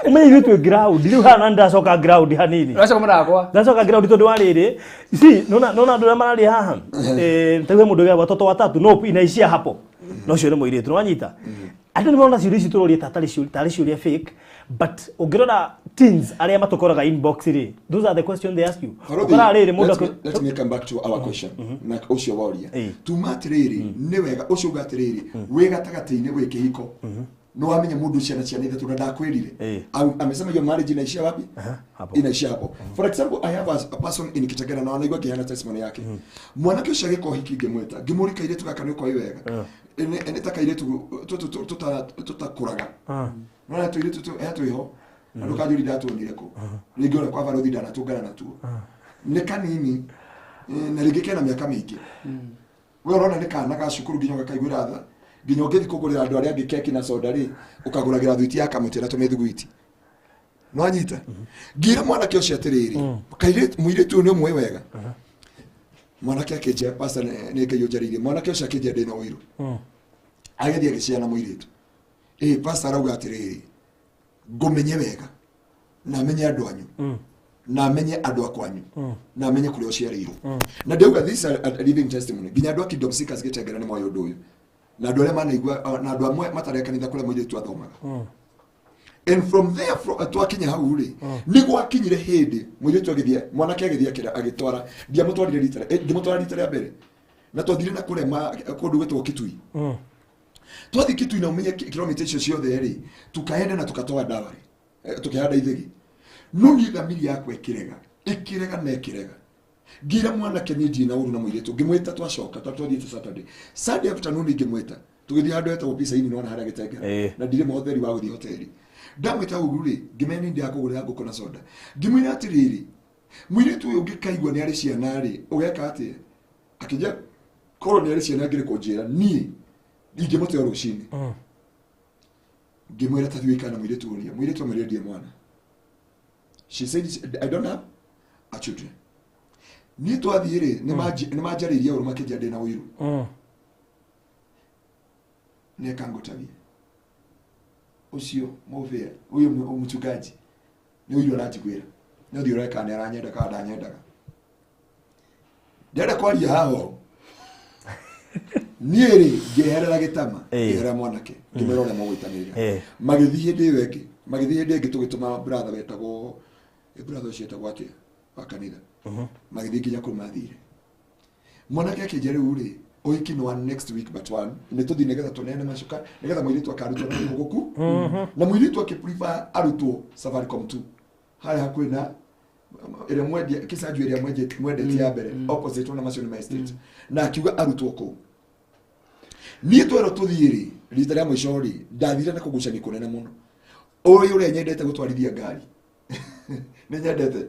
Umenye ithuĩ twĩ ground rĩu haha na nĩndacoka ground hanini. Ũracoka mũrakwa. Ndacoka ground tondũ wa rĩrĩ, see, nona andũ arĩa mararĩ haha. Tauge mũndũ ũrĩa watoto watatu no inaishia hapo. Na ũcio nĩ mũirĩtu, nĩwanyita? Andũ nĩ marona ciũria ici tũroria ta tarĩ ciũria fake, but ũngĩrora teens arĩa matũkoraga inbox rĩ, those are the questions they ask you. Ũkoraga rĩrĩ mũndũ Let me come back to our question. Na ũcio woria. Tuma atĩrĩrĩ, nĩ wega ũcio uga atĩrĩrĩ, wĩ gatagatĩ-inĩ wĩ kĩhiko. Nĩ wamenya mũndũ ũcio ena ciana ithatũ na ndakwĩrire. Amesema hiyo marriage inaishia wapi? Inaishia hapo. For example, I have a person in Kitengela na wanaigua ngĩheana testimony yake. Mwanake ũcio agĩka ũhiki ngĩmwĩta, ngĩmũũria kairĩtu gaka nĩ ũkoĩ wega. Nĩ ta kairĩtu tũtakũraga. Nona tũirĩtu twĩho. Na ndũkanjũrie ndatuonire kũ. Rĩngĩ ona kwa barothi ndanatũngana natuo. Nĩ kanini na rĩngĩ kena mĩaka mĩingĩ. We ũrona nĩ kana ga cukuru nginya ũgakaiguĩra tha. Nginya ũngĩthiĩ kũgũrĩra andũ arĩa angĩ keki na soda rĩ, ũkagũragĩra thwiti ya kamũtĩ na tũmĩthuguiti. Nĩwanyita? Ngĩra mwanake ũcio atĩrĩrĩ, mũirĩtu ũyũ nĩ ũmũĩ wega. Mwanake akĩnjĩra, pastor nĩ Ngai ũnjarĩirie. Mwanake ũcio akĩnjĩra ndĩna ũiru. Agĩthiĩ agĩciara mũirĩtu. Pastor arauga atĩrĩrĩ, ngũmenye wega, na menye andũ anyu, na menye andũ akwanyu, na menye kũrĩa ũciarĩirwo. Na ndauga this is a living testimony. Nginya andũ a Kingdom Seekers Gĩtengera nĩ moĩ ũndũ ũyũ. Na andũ arĩa manaigua, na andũ amwe matarĩ kanitha kũrĩa mũirĩtu athomaga. And from there, twakinya hau rĩ, nĩ gwakinyire hĩndĩ mũirĩtu agĩthiĩ, mwanake agĩthiĩ agĩtwara, ndiamũtwarire rita, ngĩmũtwara rita rĩa mbere. Na twathire na kũrĩa kũndũ gwĩtagwo Kitui. Twathiĩ Kitui na ũmenye kilomita icio ciothe rĩ, tukaenda na tukatoa dawa rĩ, tukĩhanda ithigi. No niĩ thamiri yakwa ĩkĩrega, ĩkĩrega na ĩkĩrega. Ngĩra mwanake niĩ ndirĩ na ũru na mũirĩtu, ngĩmwĩta twacoka, twathiĩte Saturday. Sunday afternoon ngĩmwĩta, tũgĩthiĩ handũ hetagwo Pizza Inn nĩwona harĩa Gĩtengera. Na ndirĩ mũhũthĩri wa gũthiĩ hoteli. Ndamwĩta ũguo rĩ, ngĩmenya nĩ ndĩrakũgũrĩra ngũkũ na soda. Ngĩmwĩra atĩrĩrĩ, mũirĩtu ũyũ ũngĩkaigua nĩ arĩ ciana rĩ, ũgeka atĩa? Akĩnjĩra, korwo nĩ arĩ ciana angĩrĩ kũnjĩra, niĩ ingĩmũte o rũcinĩ. Ngĩmwĩra ta thiĩ kana mũirĩtu ũrĩa, mũirĩtu amwĩrire ndirĩ mwana. She said, I don't have a children. Niĩ twathiĩ rĩ, nĩ manjarĩirie ũru makĩnjĩra ndĩna ũiru. Nĩakangũtabia. Ũcio mũbĩa, ũyũ mũchungaji, nĩ ũiru aranjiguĩra. Nĩ ũthiĩ ũreka nĩ aranyenda kana ndanyendaga. Ndĩrenda kwaria haha ũũ. Niĩ rĩ, ngĩeherera gĩtama, ngĩeherera mwanake, ngĩmwĩra ũrĩa mũgũitanĩrĩra. Magĩthiĩ hĩndĩ ĩyo ĩngĩ, magĩthiĩ hĩndĩ ĩngĩ tũgĩtũma brother wetagwo, brother ũcio etagwo atĩa wa kanitha. Magĩthiĩ nginya kũu mathire. Mwanake akĩnjĩra rĩu rĩ, ũhiki nĩ wa next week but one, nĩ tũthiĩ nĩgetha tũneane macuka, nĩgetha mũirĩtu akarutwo na gũkũ. Na mũirĩtu akĩ-prefer arutwo Safaricom 2. Harĩa hakuhĩ na ĩrĩa mwendia, kĩcanju ĩrĩa mwendetie ya mbere, opposite ona macio nĩ ma estate. Na akiuga arutwo kũu. Niĩ twerwo tũthiĩ rĩ, rita rĩa mũico rĩ, ndathire na kũgucania kũnene mũno. Ũyũ ũrĩa nyendete gũtwarithia ngari. Nĩ nyendete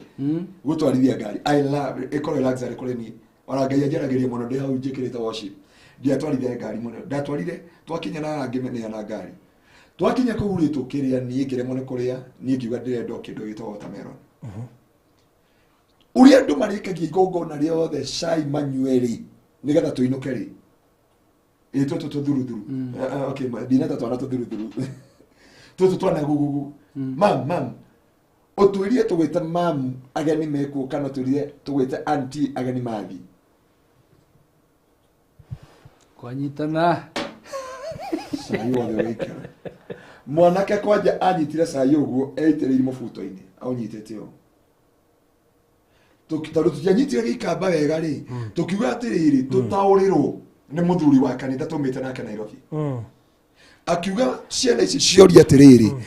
gũtwarithia ngari. I love ĩkorwo luxury kũrĩ niĩ. Ona Ngai anjaragĩria mũno ndĩ hau njĩkĩrĩte worship. Ndiatwarithia ngari mũno. Ndatwarire twakinya na ngĩneana ngari. Twakinya kũu rĩ tũkĩrĩa, niĩ ngĩremwo nĩ kũrĩa, niĩ ngiuga ndĩrenda kĩndũ gĩtagwo watermelon. Ũrĩa andũ marĩkagia igongona rĩothe cai manyue rĩ, nĩgetha tũinũke rĩ. Ĩ tũtũ tũthuruthuru. Okay, ndineta twana tũthuruthuru. Tũtũ twana gugugu. Mam, mam. Ũtwĩrire tũgwĩte mam ageni mekuo kana ũtwĩrire tũgwĩte auntie ageni mathiĩ. Kwanyitana. Cai wothe ũgĩikara. Mwanake kwanja anyitire cai ũguo eitĩrĩire mũbuto-inĩ, aũnyitĩte ũũ. Tondũ tũtianyitire gĩikamba wega rĩ, tũkiuga atĩrĩrĩ, tũtaũrĩrwo nĩ mũthuri wa kanitha tũmĩte nake Nairobi. Akiuga ciana ici cioria atĩrĩrĩ,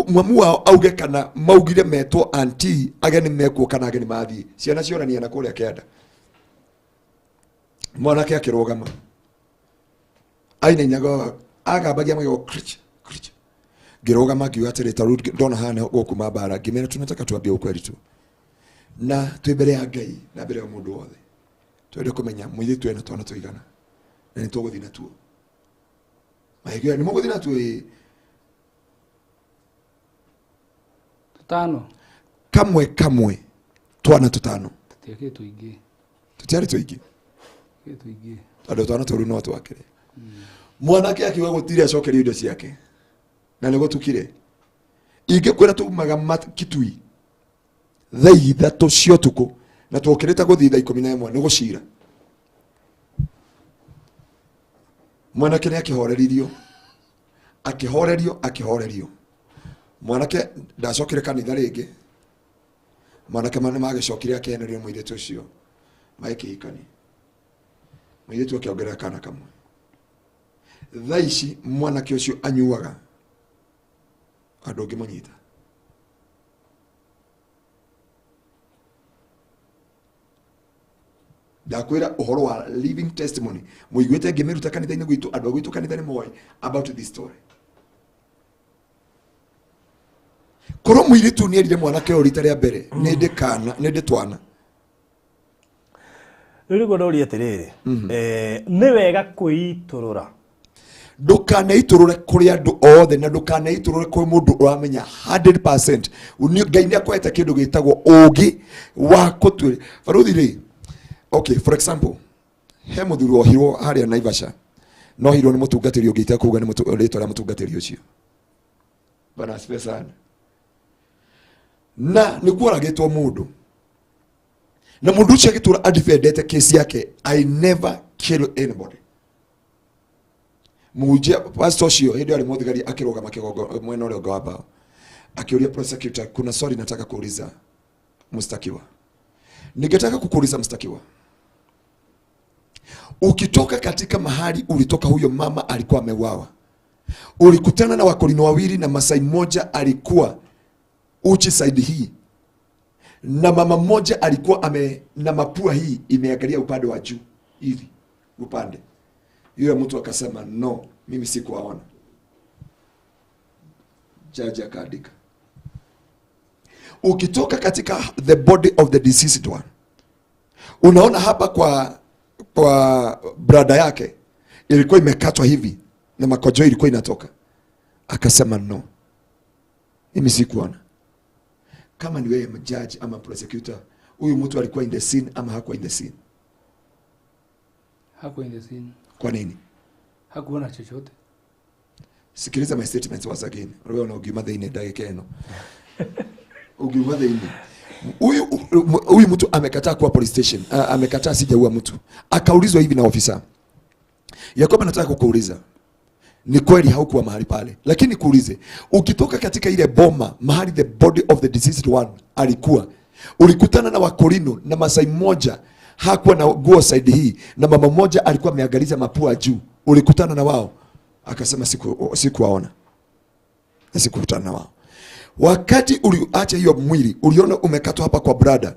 mwamu wao auge kana maugire metwo anti ageni mekuo kana ageni mathiĩ. Ciana ciorania na kũrĩa kĩanda. Mwanake akĩrũgama ainainaga agambagia magego krich krich. Ngĩrũgama ngiuga atĩrĩ, ta rĩu ndona haha nĩ gũkuma mbara, ngĩmera tunataka tuambie ukweli tu, na twĩ mbere ya Ngai na mbere ya mũndũ wothe, twende kũmenya mũirĩtu ena twana tũigana na nĩ tũgũthiĩ natuo. Magĩkĩra nĩ mũgũthiĩ natuo? Ĩĩ. Tũtano. Kamwe kamwe, twana tũtano. Tũtiakĩrĩ tũingĩ. Tũtiarĩ tũingĩ. Tũtiakĩrĩ tũingĩ. Tondũ twana tũu no twakĩrĩ. Mwanake akiuga gũtirĩ acokerio indo ciake na nĩ gũtukire. Ingĩkwĩra tumaga Kitui thaa 3 cia ũtukũ na twokĩrĩte gũthiĩ thaa 11 nĩ gũcira. Mwanake nĩ akĩhoreririo, akĩhorerio, akĩhorerio. Mwanake ndacokire kanitha rĩngĩ. Mwanake nĩ magĩcokire akĩhenerio mũirĩtu ũcio, magĩkĩhikania. Mũirĩtu akĩongerera kana kamwe. Thaa ici mwanake ũcio anyuaga andũ ũngĩmũnyita. Ndakwĩra ũhoro wa living testimony, mũiguĩte ngĩmĩruta kanitha-inĩ gwitũ, andũ a gwitũ kanitha nĩ moĩ about this story. Korwo mũirĩtu nĩ erire mwanake ũyũ rita rĩa mbere, nĩ ndĩ kana, nĩ ndĩ twana. Rĩu nĩguo ndoria atĩrĩrĩ, nĩ wega kwĩitũrũra? Ndũkaneitũrũre kũrĩ andũ othe na ndũkaneitũrũre kwĩ mũndũ ũramenya 100%. Ngai nĩ akũhete kĩndũ gĩtagwo ũũgĩ wa kũtuĩria. Baruthi rĩ, okay, for example, he mũthuri wohirwo harĩa Naivasha, no ohirwo nĩ mũtungatĩri ũngĩ, itekuga nĩ rĩtwa rĩa mũtungatĩri ũcio. Bwana asifiwe sana. Na nĩ kworagĩtwo mũndũ, na mũndũ ũcio agĩtũra adefendete kesi yake, I never kill anybody. Mũhunjia pastor ũcio hĩndĩ ĩyo arĩ mũthigari akĩrũgama kĩgongo mwena ũrĩa ũngĩ wa mbaũ, akĩũria prosecutor, kuna swali nataka kuuliza mshtakiwa. Ningetaka kukuuliza mshtakiwa, ukitoka katika mahali ulitoka, huyo mama alikuwa ameuawa, ulikutana na wakorino wawili na Masai mmoja alikuwa uchi side hii, na mama mmoja alikuwa ame na mapua hii imeangalia upande wa juu hivi upande. Yule mtu akasema no, mimi sikuwaona. Jaji akaandika, ukitoka katika the body of the deceased one, unaona hapa kwa brada yake ilikuwa imekatwa hivi na makojo ilikuwa inatoka. Akasema no, mimi sikuona. Kama ni wewe judge ama prosecutor, huyu mtu alikuwa in the scene ama hakuwa in the scene? Hakuwa in the scene. Kwa nini? Hakuona chochote. Sikiliza my statements once again. Wewe una ugiuma thĩinĩ ndagĩka ĩno. Ugiuma thĩinĩ. Huyu mtu amekataa kuwa police station. Amekataa sijaua mtu. Akaulizwa hivi na ofisa, ya kwamba nataka kukuuliza, ni kweli haukuwa mahali pale, lakini kuulize, ukitoka katika ile boma mahali the body of the deceased one alikuwa, ulikutana na wakorino na Masai mmoja hakuwa na nguo side hii, na mama mmoja alikuwa ameangaliza mapua juu, ulikutana na wao? Akasema sikuwaona na sikukutana na wao. Wakati uliacha hiyo mwili, uliona umekatwa hapa kwa brada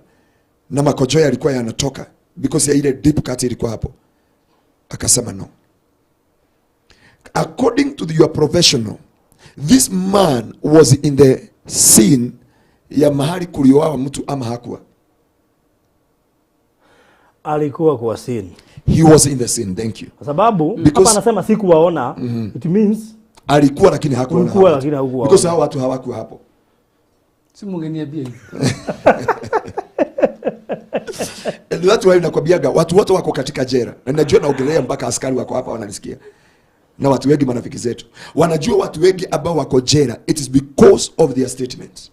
na makojo yalikuwa yanatoka because ya ile deep cut ilikuwa hapo. Akasema no. According to your professional, this man was in the scene ya mahali kulioawa mtu ama hakuwa? Alikuwa kwa scene. He was in the scene, thank you. Kwa sababu Because hapa anasema sikuwaona, it means alikuwa lakini hakuona Kulikuwa hawa watu. lakini hakuwaona. Because hao watu hawakuwa hapo. Si mungeniambia hivi. And that's why nakwambiaga watu wote wako katika jela. Na najua naongelea mpaka askari wako hapa wananisikia. Na watu wengi marafiki zetu wanajua watu wengi ambao wako jela, it is because of their statements.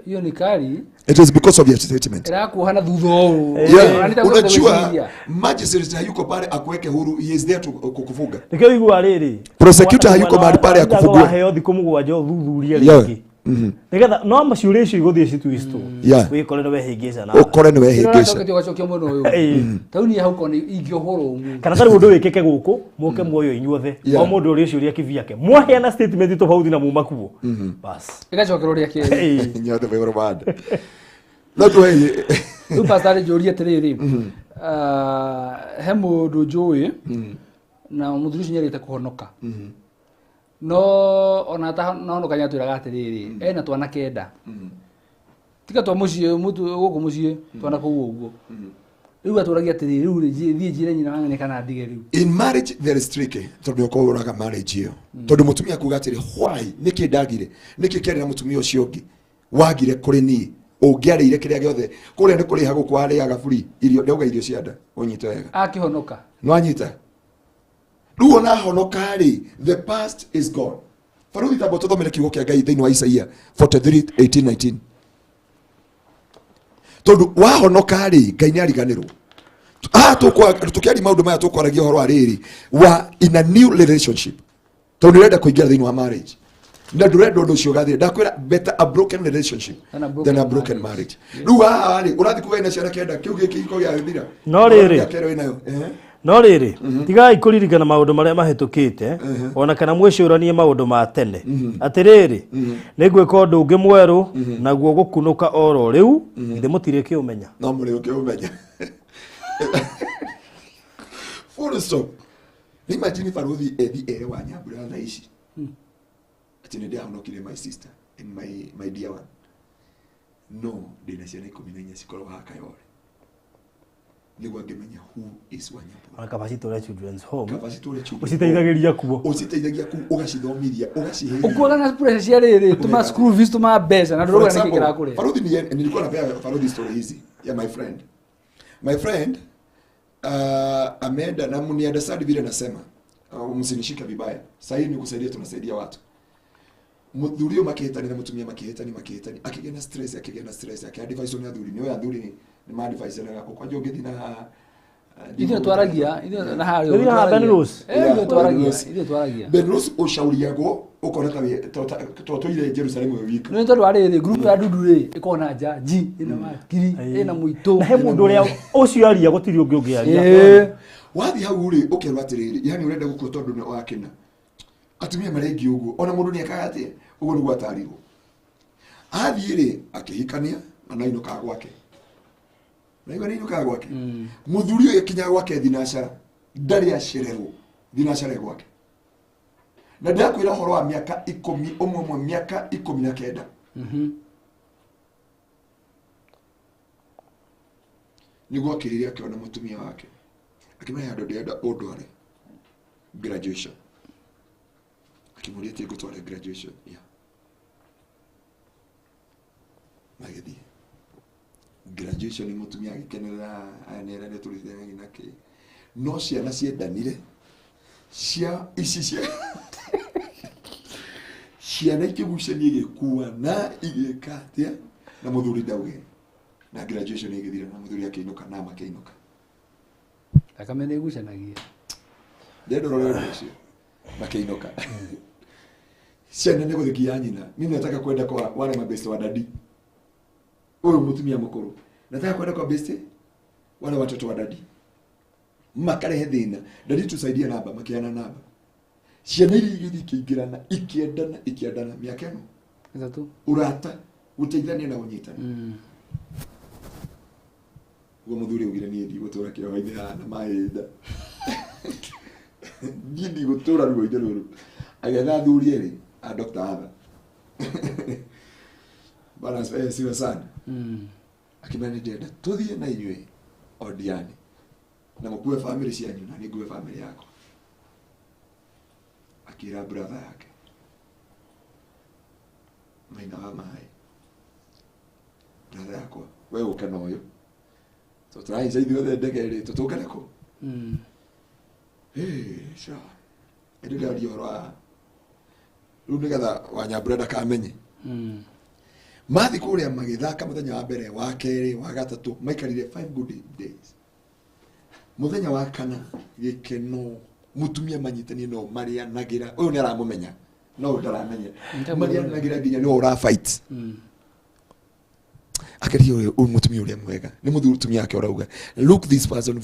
Hiyo ni kali. It is because of your statement. Ĩrakuoha thutha ũũ. Yeah. Anita kwenda Unajua, gwĩciria. magistrate hayuko pale akuweke huru, he is there to kukufunga. Nĩkĩo igua rĩrĩ. Prosecutor hayuko mahali pale akufungue. Waheo thikũ mũgwanja ũthuthurie Yeah. rĩngĩ. Nigetha no maciũria icio igũthiĩ citwistwo. Wĩkore nĩ wehĩngĩca na. Ũkore nĩ wehĩngĩca. Ũgacokia mũno ũyũ. Tau niĩ hau kona ingĩohorwo ũmũthĩ. Kana tarĩ ũndũ wĩkĩke gũkũ, mũke muoyo inyuothe. O mũndũ ũrĩa ciũria kivyake. Mwaheana statement tofauti na muma kuo. Bas. Ĩgacokerwo rĩa kerĩ. Inyuothe mwĩ rũbande. No tuwe. Rĩu pastor njũrie atĩrĩrĩ. He mũndũ njũĩ na mũthuri ũcio nĩarĩte kũhonoka. No ona atahonoka nĩatwĩraga atĩrĩrĩ ena twana kenda. Tiga twa mũciĩ gũkũ mũciĩ twana kũu ũguo. Rĩu atũragia atĩrĩrĩ rĩu thiĩ njĩre nyina wang'ane kana ndige rĩu. In marriage there is tricky tondũ ũkũraga marriage ĩyo. Tondũ mũtumia kuga atĩrĩ why nĩkĩ ndagire nĩkĩ kĩarĩ na mũtumia ũcio ũngĩ wagire kũrĩ niĩ ũngĩarĩire kĩrĩa gĩothe kũrĩa nĩ kũrĩha gũkũ warĩaga free irio ndauga irio cia nda ũnyite wega. Akĩhonoka. Nĩwanyita. Rĩu ona honoka rĩ the past is gone. Baruthi tambo tũthomere kiugo kĩa Ngai thĩinĩ wa Isaia 43:18-19. Tondũ wahonoka rĩ Ngai nĩ ariganĩrwo. Tũkĩaria maũndũ maya tũkwaragia ũhoro wa rĩrĩ wa in a new relationship. Tondũ nĩũrenda kũingĩra thĩinĩ wa marriage. Na ndũrenda ũndũ ũcio ũgathira. Ndakwĩra better a broken relationship than a broken marriage. Rĩu haha rĩ ũrathiĩ kuga ina ciana kenda kĩu gĩkĩ gĩathira. No rĩrĩ. No rĩrĩ tigai kũririkana maũndũ marĩa mahĩtũkĩte ona kana mwĩcũranie maũndũ ma tene. Atĩrĩrĩ nĩngwĩka ũndũ ũngĩ mwerũ naguo gũkunũka oro rĩu githĩ mũtirĩ kĩũmenya. No mũrĩ ũkĩũmenya. Full stop. Imagine baruthi ethi ere wa Nyambura thaa ici. Ati nĩ ndĩahonokire my sister and my dear one. No ndĩna ciana 14 cikoragwo haha Kayole. Nĩguo angĩmenya who is Wanyambura. Ona kaba citũre children's home. Kaba citũre children's home. Ũciteithagĩria kuo. Ũciteithagia kũu ũgacithomithia, ũgaciheithia. Ũkuaga na pressure cia rĩrĩ, tũma school fees tũma mbeca na ndũrauga nĩkĩ kĩrakũrĩa. Baruthi nilikuwa napea Baruthi story hizi ya my friend. My friend ameenda na mniunderstand vile nasema. Msinishike vibaya. Sasa hii ni kusaidia, tunasaidia watu. Muthuri makĩhĩtania na mũtumia makĩhĩtani akĩgĩa na stress akĩadvise nĩ athuri nĩ athuri nĩ ma advise na gakũ kwanja ũngĩthiĩ na ithuĩ twaragia ithuĩ na harĩa ũgĩthiĩ na Ben Rose ithuĩ twaragia Ben Rose ũcauriagwo ũkona ta tũire Jerusalem wĩ wika nĩ tondũ arĩ group ya ndundu rĩ ĩkoragwo na njanji ĩna makiri ĩna mũitũ na he mũndũ ũrĩa ũcio aria gũtirĩ ũngĩ ũngĩaria wathiĩ hau rĩ ũkerwo atĩrĩrĩ yani ũrenda gũkua tondũ nĩ wakĩna atumia marengi ũguo ona mũndũ nĩ ekaga atĩa ũguo nĩguo atarirwo athiĩ rĩ akĩhikania na nainũkaga gwake naigua nĩinũkaga gwake mũthuri ũyũ akinya gwake thinacara ndarĩ acererwo thinacara gwake na ndakwĩra ũhoro wa mĩaka 10 ũmwe mĩaka 19 nĩguo akĩrire akĩona mũtumia wake akĩmenya andũ ndĩrenda ũndware graduation akĩmũria atĩ ngũtware graduation yeah. Magĩthiĩ graduation mũtumia agĩkenerera aya nĩ arĩa tũrĩithanagia nake no ciana ciendanire cia ici cia ciana ikĩgucania igĩkuana igĩka atĩa na mũthuri ndauge na graduation ĩgĩthira na mũthuri akĩinũka na makĩinũka thakame nĩ ĩgucanagia ndĩrenda ũrore ũndũ ũcio makĩinũka ciana nĩ gũthikia nyina mimi nataka kwenda kwa wale mabeste wa dadi huyu mũtumia mũkũrũ nataka kwenda kwa beste wale watoto wa dadi makarehe thĩna dadi tusaidie namba makiana namba ciana iria igĩthiĩ ikĩingĩrana ikĩendana mĩaka ĩno ĩtatũ ũrata gũteithania na ũnyitana ũguo mũthuri augire niĩ ndigũtũra kĩoho-inĩ haha na mahinda niĩ ndigũtũra ruo-inĩ rũrũ agĩetha athuri erĩ a Dr. Arthur bana siwe sana akĩmera nĩ ndĩrenda tũthiĩ na inyuĩ Odiani na mũkue family cianyu na niĩ ngue family yakwa akĩra brother yake maina wa maĩ brother yakwa we ũke na ũyũ tũtũrahaica ithuothe ndege rĩ tũtũngane kũ sure ĩndĩ ndĩraria ũhoro wa rĩu nĩgetha Wanyambura ndakamenye mathi kũrĩa magĩthaka mũthenya wa mbere wa kerĩ wa gatatũ maikarire 5 good days mũthenya wa kana gĩkeno mũtumia manyitanie no marĩanagĩra ũyũ nĩ aramũmenya No ndaramenya marianagira nginya no ura fight. Akari uyu mutumia uria mwega ni mutumia wake urauga look this person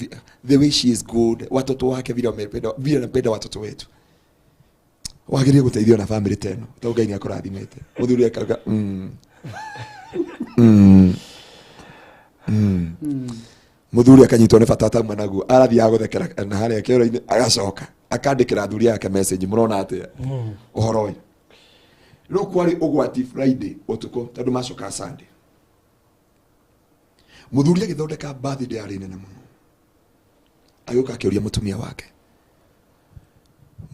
the way she is good watoto wake vile wamependa vile anapenda watoto wetu wagirie guteithio na family teno to Ngai ni akurathimite muthuri akauga muthuri akanyitwo ni bata tauma naguo arathiaga guthekera na haria kioro-ini agacoka akandikira athuri ake message murona atia uhoro uyu riu kwari ugwati Friday utuku tondu macoka Sunday muthuri agithondeka birthday yarĩ nene mũno agĩũka akĩũria mũtumia wake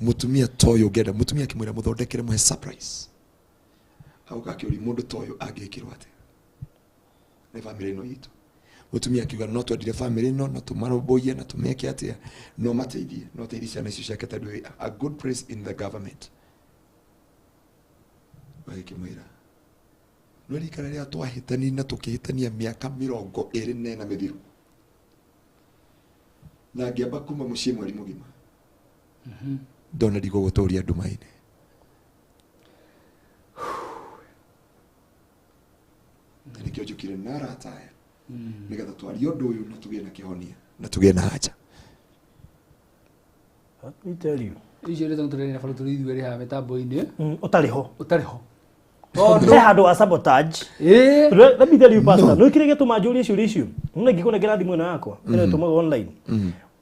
mũtumia toyo ũngĩenda mũtumia akĩmwĩra mũthondekere mũhe surprise agĩũka akĩũria mũndũ toyo angĩkĩrwo atĩa nĩ family ĩno itũ mũtumia akiuga no twendire family ĩno na tũmarũmbũiye na tũmeke atĩa no mateithie no teithie ciana icio ciake tondũ a good place in the government agĩkĩmwĩra no rikara rĩa twahĩtani na tũkĩhĩtania mĩaka 24 mĩthiru na ngĩamba kuma mũciĩ mweri mũgima ndona ndigũgũtũria nduma-inĩ na nĩkĩo njũkire na arata aya nĩgetha twarie ũndũ ũyũ na tũgĩe na kĩhonia na tũgĩe na haja. Let me tell you icio rĩ tũrĩ na barũ tũrĩ ithuerĩ haha mĩtambo-inĩ ũtarĩ ho ũtarĩ ho he handũ ha sabotage. Let me tell you pastor, no kire gĩtũma njũrie ciũria icio no ingĩkũnengera thimũ ĩno yakwa ĩno ĩtũmagwo online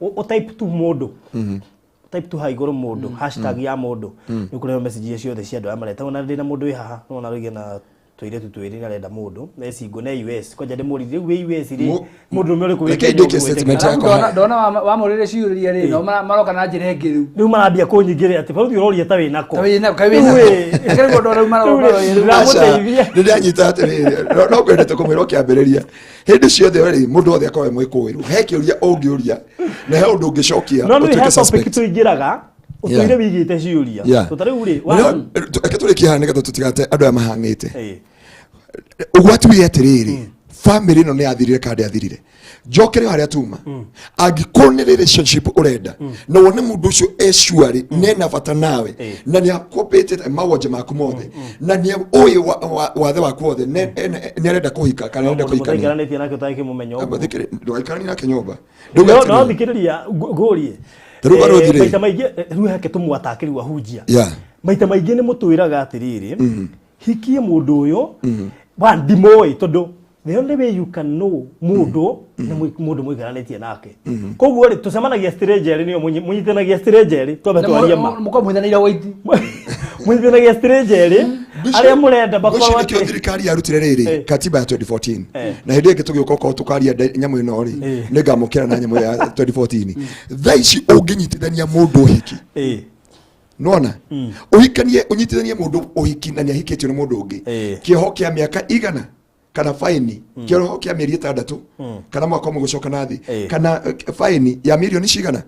o type tu mũndũ type tu ha igũrũ mũndũ hashtag ya mũndũ nĩ ũkũrehwo message ciothe cia andũ aya mareta ona ndĩ na mũndũ wĩ haha no ona rũige na tũirĩtu twĩrĩ arenda mũndũ e single na US kwanja ndĩmũrithie rĩu wĩ US rĩ mũndũ ũmwe ũrĩkũ Reke ndĩkie statement yakwa. Ndona wamũrĩre ciũria rĩ no maroka na njĩra ĩngĩ rĩu rĩu marambia kũnyingĩrĩra atĩ barũthi ũroria ta wĩ nako ta wĩ nako wĩ nako rĩu ndona rĩu maroka ndĩramũteithia ndĩranyita atĩrĩrĩ no ngwendete kũmwĩra ũkĩambĩrĩria hĩndĩ ciothe rĩ mũndũ wothe akorwo e mwĩkũĩrwo he kĩũria ũngĩũria na he ũndũ ũngĩcokia no nĩ he topic tũingĩraga ũtũire wigĩte ciũria tũtarĩu rĩ reke tũrĩkie haha nĩgetha tũtigate andũ aya mahang'ĩte ũgwati wĩ atĩrĩrĩ family ĩno nĩ yathirire kana ndĩathirire njokere harĩa tuma angĩkorwo nĩ relationship ũrenda na wone mũndũ ũcio e sure nĩ bata nawe na nĩ akũpĩte mawonje maku mothe na nĩ ũĩ wathe waku wothe nĩ arenda kũhika kana arenda kũhikania mũtaikaranĩtie nake ũtakĩmũmenya ũguo ndũgaikaranie nake nyũmba no thikĩrĩria ngũrie maita maingĩ rĩu heke tũmwatakĩrĩu ahunjia maita maingĩ nĩ mũtwĩraga atĩrĩrĩ hikie mũndũ ũyũ wa ndimũĩ tondũ the only way you can know mũndũ nĩ mũndũ mũikaranĩtie nake koguo rĩ tũcemanagia stranger nĩyo mũnyitanagia stranger twambe twarie ma mũkorwo mũhithanĩire waiti mũnyitanagia stranger arĩa mũrenda makorwo atĩ thirikari yarutire rĩrĩ katiba ya 2014 na hĩndĩ ĩngĩ tũgĩũka okorwo tũkaria nyamũ ĩno rĩ nĩngamũkĩra na nyamũ ya 2014 thaa ici ũngĩnyitithania mũndũ ũhiki nona ũhikanie ũnyitithanie mũndũ ũhiki na nĩahikĩtio nĩ mũndũ ũngĩ kĩoho kĩa mĩaka igana kana faini kĩoho kĩa mĩeri 6 kana mwaka ũmwe gũcoka na thĩ kana faini ya mirioni cigana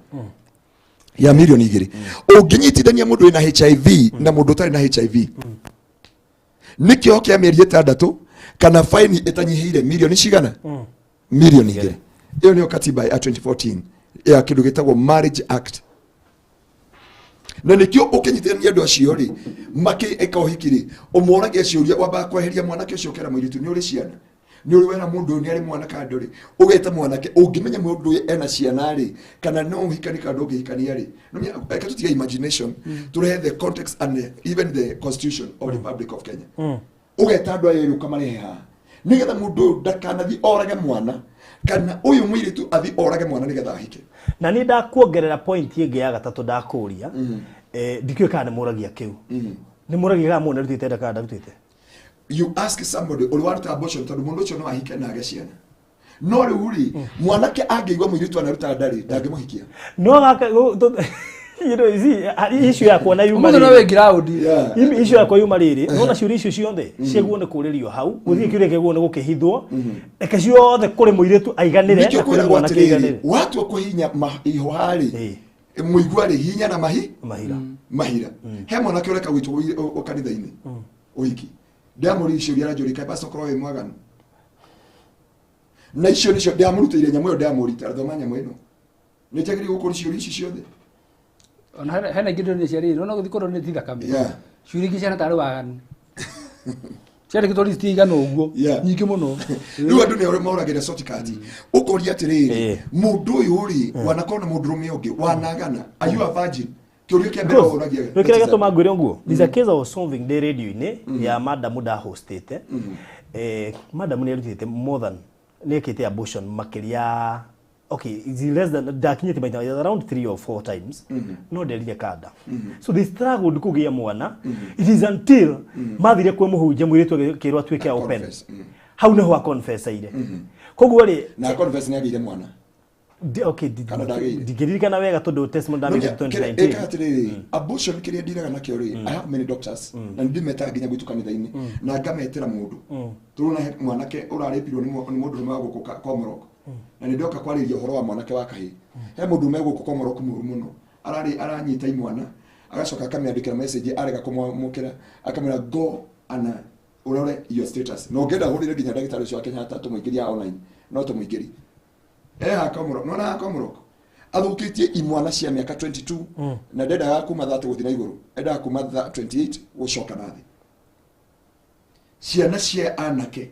ya mirioni 2 ũngĩnyitithania mũndũ wĩna HIV na mũndũ ũtarĩ na HIV nĩ kĩoho kĩa mĩeri 6 kana faini ĩtanyihĩire mirioni cigana mirioni 2 ĩyo nĩyo katiba ya 2014 ya kĩndũ gĩtagwo Marriage Act na nikio ũkĩnyitithania andũ acio rĩ makĩĩka ũhiki rĩ ũmoragia ciũria wambaga kweheria mwanake ũcio ũkera mũirĩtu nĩ ũrĩ ciana nĩ ũrĩ wera mũndũ ũyũ nĩ arĩ mwana kana ndũrĩ ũgeta mwanake ũngĩmenya mũndũ ũyũ ena ciana rĩ kana no ũhikani kana ndũngĩhikania rĩ reke tũtige imagination tũrehe the context and even the constitution of the Republic of Kenya ũgeta andũ aya erĩ ũkamarehe haha nĩgetha mũndũ ũyũ ndakanathiĩ orage mwana kana ũyũ mũirĩtu athiĩ orage mwana nĩgetha ahike na nĩ ndakuongerera point ĩngĩ ya gatatũ ndakũria ndikĩũĩ kana nĩ mũragia kĩu nĩ mũragia kana mũndũ arutĩte nda kana ndarutĩte you ask somebody ũrĩ waruta abortion tondũ mũndũ ũcio no ahike na age ciana no rĩu rĩ mwanake angĩigua mũirĩtu anaruta nda rĩ ndangĩmũhikia no gaka you know you see issue yakwa na yuma mũndũ no wĩ ground issue yakwa yuma rĩrĩ nona ciũria icio ciothe ciagwo nĩ kũrĩrio hau gũthiĩ kĩũria kĩagwo nĩ gũkĩhithwo reke ciothe kũrĩ mũirĩtu aiganĩre nĩkĩo kwĩragwo atĩrĩrĩ watua kũhinya ihũha rĩ mũigua rĩ hinya na mahira mahira he mwanake ũreka gwitũ kanitha-inĩ ũhiki ndamũria ciũria aranjũria kaĩ pastor korwo wĩ mwaganu na icio nĩcio ndamũrutĩire nyamũ ĩyo ndamũrita thoma nyamũ ĩno nĩ njagĩrĩirwo gũkũria ciũria ici ciothe ona hena ingĩ ndĩronire cia rĩrĩ no gũthiĩ kũndũ nĩ ti thakame Ciũria ingĩ ciana tarĩ waganu. Ciandĩkĩtwo list igana ũguo. Yeah. Nyingĩ mũno. Rĩu andũ nĩ moragĩra shortcut. Ũkoria atĩrĩrĩ, Eh. mũndũ ũyũ rĩ, wanakorwo na mũndũrũme ũngĩ wanagana, are you a virgin? Kĩũria kĩa mbere ũragia. Nä kä rä a gätåma ngwä re å guo. There's a case I was solving ndä radio-inä ya madamu ndahostĩte. Madamu nä arutĩte more than nä ekĩte abortion makĩria, okay, it's less than ndakinyĩte maita around 3 or 4 times, no nderire kanda, so they struggled kũgĩa mwana. It is until mathire kwĩ mũhunjia, mũirĩtu akĩrwo atuĩke open. Confess. Hau nĩho aconfessaire. Koguo rĩ, Na confess nĩ agĩire mwana. Okay, Kana ndagĩire. ndingĩririkana wega tondũ testimony ndamĩte Ĩka 2019. atĩrĩrĩ, abortion kĩrĩa ndiraga nakĩo rĩ, I have many doctors na nĩ ndĩmetaga nginya gwitũ kanitha-inĩ na ngametĩra mũndũ. Tũrona he mwanake ũrarĩpirwo nĩ mũndũrũme wa gũkũ Komorok, na nĩ ndoka kwarĩria ũhoro wa mwanake wa kahĩĩ. He mũndũrũme gũkũ Komorok mũru mũno, ararĩ aranyita imwana, agacoka akamĩandĩkĩra message, arega kũmwamũkĩra, akamwĩra go ana ũrore your status. Na ũngĩenda hũrĩre nginya ndagĩtarĩ ũcio wa Kenyatta tũmũingĩria online, no tũmũingĩrie. Eha Komorok, nona ha Komorok athũkĩtie imwana cia mĩaka 22, na ndendaga kuma 30 gũthiĩ na igũrũ, endaga kuma 28 gũcoka na thĩ. Ciana cia anake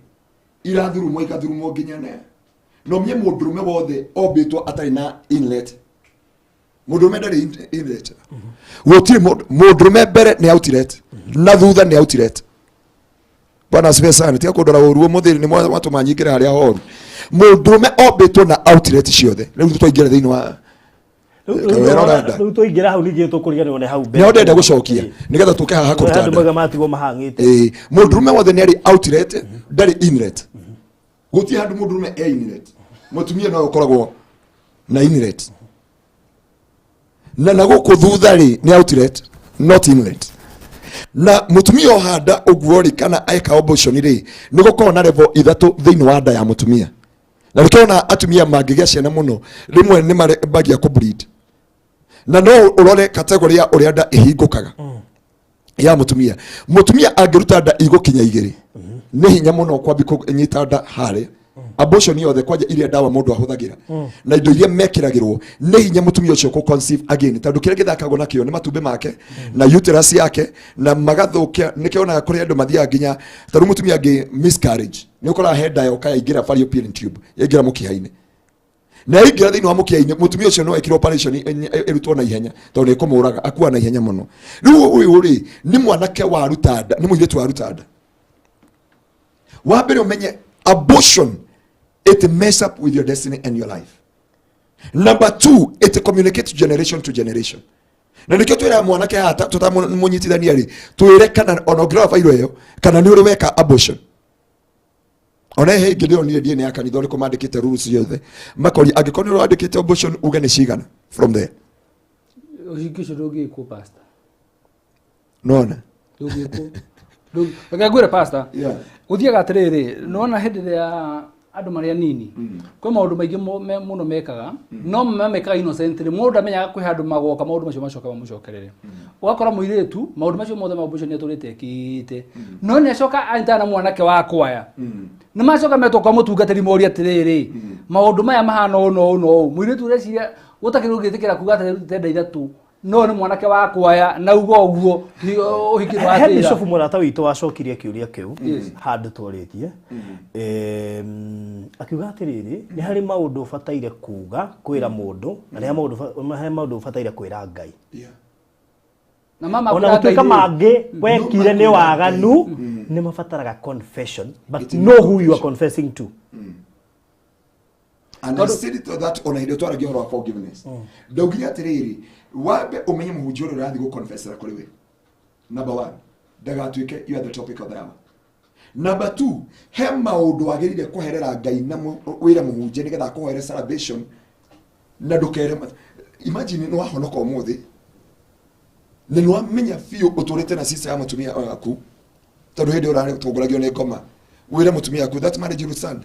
irathurumwo, igathurumwo nginya na no mie mũndũrũme wothe ombĩtwo atarĩ na inlet. Mũndũrũme ndarĩ inlet. Gũtirĩ mũndũrũme mbere nĩ outlet na thutha nĩ outlet. Bwana asifiwe sana. Tiga kũndora ũru ũmũthĩ, nĩ mwatũma nyingĩre harĩa horu. Mũndũrũme ombĩtwo na outlet ciothe. Rĩu twaingĩra thĩinĩ wa Kawĩra ũrenda. Rĩu twaingĩra hau ningĩ tũkũriganĩrwo nĩ hau mbere. Nĩho ndenda gũcokia nĩgetha tũke haha kũruta andũ nda. mauga matigwo mahang'ĩte. Ĩĩ, mũndũrũme wothe nĩ arĩ outlet, ndarĩ inlet. Gũtirĩ handũ mũndũrũme e inlet. Mũtumia no ũkoragwo na inlet, na gũkũ thutha rĩ nĩ outlet, not inlet. Na mũtumia ohanda ũguo rĩ, kana eka abortion rĩ, nĩ gũkoragwo na level ithatũ thĩinĩ wa nda ya mũtumia. Na nĩkĩo atumia mangĩgĩa ciana mũno rĩmwe nĩ mabagia kũ bleed. Na no ũrore category ya ũrĩa nda ĩhingũkaga ya mũtumia. Mũtumia angĩruta nda igũkinya igĩrĩ, nĩ hinya mũno kwambi kũnyita nda harĩa. Abortion yothe, kwanja iria ndawa mũndũ ahũthagĩra na indo iria mekĩragĩrwo, nĩ hinya mũtumia ũcio kũ conceive again, tondũ kĩrĩa gĩthakagwo nakĩo nĩ matumbĩ make na uterus yake na magathũkia. Nĩkĩo onaga kũrĩ andũ mathiaga nginya ta rĩu mũtumia angĩ miscarriage, nĩ ũkoraga he nda yoka yaingĩra fallopian tube, yaingĩra mũkiha-inĩ, na yaingĩra thĩinĩ wa mũkiha-inĩ, mũtumia ũcio no ekĩrwo operation ĩrutwo na ihenya tondũ nĩ ĩkũmũraga, akua na ihenya mũno. Rĩu ũyũ rĩ, nĩ mwanake waruta nda, nĩ mũirĩtu waruta nda. Wa mbere ũmenye abortion, it mess up with your destiny and your life. Number two, it communicates generation to generation. Na nĩkĩo twĩraga mwanake haha tũtamũnyitithania rĩ, twĩre kana ona ũngĩrora bairo ĩyo kana nĩ ũrĩ weka abortion. Ona he ingĩ ndĩronire DNA ya kanitha ũrĩkũ mandĩkĩte rules ciothe, makoria angĩkorwo nĩ ũrandĩkĩte abortion uge nĩ cigana from there. Ũhiki ũcio ndũngĩkwo, pastor. Nona. Ndũngĩkwo. Reke ngwĩre, pastor. Gũthiaga atĩrĩrĩ, nĩwona hĩndĩ ĩrĩa andũ marĩ anini, kwĩ maũndũ maingĩ mũno mekaga, no mamekaga innocently. Mũndũ ndamenyaga kwĩ handũ magoka maũndũ macio macoke mamũcokerere. Ũgakora mũirĩtu maũndũ macio mothe ma abortion nĩatũrĩte ekĩte, no nĩ acoka anyitana na mwanake wa kwaya, nĩ macoka metwo kwa mũtungatĩri, moria atĩrĩrĩ, maũndũ maya mahana ũũ na ũũ na ũũ. Mũirĩtu ũreciria gũtakĩrĩ ũngĩtĩkĩra kuga atĩ arutĩte nda ithatũ, no nĩ mwanake wa kwaya na uga ũguo ũhiki He ndwatĩra. bishop mũrata witũ wacokirie kĩũria kĩu handũ twarĩtie. Akiuga atĩrĩrĩ, nĩ harĩ maũndũ ũbataire kuga kwĩra mũndũ na nĩ harĩ maũndũ ũbataire kwĩra Ngai. Na mama Ona kwĩra gũtuĩka Ngai rĩ, mangĩ wekire No nĩ makwĩra waganu, nĩ mabataraga confession, but know who you are confessing to. And I said it that ona hĩndĩ ĩyo twaragia ũhoro wa forgiveness, ndaugire atĩrĩrĩ, wambe ũmenye mũhunjia ũrĩa ũrathiĩ gũconfessera kũrĩ we. Number one, ndagatuĩke you are the topic of the hour. Number two, he maũndũ wagĩrĩire kũherera Ngai na wĩre mũhunjia nĩgetha akũhoere salvation na ndũkere. Imagine nĩ wahonoka ũmũthĩ na nĩ wamenya biũ ũtũrĩte na sister ya mũtumia waku, tondũ hĩndĩ ĩyo ũratongoragio nĩ ngoma, wĩre mũtumia waku, that marriage will stand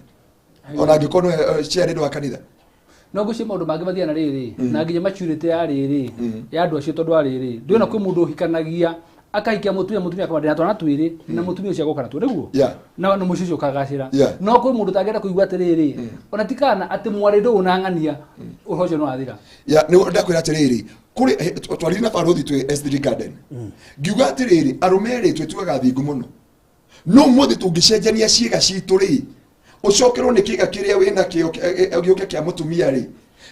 ona angĩkorwo nĩwe chair wa kanitha. No ngwĩciria maũndũ mangĩ mathiaga na rĩrĩ na nginya maturity ya rĩrĩ ya andũ acio, tondũ wa rĩrĩ ndĩrona kwĩ mũndũ ũhikanagia Akahikia mutumia, mutumia akaba ndina twana twiri na mutumia ucio agoka natuo niguo. Na na muciĩ ũcio ũkagacĩra. No kwĩ mũndũ ũtangĩenda kũigua atĩrĩrĩ, ona ti kana atĩ mwarĩ ndũũ na ng'ania, ũhoro ũcio nĩ wathira. Ya, nĩ ndakwĩra atĩrĩrĩ, kũrĩ twarire na barothi twĩ S3 Garden, ngiuga atĩrĩrĩ, arũme rĩ, twĩtuaga thingu mũno, no ũmũthĩ tũngĩcenjania ciĩga citũ rĩ, ũcokerwo nĩ kĩga kĩrĩa wĩna kĩo gĩũke kĩa mũtumia rĩ,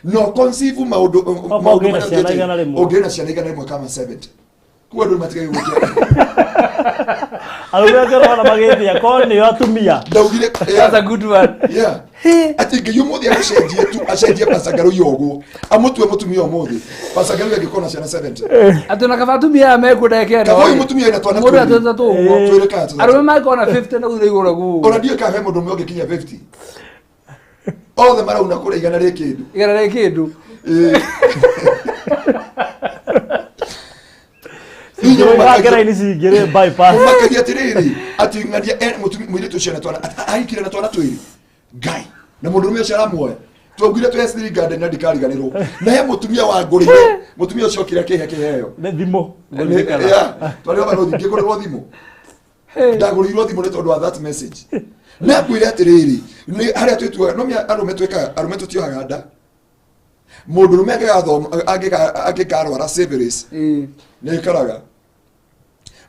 no conceive maũndũ maũndũ ũngĩrĩ na ciana 100. Ũngĩrĩ na ciana 100 kama 70 kuwa andũ matigage gũkĩa. Arũme angĩ ũrona magĩthia korwo nĩo atumia. Ndaugire That's a good one. Yeah. Ati Ngai ũmũthĩ agũcenjie tu, acenjie Pastor ũguo amũtue mũtumia ũmũthĩ, Pastor angĩkorwo na ciana 70. Atĩ ona kaba atumia aya mekuo ndagĩka ĩno Kaba ũyũ rĩ, mũtumia ena twana mũndũ twĩrĩ. atũtũ ũguo. Twĩrĩ kana tũtatũ. Arũme mangĩkorwo na 50 na gũthiĩ igũrũ guo. Ona ndiũĩ kana he mũndũ ũmwe ũngĩkinya 50, othe marauna kũrĩa 100 rĩ kĩndũ. 100 rĩ kĩndũ. Ĩĩ. Gakera-inĩ cingĩrĩ bypass. Makagia atĩrĩrĩ, atĩ ng'ania mũirĩtu ũcio na twana ahikire na twana twĩrĩ, Ngai, na mũndũrũme ũcio aramuoya. Twaugire twĩ S3 Garden na ndikariganĩrwo, na he mũtumia wangũrĩire, mũtumia ũcio okire akĩhe kĩheo. Nĩ thimũ. Yeah, twarĩ barothi, ngĩgũrĩrwo thimũ, ndagũrĩirwo thimũ nĩ tondũ wa that message. Na ngwĩre atĩrĩrĩ, nĩ harĩa twĩtuaga no mĩa arũme twĩkaga, arũme tũtiohaga nda. Mũndũrũme angĩgathoma, angĩkarwara syphilis, nĩ ĩkaraga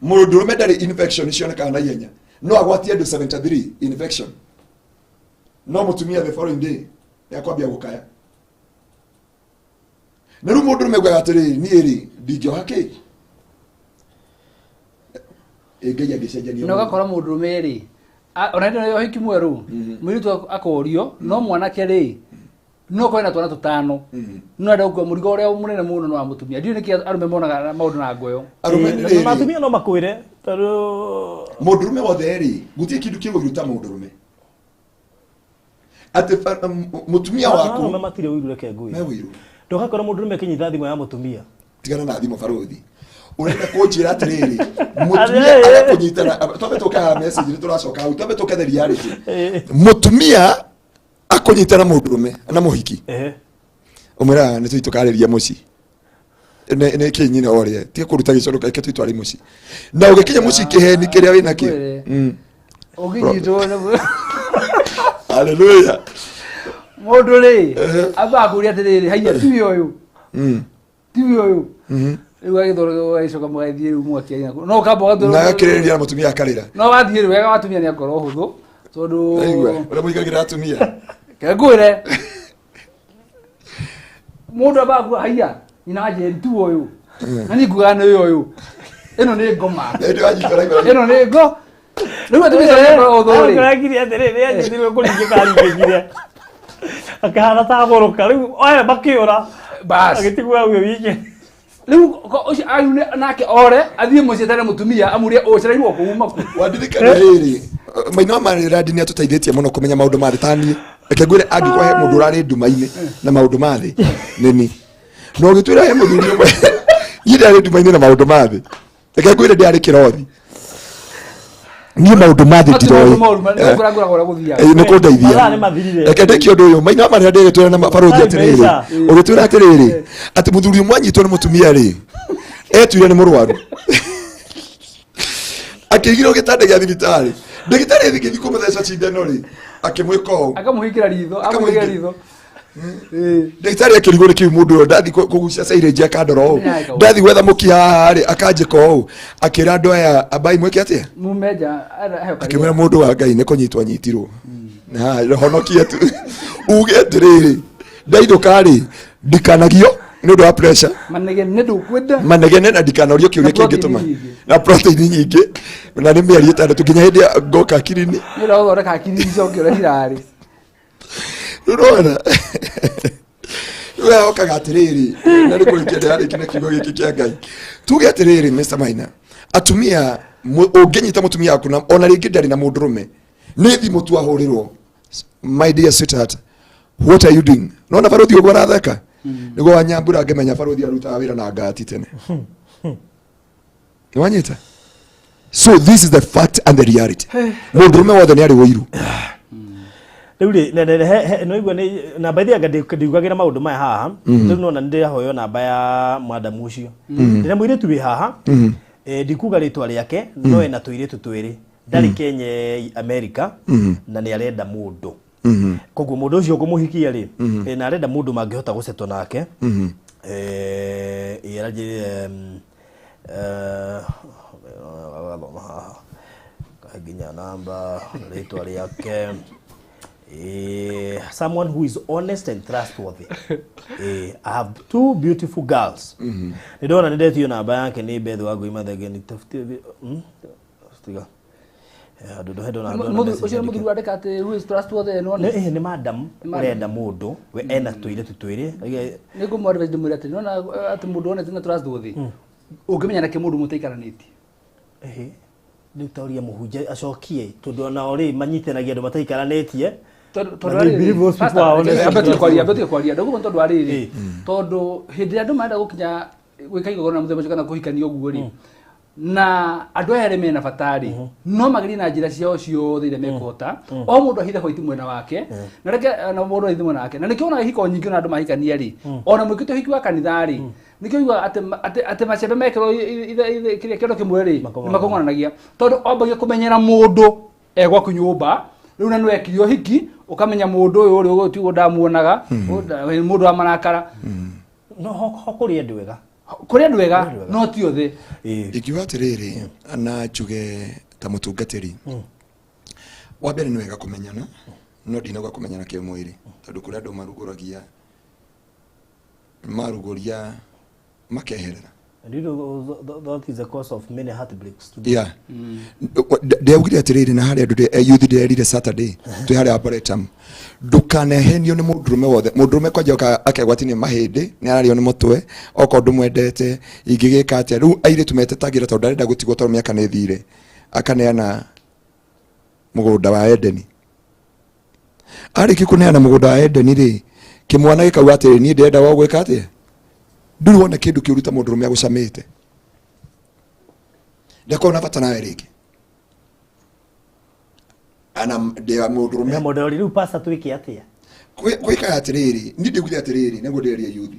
mũndũrũme ndarĩ infection cionekaga na ihenya, no agwatie andũ 73 infection, no mũtumia the following day nĩ akwambia gũkaya. Na rĩu mũndũrũme augaga atĩrĩrĩ, niĩ rĩ, ndingĩoha kĩ ĩ Ngai angĩcenjania Na mũndũ. Ũgakora mũndũrũme rĩ, ona hĩndĩ ĩno ya ũhiki mwerũ, mũirĩtu akorio, no mwanake rĩ, no korwo na twana tũtano, no enda gũkua mũrigo ũrĩa mũnene mũno nĩ wa mũtumia. Ndiũĩ nĩkĩ arũme monaga maũndũ na ngoyo. Arũme Ĩĩ, nĩ na rĩrĩ, atumia no makwĩre tondũ mũndũrũme wothe rĩ, gũtirĩ kĩndũ kĩ ũiru ta mũndũrũme, atĩ mũtumia waku arũme matirĩ ũiru, reke ngwĩre. Me ũiru. Ndũgakora mũndũrũme akĩnyita thimũ ya mũtumia. Tigana na thimũ, barothi. Ũrenda kũnjĩra atĩrĩrĩ, mũtumia agakũnyita na twambe tũke haha message, nĩ tũracoka hau, twambe tũke the reality. Mũtumia akũnyita na mũndũrũme na mũhiki, ũmwĩraga nĩ tũi tũkarĩria mũciĩ, nĩ kĩ nyina ũrĩa tiga kũruta gĩcoro, reke tũitware mũciĩ, na ũgĩkinya mũciĩ kĩheni kĩrĩa wĩ nakĩo. Ngwĩre. Ũngĩnyitwo nĩ Hallelujah. Mũndũ rĩ, ambaga kũria atĩrĩrĩ, haiya, tiwe ũyũ? Tiwe ũyũ? Rĩu agĩthorwo, agĩcoka mũgathiĩ rĩu mũgakĩaria no ũkamba ũgatua- Na agakĩrĩrĩria na mũtumia akarĩra. No wathiĩ rĩ wega, watumia nĩ akorwo hũthũ tondũ Aigua ũrĩa mũigagĩra atumia. Ke ngwĩre, mũndũ ambaga kuga, haiya, nyina wa Njeri, tiwe ũyũ? Na niĩ ngugaga nĩ ũyũ, ĩno nĩ ngoma. Hĩndĩ wanyita ũraigua. Ĩno nĩ ngo. Rĩu atumia acio nĩ akorwo hũthũ rĩ. Arakire atĩrĩrĩ, anyitirwo kũringĩka aringĩkire akĩhana ta agũrũka, rĩu aya makĩũra. Bas. Agĩtigwo hau wiki. Rĩu ũcio aune nake ore athiĩ mũciĩ atarĩ mũtumia, amũrie ũcereirwo kũuma kũ. Wandirikana rĩrĩ, maina wa marĩrandi nĩ atũteithĩtie mũno kũmenya maũndũ ma thĩ. Ta niĩ, reke ngwĩre, angĩkorwo he mũndũ ũrarĩ nduma-inĩ na maũndũ ma thĩ nĩ ni, na ũgĩtwĩra he mũthuri ũmwe, niĩ ndarĩ nduma-inĩ na maũndũ ma thĩ. Reke ngwĩre, ndĩarĩ kĩrothi niĩ, maũndũ ma thĩ Mati maũndũ moru, ndiroĩ. nĩ kũrangũra ũrĩa gũthiaga. Ĩ, nĩ kũndeithia. Mathaa nĩ mathirire. Reke ndĩkie ũndũ ũyũ. Maina wa marĩrandi agĩtwĩra na barothi Ai, atĩrĩrĩ, mbeca. ũgĩtwĩra atĩrĩrĩ, atĩ mũthuri ũmwe anyitwo nĩ mũtumia rĩ, etuire nĩ mũrwaru, akĩigirwo gĩtanda gĩa thibitarĩ, ndagĩtarĩ agĩthiĩ kũmũtheca cindano rĩ, akĩmwĩka ũũ. Akamũhingĩra ritho, amũhingĩra ritho. Ndagĩtarĩ akĩrigwo nĩ kĩu mũndũ ũyũ, ndathi kũgucia silage akandora ũũ, ndathi gwetha mũkiha haha rĩ, akanjĩka ũũ. Akĩra andũ aya ambai mwĩke atĩa? Mume nja aheo karĩa. Akĩmwĩra, mũndũ wa Ngai, nĩ kũnyitwo anyitirwo na haha honokia tu, uge atĩrĩrĩ, ndaithũka rĩ, ndikanagio nĩ ũndũ wa pressure. Manegene ndũkwenda. Manegene na ndikanorio kĩũria Na protein kĩngĩtũma nyingĩ. Na protein nyingĩ, na nĩ mĩeri 6 nginya hĩndĩ ya ngoka akiri-inĩ. Nĩ ũndũ wa gũthondeka hakiri icoke ũrĩa cirarĩ. Rĩu rĩu okaga atĩrĩrĩ, na nĩ kũrĩkia ndĩrarĩkia na kiugo gĩkĩ kĩa Ngai, tuge atĩrĩrĩ, Mr. Maina, atumia ũngĩnyita mũtumia waku na ona rĩngĩ ndarĩ na mũndũrũme, nĩ thimũ tu ahũrĩrwo, "My dear sweetheart, what are you doing?" Nona barothi ũguo aratheka nĩguo wanyambura, ngĩmenya barothi arutaga wĩra na ngati tene. Nĩ wanyita? So this is the fact and the reality, mũndũrũme wothe nĩ arĩ ũiru. Rĩu rĩ, no igua nĩ namba ithia ndiugagĩra maũndũ maya haha. Rĩu nona nĩ ndĩrahoywo namba ya madamu ũcio, ndĩna mũirĩtu wĩ haha. Ndikuga rĩtwa rĩake no ena tũirĩtu twĩrĩ ndarĩ Kenya e America na nĩ arenda mũndũ. Koguo mũndũ ũcio ũkũmũhikia rĩ, na arenda mũndũ mangĩhota gũcetwo nake. Ĩranjĩrire agathoma haha kahe nginya namba rĩtwa rĩake. Someone who is honest and trustworthy. I have two beautiful girls. Nĩ ndona nĩ ndetio namba yake nĩ Beth wa Ngui Mathenge nitafutie tiga. Handũ ndo ndona ndona Ũcio nĩ mũthuri wandĩka atĩ who is trustworthy and honest. Nĩ madam ũrenda mũndũ we ena tũirĩtu twĩrĩ. Nĩ ngũmũ advise ndĩmwĩre atĩ nĩwona atĩ mũndũ honest na trustworthy ũngĩmenya nakĩ mũndũ mũtaikaranĩtie. Rĩu tauria mũhunjia acokie tondũ onao rĩ manyitanagia andũ mataikaranĩtie. Tondũ arĩrĩ kwaria ndũguo tondũ arĩrĩ tondũ hĩndĩ ĩrĩa andũ marenda gũkinya gwĩka igongona mũthemba ũcio kana kũhikania ũguo rĩ na andũ aya arĩa mena bata rĩ no magerie na njĩra ciao ciothe iria mekũhota o mũndũ ahithe hwaiti mwena wake na reke na mũndũ ahithe mwena wake na nĩkĩo onaga ihiko nyingĩ ona andũ mahikania rĩ ona mwĩkĩte ũhiki wa kanitha rĩ nĩkĩo ugaga atĩ macembe mekĩrwo kĩrĩa kĩondo kĩmwe rĩ nĩmakong'onanagia tondũ ambagia kũmenyera mũndũ e gwaku nyũmba rĩu na nĩwekire ũhiki ũkamenya mũndũ ũyũ ũrĩ ũguo tiguo ndamuonaga mũndũ wa marakara no ho kũrĩ andũ ega kũrĩ andũ ega no ti othe. Ingiuga atĩrĩrĩ na njuge ta mũtungatĩri wa mbere nĩ wega kũmenyana no ndinauga kũmenyana kĩmwĩrĩ tondũ kũrĩ andũ marugũragia marugũria makeherera. And you know that is the cause of many heartbreaks today. Yeah. Ndeugire atĩrĩrĩ na harĩa andũ youth ndĩrerire Saturday twĩ harĩa Arboretum ndũkanehenio nĩ mũndũrũme wothe. Mũndũrũme kwanja akegwatinia mahĩndĩ nĩ ararĩo nĩ mũtwe okorwo ndũmwendete ingĩgĩka atĩa. Rĩu airĩtu metetagĩra tondũ ndarenda gũtigwo tondũ mĩaka nĩ ĩthire akaneana mũgũnda wa Edeni. Arĩkia kũneana mũgũnda wa Edeni rĩ kĩmwana gĩkauga atĩrĩ niĩ ndĩrenda wa gwĩka atĩa. Ndũrĩ wona kĩndũ kĩũru ta mũndũrũme agũcamĩte ndakorwo na bata nawe rĩngĩ ana ndĩa mũndũrũme mũndũ rĩu pastor twĩke atĩa gwĩka atĩrĩrĩ niĩ ndĩugire atĩrĩrĩ nĩguo ndĩreria youth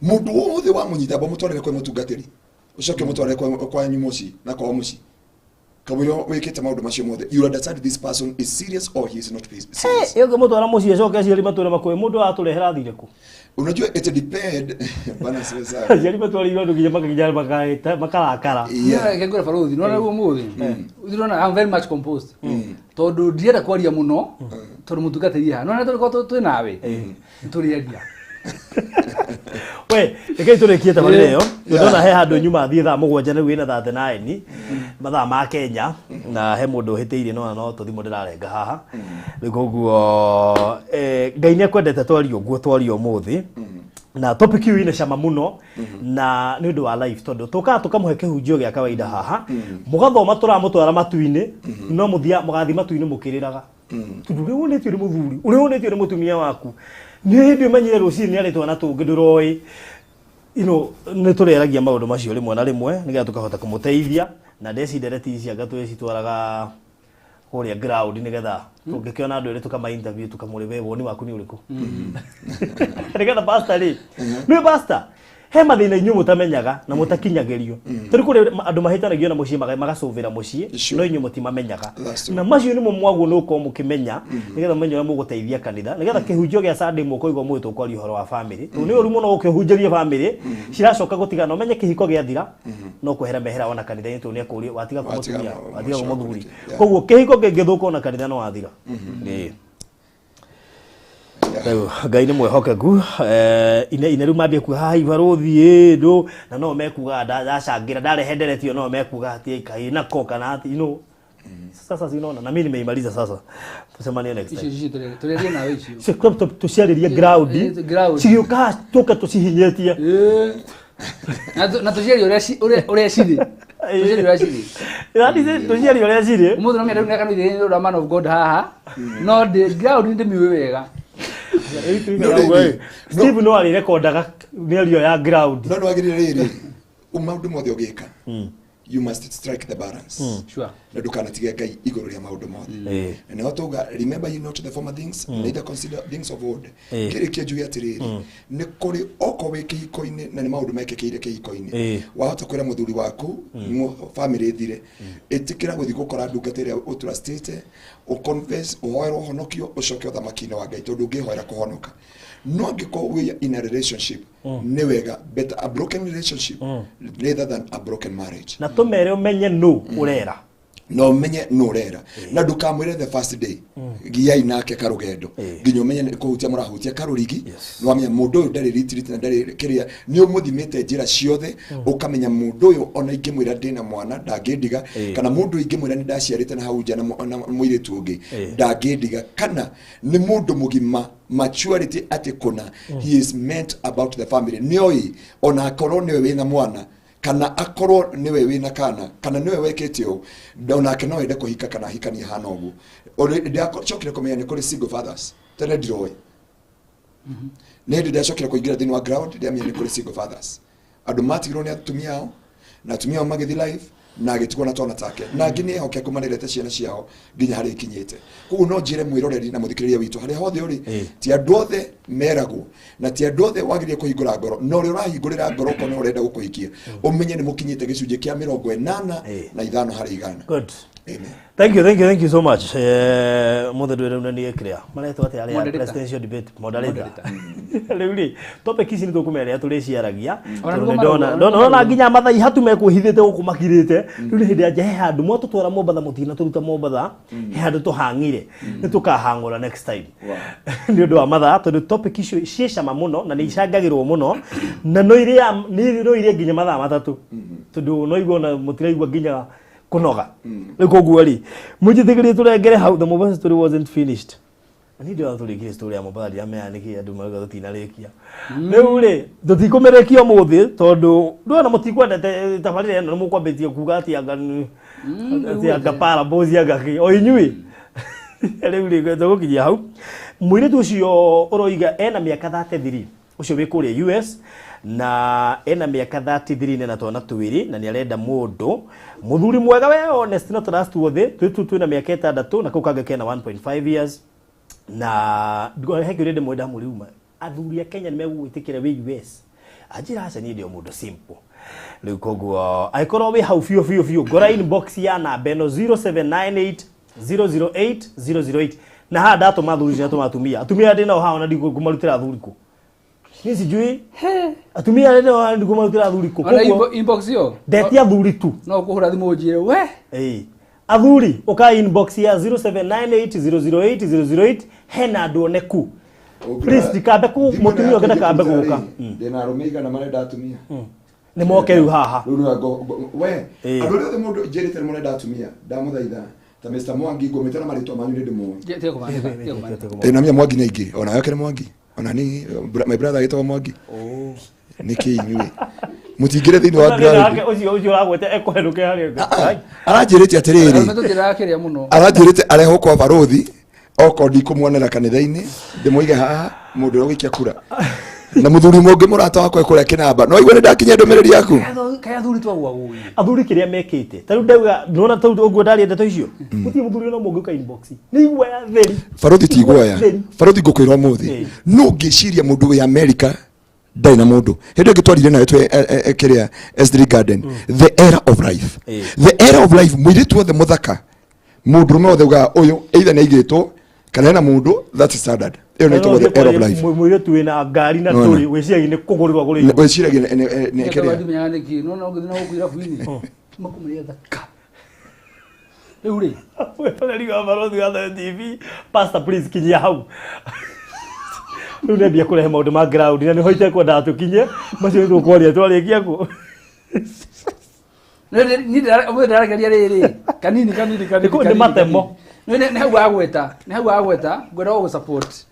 mũndũ wothe wamũnyita amba mũtwarĩre kwĩ mũtungatĩri ũcoke mũtwarĩre kwanyu mũciĩ na kwao mũciĩ kamũira wĩkĩte maũndũ macio mothe you understand this person is serious or he is not serious. Ĩyo ngĩmũtwara mũciĩ acoke aciari matwĩre makũĩ mũndũ atũrehera athire kũ. Unajua it depend bana sasa. Aciari matwarĩirwo andũ nginya makaginya makarakara. Yeah, ngwĩra barũthi nona rĩu ũmũthĩ ndĩrona I'm very much composed tondũ ndirenda kwaria mũno tondũ mũtungatĩri haha nona tũrĩ twĩ nawe nĩtũrĩaria. We rekei tũrĩkie tabarĩra ĩyo ndona he handũ nyuma thiĩ thaa 7 rĩu ĩna 39 mathaa ma Kenya na he mũndũ ũhĩtĩirie no no tũthimũ ndĩrarenga haha rĩu koguo Ngai nĩ akwendete twarie ũguo twarie ũmũthĩ na topic ĩyo ĩna cama mũno na nĩ ũndũ wa life tondũ tũkaga tũkamũhe kĩhunjio gĩa kawaida haha mũgathoma tũramũtwara matu-inĩ no mũthia mũgathiĩ matu-inĩ mũkĩrĩraga tondũ ũrĩa wonetio nĩ mũthuri ũrĩa wonetio nĩ mũtumia waku nĩ hĩndĩ ũmenyire rũcinĩ nĩ arĩ twana tũngĩ ndũroĩ you know nĩ tũrĩaragia maũndũ macio rĩmwe na rĩmwe nĩgetha tũkahota kũmũteithia na ndeci ndereti ici anga twĩcitwaraga kũrĩa ground nĩgetha tũngĩkĩona andũ erĩ tũkama interview tũkamũrĩ we woni waku nĩ ũrĩkũ nĩgetha pastor rĩ nĩ pastor he mathĩna inyuĩ mũtamenyaga na mũtakinyagĩrio tondũ kũrĩ andũ mahĩtanagio na mũciĩ magacũvĩra mũciĩ no inyuĩ mũtimamenyaga na macio nĩmo mwaguo nĩ ũkorwo mũkĩmenya nĩgetha mũmenye ũrĩa mũgũteithia kanitha nĩgetha kĩhunjio gĩa Sunday mũkoigua mũĩ tũkwaria ũhoro wa family tondũ nĩ ũru mũno ũkĩhunjĩria family ciracoka gũtigana ũmenye kĩhiko gĩathira no kwehera mehera ona kanitha-inĩ tondũ nĩ akũria watiga kũmũtumia watiga kũmũthuri koguo kĩhiko kĩngĩthũka ona kanitha no wathira. Rĩu Ngai nĩ mwĩhokeku ine rĩu mambie kuga haha ibarũthi ndũ na no mekuga ndacangĩra ndarehe ndereti no mekuga atĩ kai nako kana atĩ you know sasa sinaona na mimi nimeimaliza sasa tusemanie next time icio tũrĩarie nawe icio tũciarĩrie ground cigĩũka tũke tũcihinyĩtie na tũciarie ũrĩa cirĩ tũciarie ũrĩa cirĩ ũmũthĩ no mĩenda rĩu nĩakanũithĩrĩria nĩ ũndũ wa man of God haha no ground nĩndĩmĩũĩ wega. Steve no arĩrekondaga mĩario ya ground no nĩwagĩrĩire rĩrĩ maũndũ mothe ũgĩka You must strike the balance. Sure. Na ndukanatige Ngai igũrũ rĩa maũndũ mothe. Na nĩho tauga, remember ye not the former things, neither consider things of old. Kĩrĩkia njuge atĩrĩrĩ, nĩ kũrĩ okorwo wĩ kĩhiko-inĩ na nĩ maũndũ mekĩkĩire kĩhiko-inĩ, wahota kwĩra mũthuri waku family ĩthire, ĩtĩkĩra gũthiĩ gũkora ndungata ĩrĩa ũtrustĩte, ũconfess, ũhoerwo ũhonokio, ũcoke ũthamaki-inĩ wa Ngai, tondũ ũngĩhoera kũhonoka. No angĩkorwo wĩ in a relationship, nĩ wega, better a broken relationship rather than a broken marriage. Na tũmere ũmenye nũ ũrera. Na ũmenye nũ ũrera. Na ndũkamwĩre the first day, giai nake karũgendo, nginya ũmenye nĩ kũhutia mũrahutia karũrigi. Nĩwamenya mũndũ ũyũ ndarĩ retreat na ndarĩ kĩrĩa, nĩ ũmũthimĩte njĩra ciothe, ũkamenya mũndũ ũyũ ona ingĩmwĩra ndĩna mwana ndangĩndiga, kana mũndũ ingĩmwĩra nĩ ndaciarĩte na hau nja na mũirĩtu ũngĩ ndangĩndiga, kana nĩ mũndũ mũgima maturity atĩ kũna, he is meant about the family. Nĩoĩ ona akorwo nĩwe wĩna mwana, kana akorwo nĩwe wĩna kana, kana nĩwe wekĩte ũũ, onake no ende kũhika kana ahikanie hana ũguo. Ndacokire kũmenya nĩ kũrĩ single fathers, tene ndiroĩ. Nĩ hĩndĩ ndacokire kũingĩra thĩinĩ wa ground, ndĩamenya nĩ kũrĩ single fathers. Andũ matigirwo nĩ atumia ao, na atumia ao magĩthiĩ life, na agĩtigwo na twana take, na angĩ nĩ ehokeku marerete ciana ciao nginya harĩa ikinyĩte. Koguo no njĩre mwĩroreri na mũthikĩrĩria witũ harĩa hothe ũrĩ, ti andũ othe meragwo, na ti andũ othe wagĩrĩire kũhingũra ngoro, na ũrĩa ũrahingũrĩra ngoro ũkona ũrenda gũkũhikia, ũmenye nĩ mũkinyĩte gĩcunjĩ kĩa 85 harĩ igana. Good. Amen. Thank you, thank you, thank you so much. Mothe ndwĩre una niĩ kĩrĩa maretwo atĩa arĩa presidential debate moderator. Rĩu rĩ, topic ici nĩ tũkũmeria tũrĩciaragia. Ndona nginya mathai hatu mekwĩhithĩte gũkũ makirĩte. Rĩu nĩ hĩndĩ ya he handũ mwatũtwara Mombatha mũtina tũruta Mombatha, he handũ tũhang'ire. Nĩ tũkahang'ũra next time. Nĩ ũndũ wa mathaa, tondũ topic icio ciĩ cama mũno na nĩ icangagĩrwo mũno, na no iria nginya mathaa matatũ. Tondũ no igua ona mũtiraigua nginya kunoga. Rĩu koguo rĩ, mũnjĩtĩkĩrie tũrengere hau, the Mombasa story wasn't finished. Na niĩ ndĩrona tũrĩkie story ya Mombasa, ndiramenya nĩkĩ andũ marauga tũtinarĩkia. Rĩu rĩ, tũtikũmĩrĩkia ũmũthĩ tondũ ndũrona mũtikwendete tabarĩra ĩno, nĩ mũkwambĩtie kuga atĩ anga parables anga kĩ, o inyuĩ. Rĩu rĩ, tũgũkinyia hau. Mũirĩtu ũcio ũroiga ena mĩaka 33, ũcio wĩ kũrĩa US, na ena mĩaka 33 na twana twĩrĩ, na nĩ arenda mũndũ mũthuri mwega we honest na trustworthy. Twĩtu twĩna mĩaka 6 na kau kangĩ kena 1.5 years, na he kĩũria ndĩmwenda mũriuma, athuri a Kenya nĩ megũgwĩtĩkĩra wĩ US? Anjĩra aca, niĩ ndĩ o mũndũ simple. Rĩu koguo angĩkorwo wĩ hau biũ biũ biũ, ngora inbox ya namba ĩno 0798 008 008, na haha ndatũma athuri, ndatũma atumia, atumia ndĩ nao haha ona ndikũmarutĩra athuri kũ. Niĩ sijui atumia arĩa nao ndikũmarutĩra athuri kũ. Ona inbox yo ndetia athuri tu, no kũhũra thimũ njĩre we. Athuri ũka inbox ya 0798 008 008, hena andũ oneku. Please ndikambe ku mũtumia ũngĩ ndakambe gũka. Ndĩna arũme igana marenda atumia. Nĩ moke rĩu haha. Rĩu nĩ we andũ arĩa othe mũndũ njĩrĩte nĩ marenda atumia, ndamũthaitha ta Mr. Mwangi ngũmĩte na marĩtwa manyu nĩ ndĩmoĩ. Na mia Mwangi nĩ aingĩ, ona yake nĩ Mwangi. Ona ni my brother agĩtagwo Mwangi. Nĩkĩ inyuĩ mũtingĩre thĩinĩ wa ground? Ũcio ũragwete ekũhenũke harĩa. Aranjĩrĩte atĩrĩrĩ, aranjĩrĩte arehwo kwa barothi, okorwo ndikũmuonera kanitha-inĩ ndĩmũige haha mũndũ ũrĩa ũgũikia kura. Na mũthuri mũngĩ mũrata wakwa kũrĩa kĩnamba, no igue nĩ ndakinyia ndũmĩrĩri yaku. Kaĩ athuri twagwa gũĩ. Athuri kĩrĩa mekĩte ta rĩu ndauga, ndũrona ta ũguo ndaria ndeto icio, gũtirĩ mũthuri ona ũmwe ũngĩũka inbox nĩ iguoya theri. Barothi ti iguoya, barothi ngũkwĩra ũmũthĩ, no ngĩciria mũndũ wĩ America ndarĩ na mũndũ. Hĩndĩ ĩngĩ twarire nawe twĩ kĩrĩa S3 Garden, the era of life, the era of life, mũirĩtu wothe mũthaka, mũndũrũme wothe ugaga ũyũ either nĩ aigĩtwo kana hena mũndũ, that's standard. Ĩyo nĩ ĩtagwo the era of life. Mũirĩtu wĩna ngari na tũrĩ wĩciragia nĩ kũgũrĩrwo agũrĩirwo. Wĩciragia nĩ kĩrĩa. Ndimenyaga nĩkĩ, no no ngĩthiĩ na gũkũ irabu-inĩ makũmĩrĩa thaka. Rĩu rĩ, mwĩroreri wa Barothi wa Thayo TV, pastor please kinyia hau. Rĩu nĩambia kũrehe maũndũ ma ground na nĩho itekwendaga tũkinye, macio nĩ tũkwaria twarĩkia kũ. Niĩ ndĩrageria rĩrĩ kanini kanini kanini. Nĩ matemo. Nĩ hau wagweta, nĩ hau wagweta, ngwenda gũgũ support.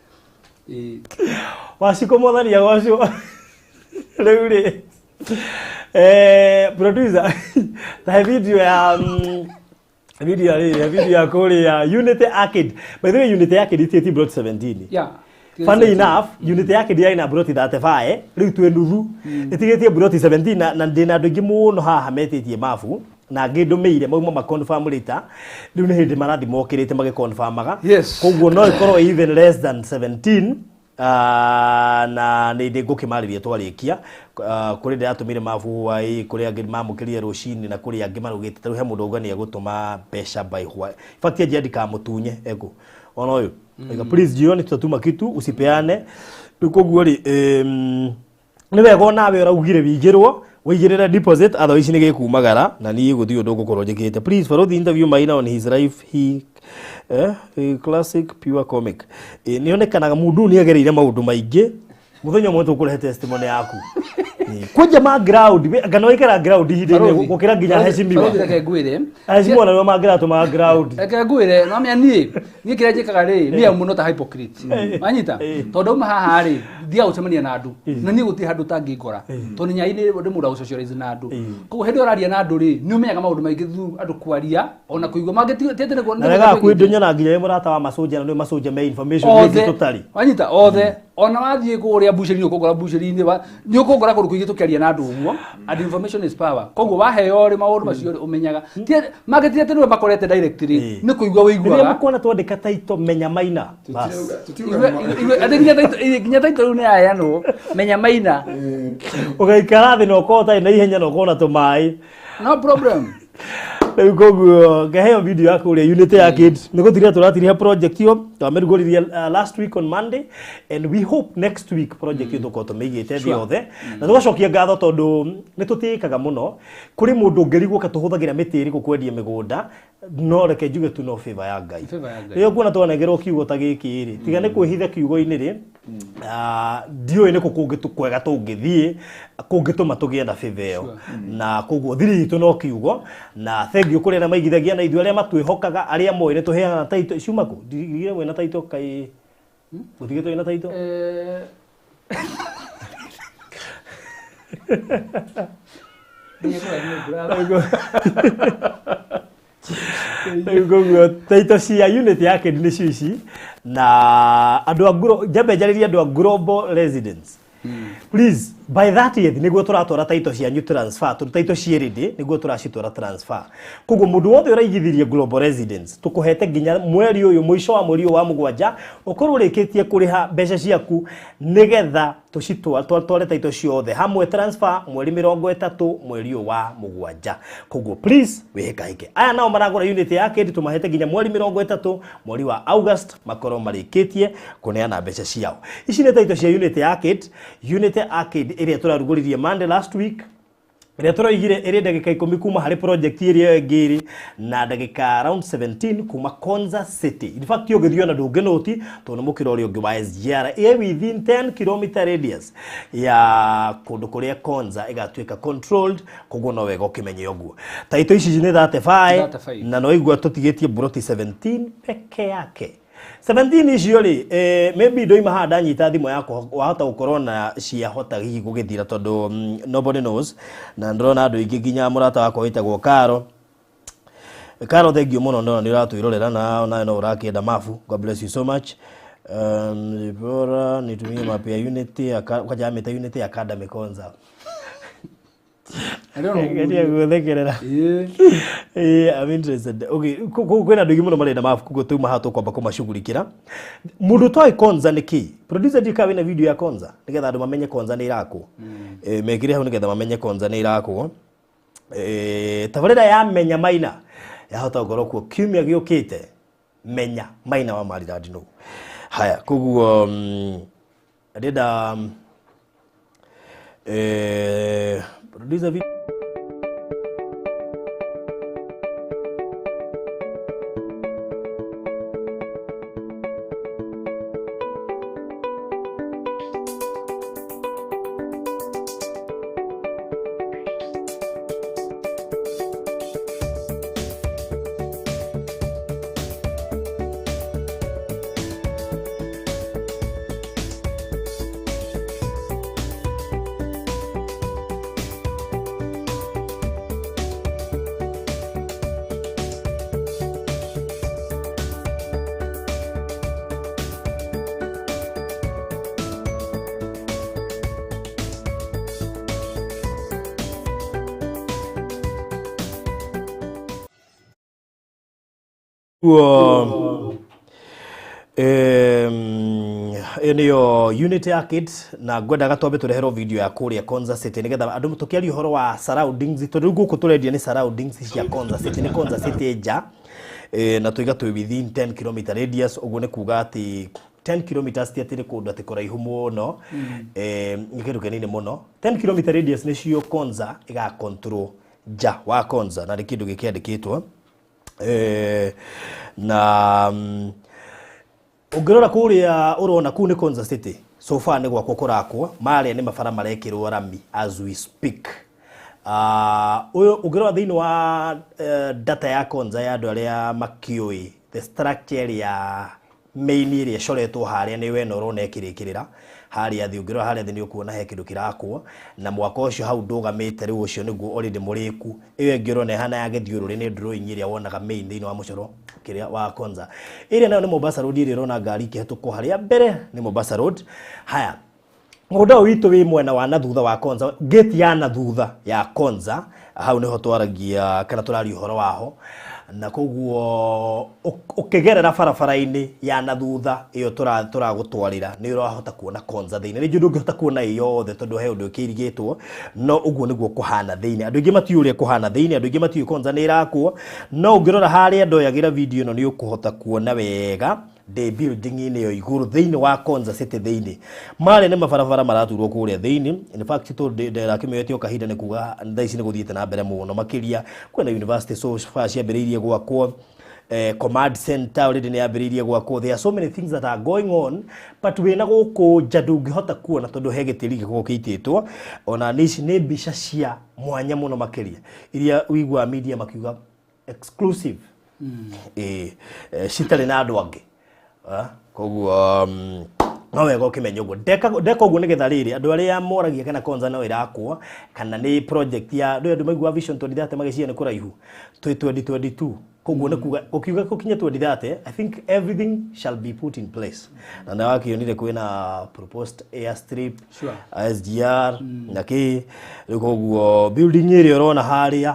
Wacikũ mwathani agocwo. Rĩu rĩ, producer, ta video ya video ya rĩrĩ, video ya kũrĩa Unity Arcade. By the way, Unity Arcade ĩtĩtie plot 17. Yeah. Funny enough, Unity Arcade yarĩ na plot 35, rĩu twĩ nuthu. Ĩtigĩtie plot 17 na ndĩna andũ aingĩ mũno haha metĩtie mabu. Na angĩ ndũmĩire mauma ma confirm later. Rĩu nĩ hĩndĩ marathi mokĩrĩte magĩconfirmaga. Yes. Koguo no ĩkorwo even less than 17. Na nĩ ndĩ ngũkĩmarĩria twarĩkia. Kũrĩ ndĩratũmire mabu hwaĩ, kũrĩ angĩ mamũkĩrire rũcinĩ, na kũrĩ angĩ marugĩte. Tarĩu he mũndũ auga nĩ egũtũma mbeca by hwaĩ. In fact anjia ndikamũtunye ego ona ũyũ. Oiga, please jioni tutatuma kitu usipeane. Rĩu koguo rĩ, nĩ wega onawe ũraugire wĩigĩrwo wĩigĩrĩre deposit, otherwise nĩ gĩkumagara na niĩ gũtirĩ ũndũ ngũkorwo njĩkĩte. Please follow the interview Maina on his life, he classic pure comic. Nĩ onekanaga mũndũ ũyũ nĩ agereire maũndũ maingĩ. Mũthenya ũmwe tũkũrehe testimony yaku. Kwanja ma ground ngano ikara ground ihinda-inĩ gũkĩra nginya heshimiwa. Barothi, reke ngwĩre. Heshimiwa na mangĩratũmaga ground. Reke ngwĩre, no menya niĩ kĩrĩa njĩkaga rĩ, niĩ am not a hypocrite, wanyita? Tondũ ndauma haha rĩ, thiaga gũcemania na andũ, na niĩ gũtirĩ handũ ũtangĩngora, tondũ nyai nĩ ndĩ mũndũ wa gũsocialize na andũ. Koguo hĩndĩ ĩyo ũraria na andũ rĩ, nĩ ũmenyaga maũndũ maingĩ through andũ kwaria ona kũigua mangĩ ti atĩ nĩguo. Na wega kwĩ na nginya wĩ mũrata wa maconja, na nĩ maconja me information nyingĩ Othe. Tũtarĩ. Wanyita? Othe. Ona wathiĩ kũrĩa buceri, nĩ ũkũngora buceri-inĩ, nĩ ũkũngora kũndũ kũingĩ tũkĩaria na andũ ũguo, and information is power. Koguo waheo rĩ, maũndũ macio rĩ, ũmenyaga. Mangĩ ti atĩ nĩwe makorete directly, nĩ kũigua Rĩrĩa wĩiguaga. mũkuona twandĩka taito Menya Maina, bas. Tũtiuga. Atĩ nginya title rĩu nĩ yaheanwo, Menya Maina. Ũgaikara thĩ na ũkorwo ũtarĩ na ihenya na ũkorwo na tũmaĩ. No problem. Rĩu koguo ngaheo video ya kũrĩa unit ya kids nĩ gũtiria tũratiria project ĩyo twamĩrugũririe last week on Monday, and we hope next week project ĩyo tũkorwo tũmĩigĩte thĩ yothe. Na tũgacokia ngatho tondũ nĩ tũtĩĩkaga mũno. Kũrĩ mũndũ ũngĩrigwo ka tũhũthagĩra mĩtĩ ĩrĩkũ kwendia mĩgũnda, no reke njuge tu no favor ya Ngai. Favor ya Ngai. Rĩrĩa ũkuona twanengerwo kiugo ta gĩkĩ rĩ, tiga nĩ kwĩhitha kiugo-inĩ rĩ, ndiũĩ nĩ kũ kũngĩ kwega tũngĩthiĩ kũngĩtũma tũgĩe na favor ĩyo. Na koguo thiri itũ no kiugo. Na thank you kũrĩ arĩa maigithagia na ithuĩ, arĩa matwĩhokaga, arĩa moĩ nĩ tũheanaga taito ciuma kũ ndigire mwĩna taito kai gũtigĩtwo wĩna taito. Ndiekũra nĩ brother. Rĩu koguo taito cia unit ya kĩndi nĩcio ici. Na andũ a njambe njarĩrie andũ a Global Residence, please, by 30th nĩguo tũratwara taito cianyu transfer, tondũ taito ciĩ ready, nĩguo tũracitwara transfer. Koguo mũndũ wothe ũraigithirie Global Residence, tũkũhete nginya mweri ũyũ, mũico wa mweri ũyũ wa mũgwanja, ũkorwo ũrĩkĩtie kũrĩha mbeca ciaku, nĩgetha tũcitware taito ciothe hamwe transfer mweri 30 mweri ũyũ wa mũgwanja. Koguo please wĩhĩkahĩke. Aya nao maragũra unit ya kĩndi, tũmahete nginya mweri 30 mweri wa August makorwo marĩkĩtie kũneana mbeca ciao. Ici nĩ taito cia unit ya Arcade, unit Arcade ĩrĩa tũrarugũririe Monday last week, ĩrĩa tũroigire ĩrĩ ndagĩka 10 kuma harĩ project ĩrĩa ĩngĩ ĩrĩ na ndagĩka around 17 kuma Konza City. In fact ũngĩthiĩ ona ndũngĩnũti, tondũ nĩ mũkĩra ũrĩa ũngĩ wa SGR, ĩ within 10 km radius ya kũndũ kũrĩa Konza ĩgatuĩka controlled. Koguo no wega ũkĩmenye ũguo. Taito ici nĩ 35. 35. Na no igua tũtigĩtie broti 17 peke yake. 17 icio rĩ, maybe ndoima haha ndanyita thimũ yakwa, wahota gũkorwo na ciahota hihi gũgĩthira, tondũ nobody knows. Na ndĩrona andũ aingĩ, nginya mũrata wakwa wĩtagwo Karo. Karo, thank you mũno, ndona nĩ ũratwĩrorera na onawe no ũrakĩenda mabu. God bless you so much. Bora nitumie map ya unity kwanja amĩte Unity Academy Konza. Ngeria gwĩthekerera. I'm interested. Okay, kwĩna andũ aingĩ mũno marenda mabu, koguo tuma haha tũkwamba kũmacugurikĩra. Mũndũ ũtoĩ Konza nĩ kĩ? Producer, ndiũĩ kana wĩna video ya Konza nĩgetha andũ mamenye Konza nĩ irakwo. Mekĩre hau nĩgetha mamenye Konza nĩ irakwo. Tabarĩra ya Menya Maina yahota gũkorwo kuo kiumia gĩũkĩte. Menya Maina wa Maridadi nũ? Haya, koguo ndĩrenda producer Ĩyo nĩyo unit ya kids na ngwendaga twambe tũreherwo video ya kũrĩa Konza City nĩgetha andũ tũkĩaria ũhoro wa surroundings tondũ rĩu gũkũ tũrendia nĩ surroundings cia Konza City, nĩ Konza City nja, na tũiga twĩ within 10 km radius, ũguo nĩ kuga atĩ 10 kilometers ti atĩ nĩ kũndũ atĩ kũraihu mũno, nĩ kĩndũ kĩnini mũno. 10 km radius nĩcio Konza ĩga control nja wa Konza, na nĩ kĩndũ gĩkĩandĩkĩtwo na ũngĩrora kũrĩa ũrona kũu nĩ Konza City. So far nĩ gwakwo kũrakwo, marĩa nĩ mabara marekĩrwo rami as we speak. Ũyũ ũngĩrora thĩinĩ wa data ya Konza ya andũ arĩa makĩũĩ the structure ĩrĩa main ĩrĩa ĩcoretwo harĩa nĩ wena ũrona ĩkĩrĩkĩrĩra harĩa thĩ. Ũngĩrora harĩa thĩ nĩ ũkuona he kĩndũ kĩrakwo, na mwaka ũcio hau ndũgamĩte rĩu ũcio nĩguo already mũrĩku. Ĩyo ĩngĩ ũrona ĩhana ya gĩthiũrũrĩ nĩ drawing ĩrĩa wonaga main thĩinĩ wa mũcoro kĩrĩa wa Konza. Ĩrĩa nayo nĩ Mombasa Road, ĩrĩa ũrona ngari ikĩhetũkwo harĩa mbere nĩ Mombasa Road. Haya, mũgũnda ũyũ witũ wĩ mwena wa na thutha wa Konza, gate ya na thutha ya Konza, hau nĩho twaragia kana tũraria ũhoro waho, na koguo ũkĩgerera barabara-inĩ ya na thutha ĩyo tũragũtwarĩra nĩ ũrahota kuona Konza thĩinĩ. Nĩ njũĩ ndũngĩhota kuona ĩ yothe tondũ he ũndũ ĩkĩirigĩtwo, no ũguo nĩguo kũhana thĩinĩ. Andũ aingĩ matiũĩ ũrĩa kũhana thĩinĩ, andũ aingĩ matiũĩ Konza nĩ ĩrakwo, no ũngĩrora harĩa ndoyagĩra video ĩno nĩ ũkũhota kuona wega ndĩ building-inĩ ĩyo igũrũ thĩinĩ wa Konza City thĩinĩ. Marĩa nĩ mabarabara maraturwo kũrĩa thĩinĩ. In fact tondũ ndĩrakĩmĩoete o kahinda nĩ kuga thaa ici nĩ gũthiĩte na mbere mũno makĩria. Kwĩna university so far ciambĩrĩirie gwakwo, command center already nĩ yambĩrĩirie gwakwo. There are so many things that are going on, but wĩna gũkũ nja ndũngĩhota kuona tondũ he gĩtĩri gĩkoragwo kĩitĩtwo. Ona ici nĩ mbica cia mwanya mũno makĩria iria ũiguaga media makiuga exclusive, citarĩ na andũ angĩ. Koguo no wega ũkĩmenya ũguo. Ndeka ũguo nĩgetha rĩrĩ andũ arĩa moragia kana Konza no ĩrakwo kana nĩ project ya andũ andũ maigua Vision 2030 magĩciria nĩ kũraihu, twĩ 2022, koguo nĩ kuga ũkiuga gũkinye 2030 I think everything shall be put in place. Na nĩ wakĩonire kwĩna proposed airstrip, Sure. SGR na kĩ rĩu, koguo building ĩrĩa ũrona harĩa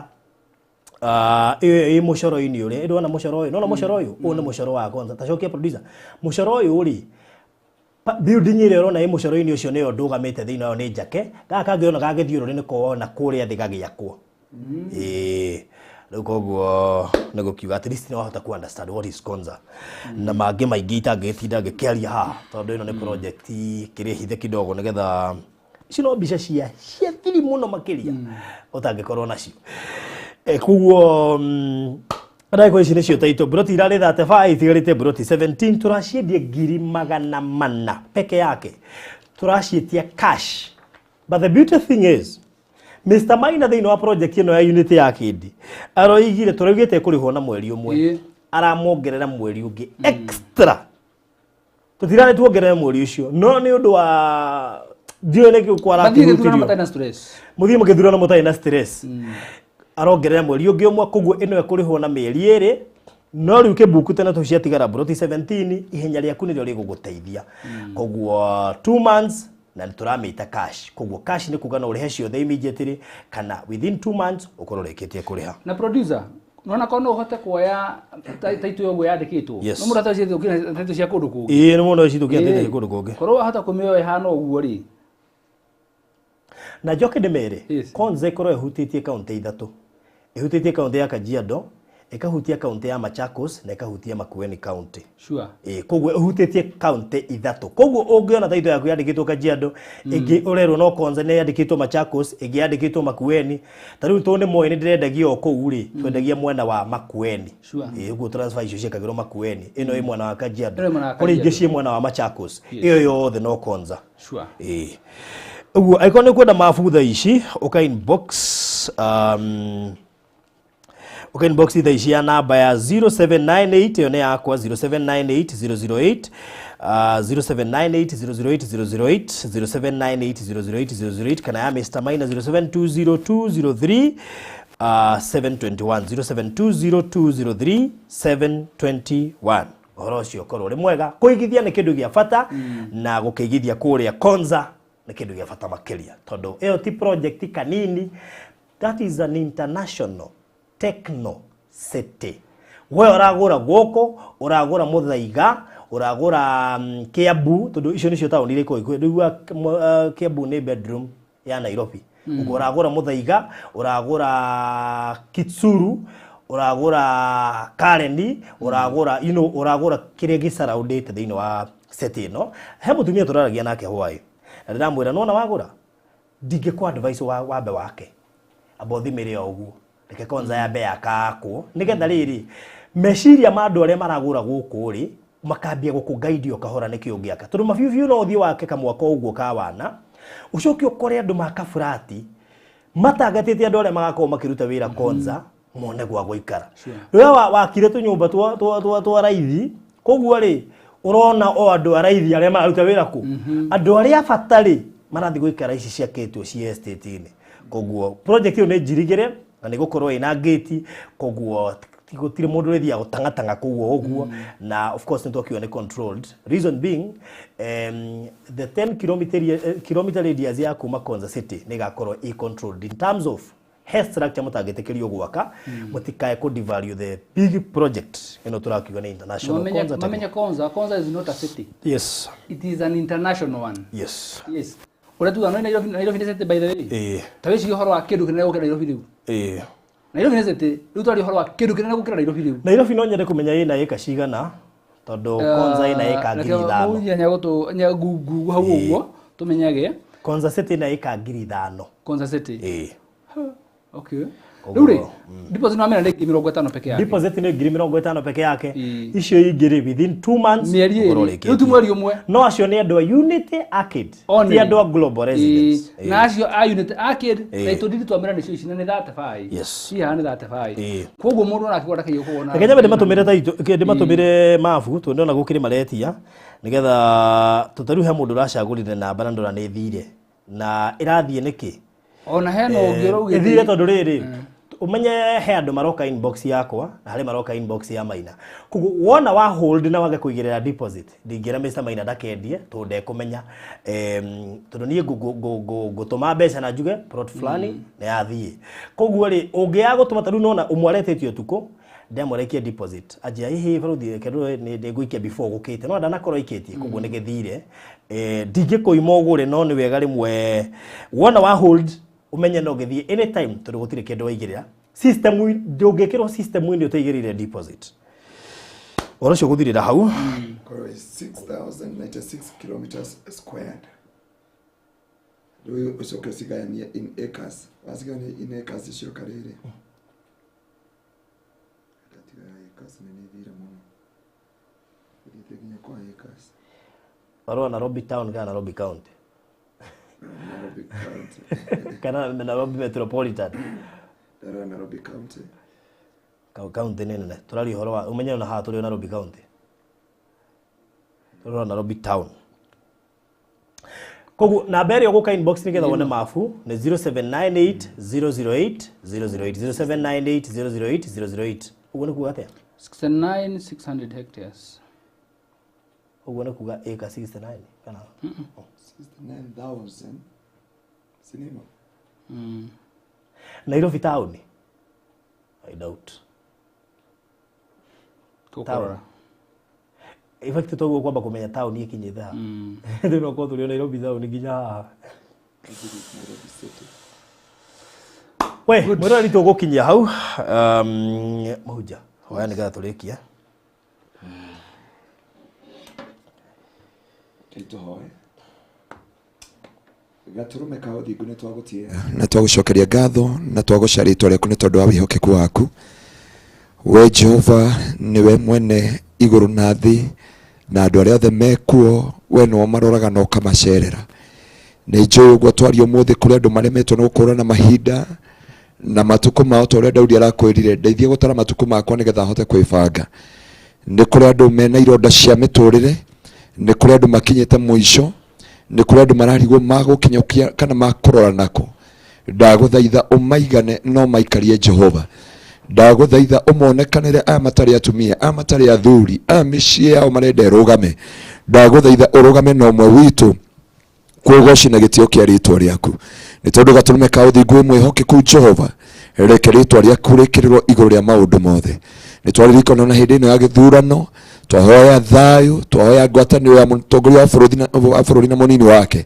ĩyo ĩ mũcoro-inĩ ũrĩa ndona mũcoro ũyũ, nona mũcoro ũyũ, ũyũ nĩ mũcoro wa Konza. Tacokia producer mũcoro ũyũ rĩ, building ĩrĩa ũrona ĩ mũcoro-inĩ ũcio nĩyo ndũgamĩte thĩinĩ wayo nĩ njake. Gaka kangĩ ũrona gagĩthiũrũrĩ nĩko wona kũrĩa thĩ gagĩakwo. Ĩĩ, rĩu koguo nĩ gũkiuga at least nĩ wahota ku understand what is Konza na mangĩ maingĩ itangĩgĩtinda ngĩkĩaria haha tondũ ĩno nĩ project kĩrĩ hithe kidogo, nĩgetha ici no mbica cia thiri mũno makĩria ũtangĩkorwo nacio. Koguo ndagĩka ici nĩcio taitũ broti irarĩ 35 itigarĩte broti 17, tũraciendia 400,000 peke yake, tũraciĩtia cash. But the beauty thing is Mr. Maina thĩinĩ wa project ĩno ya unit ya kĩndi aroigire tũraugĩte kũrĩhwo na mweri ũmwe, aramongerera mweri ũngĩ extra. Tũtirarĩ tuongerere mweri ũcio, no nĩ ũndũ wa ndiũĩ nĩkĩ Mathiĩ gĩthurano matarĩ na stress. Mũthiĩ mũgĩthurano mũtarĩ na stress, arongerera mweri ũngĩ ũmwe, koguo ĩno ĩkũrĩhwo na mĩeri ĩrĩ. No rĩu kĩbuku tena tũciatigara broti 17, ihenya rĩaku nĩrĩo rĩgũgũteithia. Koguo 2 months na nĩ tũramĩta cash, koguo cash nĩ kuga no ũrĩhe ciothe immediately kana within 2 months ũkorwo ũrĩkĩtie kũrĩha. Na producer, nona korwo no ũhote kuoya taitũ ũguo yandĩkĩtwo. Yes. No mũndũ atacithũkia taitũ cia kũndũ kũngĩ. Ĩĩ, nĩ mũndũ cithũkia taitũ kũndũ kũngĩ. Korwo wahota kũmĩoya ĩhana ũguo rĩ. Na njoke ndĩmere, Yes. Konza ĩkorwo ĩhutĩtie kaũntĩ ithatũ, ĩhutĩtie kaũntĩ ya Kajiado, ĩkahutia kaũntĩ ya Machakos na ĩkahutia Makueni kaũntĩ. Sure. Ĩĩ, koguo ĩhutĩtie kaũntĩ ithatũ. Koguo ũngĩona taitũ yaku yandĩkĩtwo Kajiado, ĩngĩ ũrerwo no Konza nĩ yandĩkĩtwo Machakos, ĩngĩ yandĩkĩtwo Makueni. Ta rĩu tondũ nĩ moĩ nĩ ndĩrendagia o kũu rĩ, twendagia mwena wa Makueni. Sure. Ĩĩ, ũguo transfer icio ciĩkagĩrwo Makueni. Ĩno ĩ mwena wa Kajiado. Ĩno ĩ mwena wa Kũrĩ ingĩ Kajiado. ciĩ mwena wa Machakos. Yes. Ĩyo yothe no Konza. Sure. Ĩĩ, ũguo angĩkorwo nĩ ũkwenda mabu thaa ici ũka inbox, ũka inbox thaa ici ya namba ya 0798, ĩyo nĩ yakwa, 0798 008, 0798 008 008, 0798 008 008, kana ya Mr. Maina 0720203 721, 0720203 721. Ũhoro ũcio ũkorwo ũrĩ mwega. Kũigithia nĩ kĩndũ gĩa bata, na gũkĩigithia kũrĩa Konza nĩ kĩndũ gĩa bata makĩria tondũ ĩyo ti project kanini, that is an international techno city. We ũragũra gũkũ, ũragũra Mũthaiga, ũragũra Kiambu, tondũ icio nĩcio taũni iria ikoragwo ikuhĩ. Rĩu Kiambu nĩ bedroom ya Nairobi. Ũguo ũragũra Mũthaiga, ũragũra Kitsuru, ũragũra Kareni, ũragũra you know, ũragũra kĩrĩa gĩcaraundĩte thĩinĩ wa set ĩno. He mũtumia tũraragia nake hwaĩ na ndĩramwĩra nona wagũra ndingĩkũ advice wa wambe wake amba ũthimĩre o ũguo, reke Konza yambe yakakwo nĩgetha rĩrĩ meciria ma andũ arĩa maragũra gũkũ rĩ makambia gũkũ guide o kahora nĩkĩ ũngĩaka, tondũ mabiũ biũ no ũthiĩ wake kamwaka ũguo ka wana ũcoke ũkore andũ maka burati matangatĩte andũ arĩa magakorwo makĩruta wĩra Konza mone gwa gũikara. Rĩrĩa wakire tũnyũmba twa raithi koguo rĩ ũrona o andũ a raithi arĩa mararuta wĩra kũ, andũ arĩa bata rĩ marathiĩ gũikara ici ciakĩtwo ci estate-inĩ. Koguo project ĩyo nĩ njirigĩre na nĩ gũkorwo ĩna gate, koguo gũtirĩ mũndũ ũrĩthiaga gũtang'atang'a kũu o ũguo. Na of course nĩ twakiuga nĩ controlled, reason being the 10 kilometer radius ya kuma Konza City nĩ ĩgakorwo ĩ controlled in terms of he structure mũtangĩtĩkĩrio gwaka, mũtikae kũ devalue the big project ĩno tũrakiuga nĩ international Konza. Mamenye Konza is not a city. Yes. It is an international one. Yes. Yes. Ũrĩa tuga no Nairobi nĩ city, by the way. Ta wĩcirie ũhoro wa kĩndũ kĩnene gũkĩra Nairobi rĩu. Nairobi nĩ city, rĩu twaria ũhoro wa kĩndũ kĩnene gũkĩra Nairobi rĩu. Nairobi no nyende kũmenya ĩna ĩka cigana, tondũ Konza ĩna ĩka 5,000. Mũhunjia nĩegũtũ nĩegũngu hau ũguo tũmenyage. Konza City ĩna ĩka 5,000. Konza City. Ĩĩ. Okay. Rĩu rĩ, deposit no amena nĩ 50,000 peke yake. Deposit nĩ 50,000 peke yake. Icio ingĩ rĩ within 2 months Mĩeri ũkorwo 2. ũrĩkĩtie. Rĩu ti mweri ũmwe. No acio nĩ andũ a Unity Arcade, Only. ti andũ a Global Residence. Na acio a Unity Arcade title deed twamĩra nĩcio ici na nĩ 35. Yes. Ci haha nĩ 35. Koguo mũndũ ona akĩgũra ndakĩgĩa kũgũra. Reke nyambe ndĩmatũmĩre taitũ, ndĩmatũmĩre mabu tondũ ndĩrona gũkĩrĩ maretia nĩgetha tũtarĩu he mũndũ ũracagũrire namba na ndora nĩ ĩthire na ĩrathiĩ nĩkĩ. Ona hena ũngĩ ũraugĩte Ĩthire tondũ rĩrĩ ũmenye he andũ maroka inbox yakwa na harĩ maroka inbox ya Maina, koguo wona wa hold na wage kũigĩrĩra deposit ndingĩra Mr Maina ndakendie tondũ ndekũmenya, tondũ niĩ ngũtũma mbeca na njuge plot fulani nĩ yathiĩ. Koguo rĩ ũngĩaga gũtũma ta rĩu nona ũmwe aretĩtie ũtukũ ndamũrekia deposit anjia hihi baruthi reke ndore nĩ ngũikia before gũkĩte no ndanakorwo aikĩtie, koguo nĩ gĩthire. Ndingĩkũima ũgũre no nĩ wega rĩmwe wona wa hold ũmenye no gĩthiĩ anytime tondũ gũtirĩ kĩndũ waigĩrĩra system, ndũngĩkĩrwo system-inĩ ũtaigĩrĩire deposit. Ũhoro ũcio gũthirĩra hau. Korwo 6096 kilometers squared, rĩu ũcoke ũcigayanie in acres, wacigayania in acres cioka rĩrĩ ndatiga ya acres nĩ nĩthire mũno ĩthiĩte nginya kwa acres. Barua Nairobi town kana Nairobi county? Nairobi county. Kana Nairobi metropolitan? Ndarora Nairobi county. County nĩ nene, tũraria ũhoro wa ũmenye ona haha tũrĩ o Nairobi county, tũrora Nairobi town. Koguo namba ĩrĩa ũgũka inbox nĩgetha wone mabu nĩ 0798 008 008, 0798 008 008. Ũguo nĩ kuga atĩa? 69,600 hectares. Ũguo nĩ kuga ĩka 69 kana 69000 sinimo. Nairobi town, I doubt. Tũkũrora. In fact toguo kwamba kũmenya town ĩkinyĩte ha, rĩu no korwo tũrĩ o Nairobi town nginya haha. Nairobi city. We mwĩroreri tũgũkinyia hau. Mũhunjia hoya nĩgetha tũrĩkie. Tũhoe gatũrũme ka ũthingu nĩ twagũtĩa na twagũcokeria ngatho na twagũca rĩtwa rĩaku nĩ tondũ wa wĩhokeku waku. We Jehova nĩwe mwene igũrũ na thĩ na andũ arĩa othe mekuo, we nĩwe maroraga na ũkamacerera. Nĩ njũĩ ũguo twaria ũmũthĩ kũrĩ andũ maremetwo nĩ gũkũrana mahinda na matukũ mao ta ũrĩa Daudi arakwĩrire, ndeithie gũtara matukũ makwa nĩgetha hote kwĩbanga. Nĩ kũrĩ andũ mena ironda cia mĩtũrĩre, nĩ kũrĩ andũ makinyĩte mũico, nĩ kũrĩ andũ mararigwo magũkinyũkia kana makũrora nako. Ndagũthaitha ũmaigane no maikarie Jehova. Ndagũthaitha ũmonekanĩre aya matarĩ atumia, aya matarĩ athuri, aya mĩciĩ yao marenda ĩrũgame. Ndagũthaitha ũrũgame na ũmwe witũ kuogoci na gĩtĩo kĩa rĩtwa rĩaku, nĩ tondũ gatũrũme ka ũthingu wĩ mwĩhokeku. Jehova, reke rĩtwa rĩaku rĩkĩrĩrwo igũrũ rĩa maũndũ mothe. Nĩ twaririkana na hĩndĩ ĩno ya gĩthurano twahoya thayũ, twahoya ngwatanĩro ya mũtongoria wa bũrũri na mũnini wake.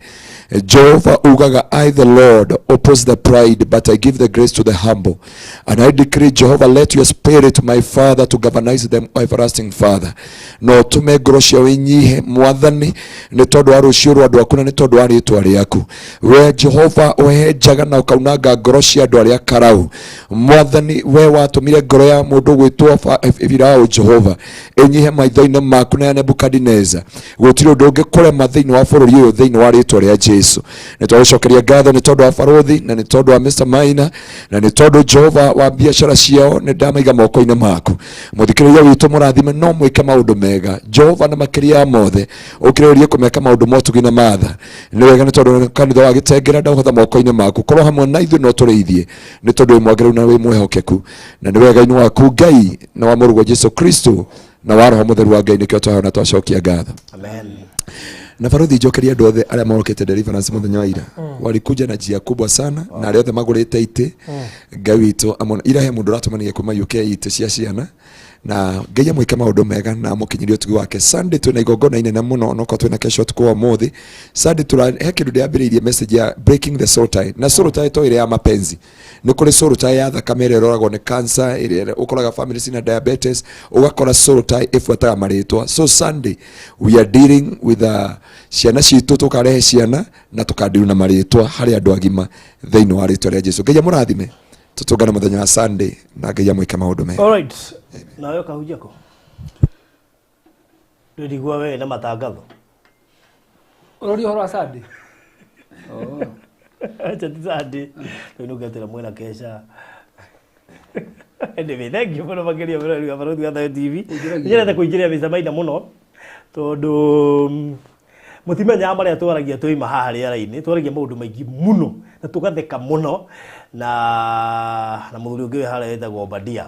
Jehovah ugaga, I the Lord oppose the pride, but I give the grace to the humble. And I decree, Jehovah, let your spirit, my Father, to galvanize them, everlasting Father. No tũme ngoro ciao inyihe mwathani, nĩ tondũ wa rũciũ rwa andũ aku na nĩ tondũ wa rĩtwa rĩaku. We Jehovah ũhehenjaga na ũkaunanga ngoro cia andũ arĩa karau. Mwathani, we watũmire ngoro ya mũndũ gwĩtwo Firaũ, Jehovah, ĩnyihe maitho-inĩ maku na ya Nebukadineza. Gũtirĩ ũndũ ũngĩkũrema thĩinĩ wa bũrũri ũyũ thĩinĩ wa rĩtwa rĩa Jesu. Nĩ twagũcokeria ngatho nĩ tondũ wa barũthi na nĩ tondũ wa Mr. Maina na nĩ tondũ Jehova wa biacara ciao nĩ ndamaiga moko-inĩ maku. Mũthikĩrĩria witũ mũrathime no mwĩke maũndũ mega Jehova, na makĩria ya mothe ũkĩrĩrĩrie kũmeka maũndũ motugi na matha. Nĩ wega nĩ tondũ kanitha wa Gĩtengera ndaũhotha moko-inĩ maku, korwo hamwe na ithuĩ no tũrĩithie nĩ tondũ wĩ mwagĩrĩru na wĩ mwĩhokeku, na nĩ wega-inĩ waku Ngai na wa mũrũguo Jesu Kristo na wa Roho Mũtheru wa Ngai nĩkĩo twaheo na twacokia ngatho. Amen. Na barothi njokeria andũ othe arĩa morokete deliverance mũthenya wa ira, walikuja na njia kubwa sana, na arĩa othe magũrĩte itĩ, Ngai witũ amona. Ira he mũndũ ũratũmania kuma UK itĩ cia ciana, na Ngai amwĩke maũndũ mega na amũkinyĩrie ũtugi wake. Sunday twĩna igongona inene mũno, onokorwo twĩna kesho ũtukũ wa ũmũthĩ. Sunday he kĩndũ ndĩambĩrĩirie message ya breaking the soul tie, na soul tie to ĩrĩa ya mapenzi. Nĩ kũrĩ soul tie ya thakame ĩrĩa ĩroragwo nĩ cancer, ĩrĩa ũkoraga family cina diabetes, ũgakora soul tie ĩbuataga marĩtwa. So Sunday we are dealing with ciana citũ, tũkarehe ciana na tũkandiru na marĩtwa harĩ andũ agima thĩinĩ wa rĩtwa rĩa Jesu. Ngai amũrathime, tũtũngane mũthenya wa Sunday na Ngai amwĩke maũndũ mega. All right. Nawe ũkahunjia kũ? Ndĩrigua we na matangatho. Ũroria ũhoro wa Sunday? Oh. Acha ti Sunday. Rĩu nĩũgetĩra mwena kesha. Anyway, thank you mũno makĩria mũrori wa Barũthi wa Thayo TV. Nyendete kũingĩrĩra Mr. Maina mũno tondũ mũtimenyaga marĩa twaragia twaima haha rĩera-inĩ, twaragia maũndũ maingĩ mũno na tũgatheka mũno na mũthuri ũngĩ wĩ harĩa wĩtagwo Obadia.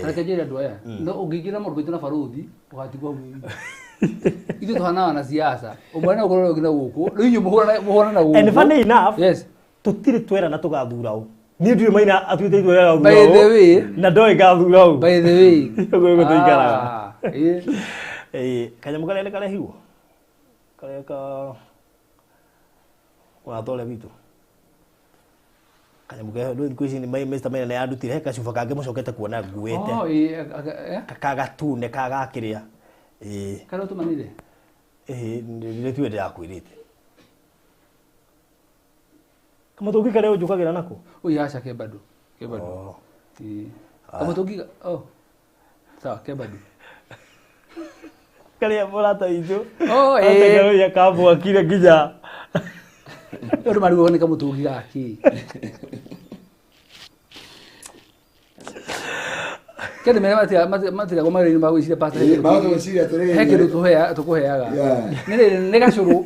Reke njĩre andũ aya, no ũngĩingĩra maũndũ maitũ na barũthi ũgatigwo hau. Ithuĩ tũhanaga na siasa, ũmwe na ũkorwo ũngĩ na gũkũ, rĩu inyuĩ mũhũrana na gũkũ. And funny enough, yes, tũtirĩ twerana tũgathura ũ. Niĩ ndirĩ Maina atuĩte itua rĩa By the way, na ndoĩ ngathura ũ. By the way. Ũguo nĩguo tũikaraga. Kanyamũ karĩa nĩ karehirwo? Karĩa ka mũrata ũrĩa witũ. Kanyamũ keho rĩu thikũ ici Mr. Maina nĩ andutire he gacuba kangĩ mũcokete kuona nguĩte. Kagatune kagakĩrĩa. Karĩa ũtũmanire? Nĩ tuwe ndĩrakwĩrĩte. Kamũtũngi karĩa ũnjũkagĩra nako? Oi aca ke bado. Ke bado. Kamũtũngi, oh. Sawa, ke bado. Karĩa mũrata witũ. Aca kamwakire nginya. Andũ marigagwo nĩ kamũtũngi gakĩ. Kende mere matiragwo mawĩra-inĩ ma gwĩciria pastor. He kĩndũ tũkũheaga. Nĩ gacũrũ.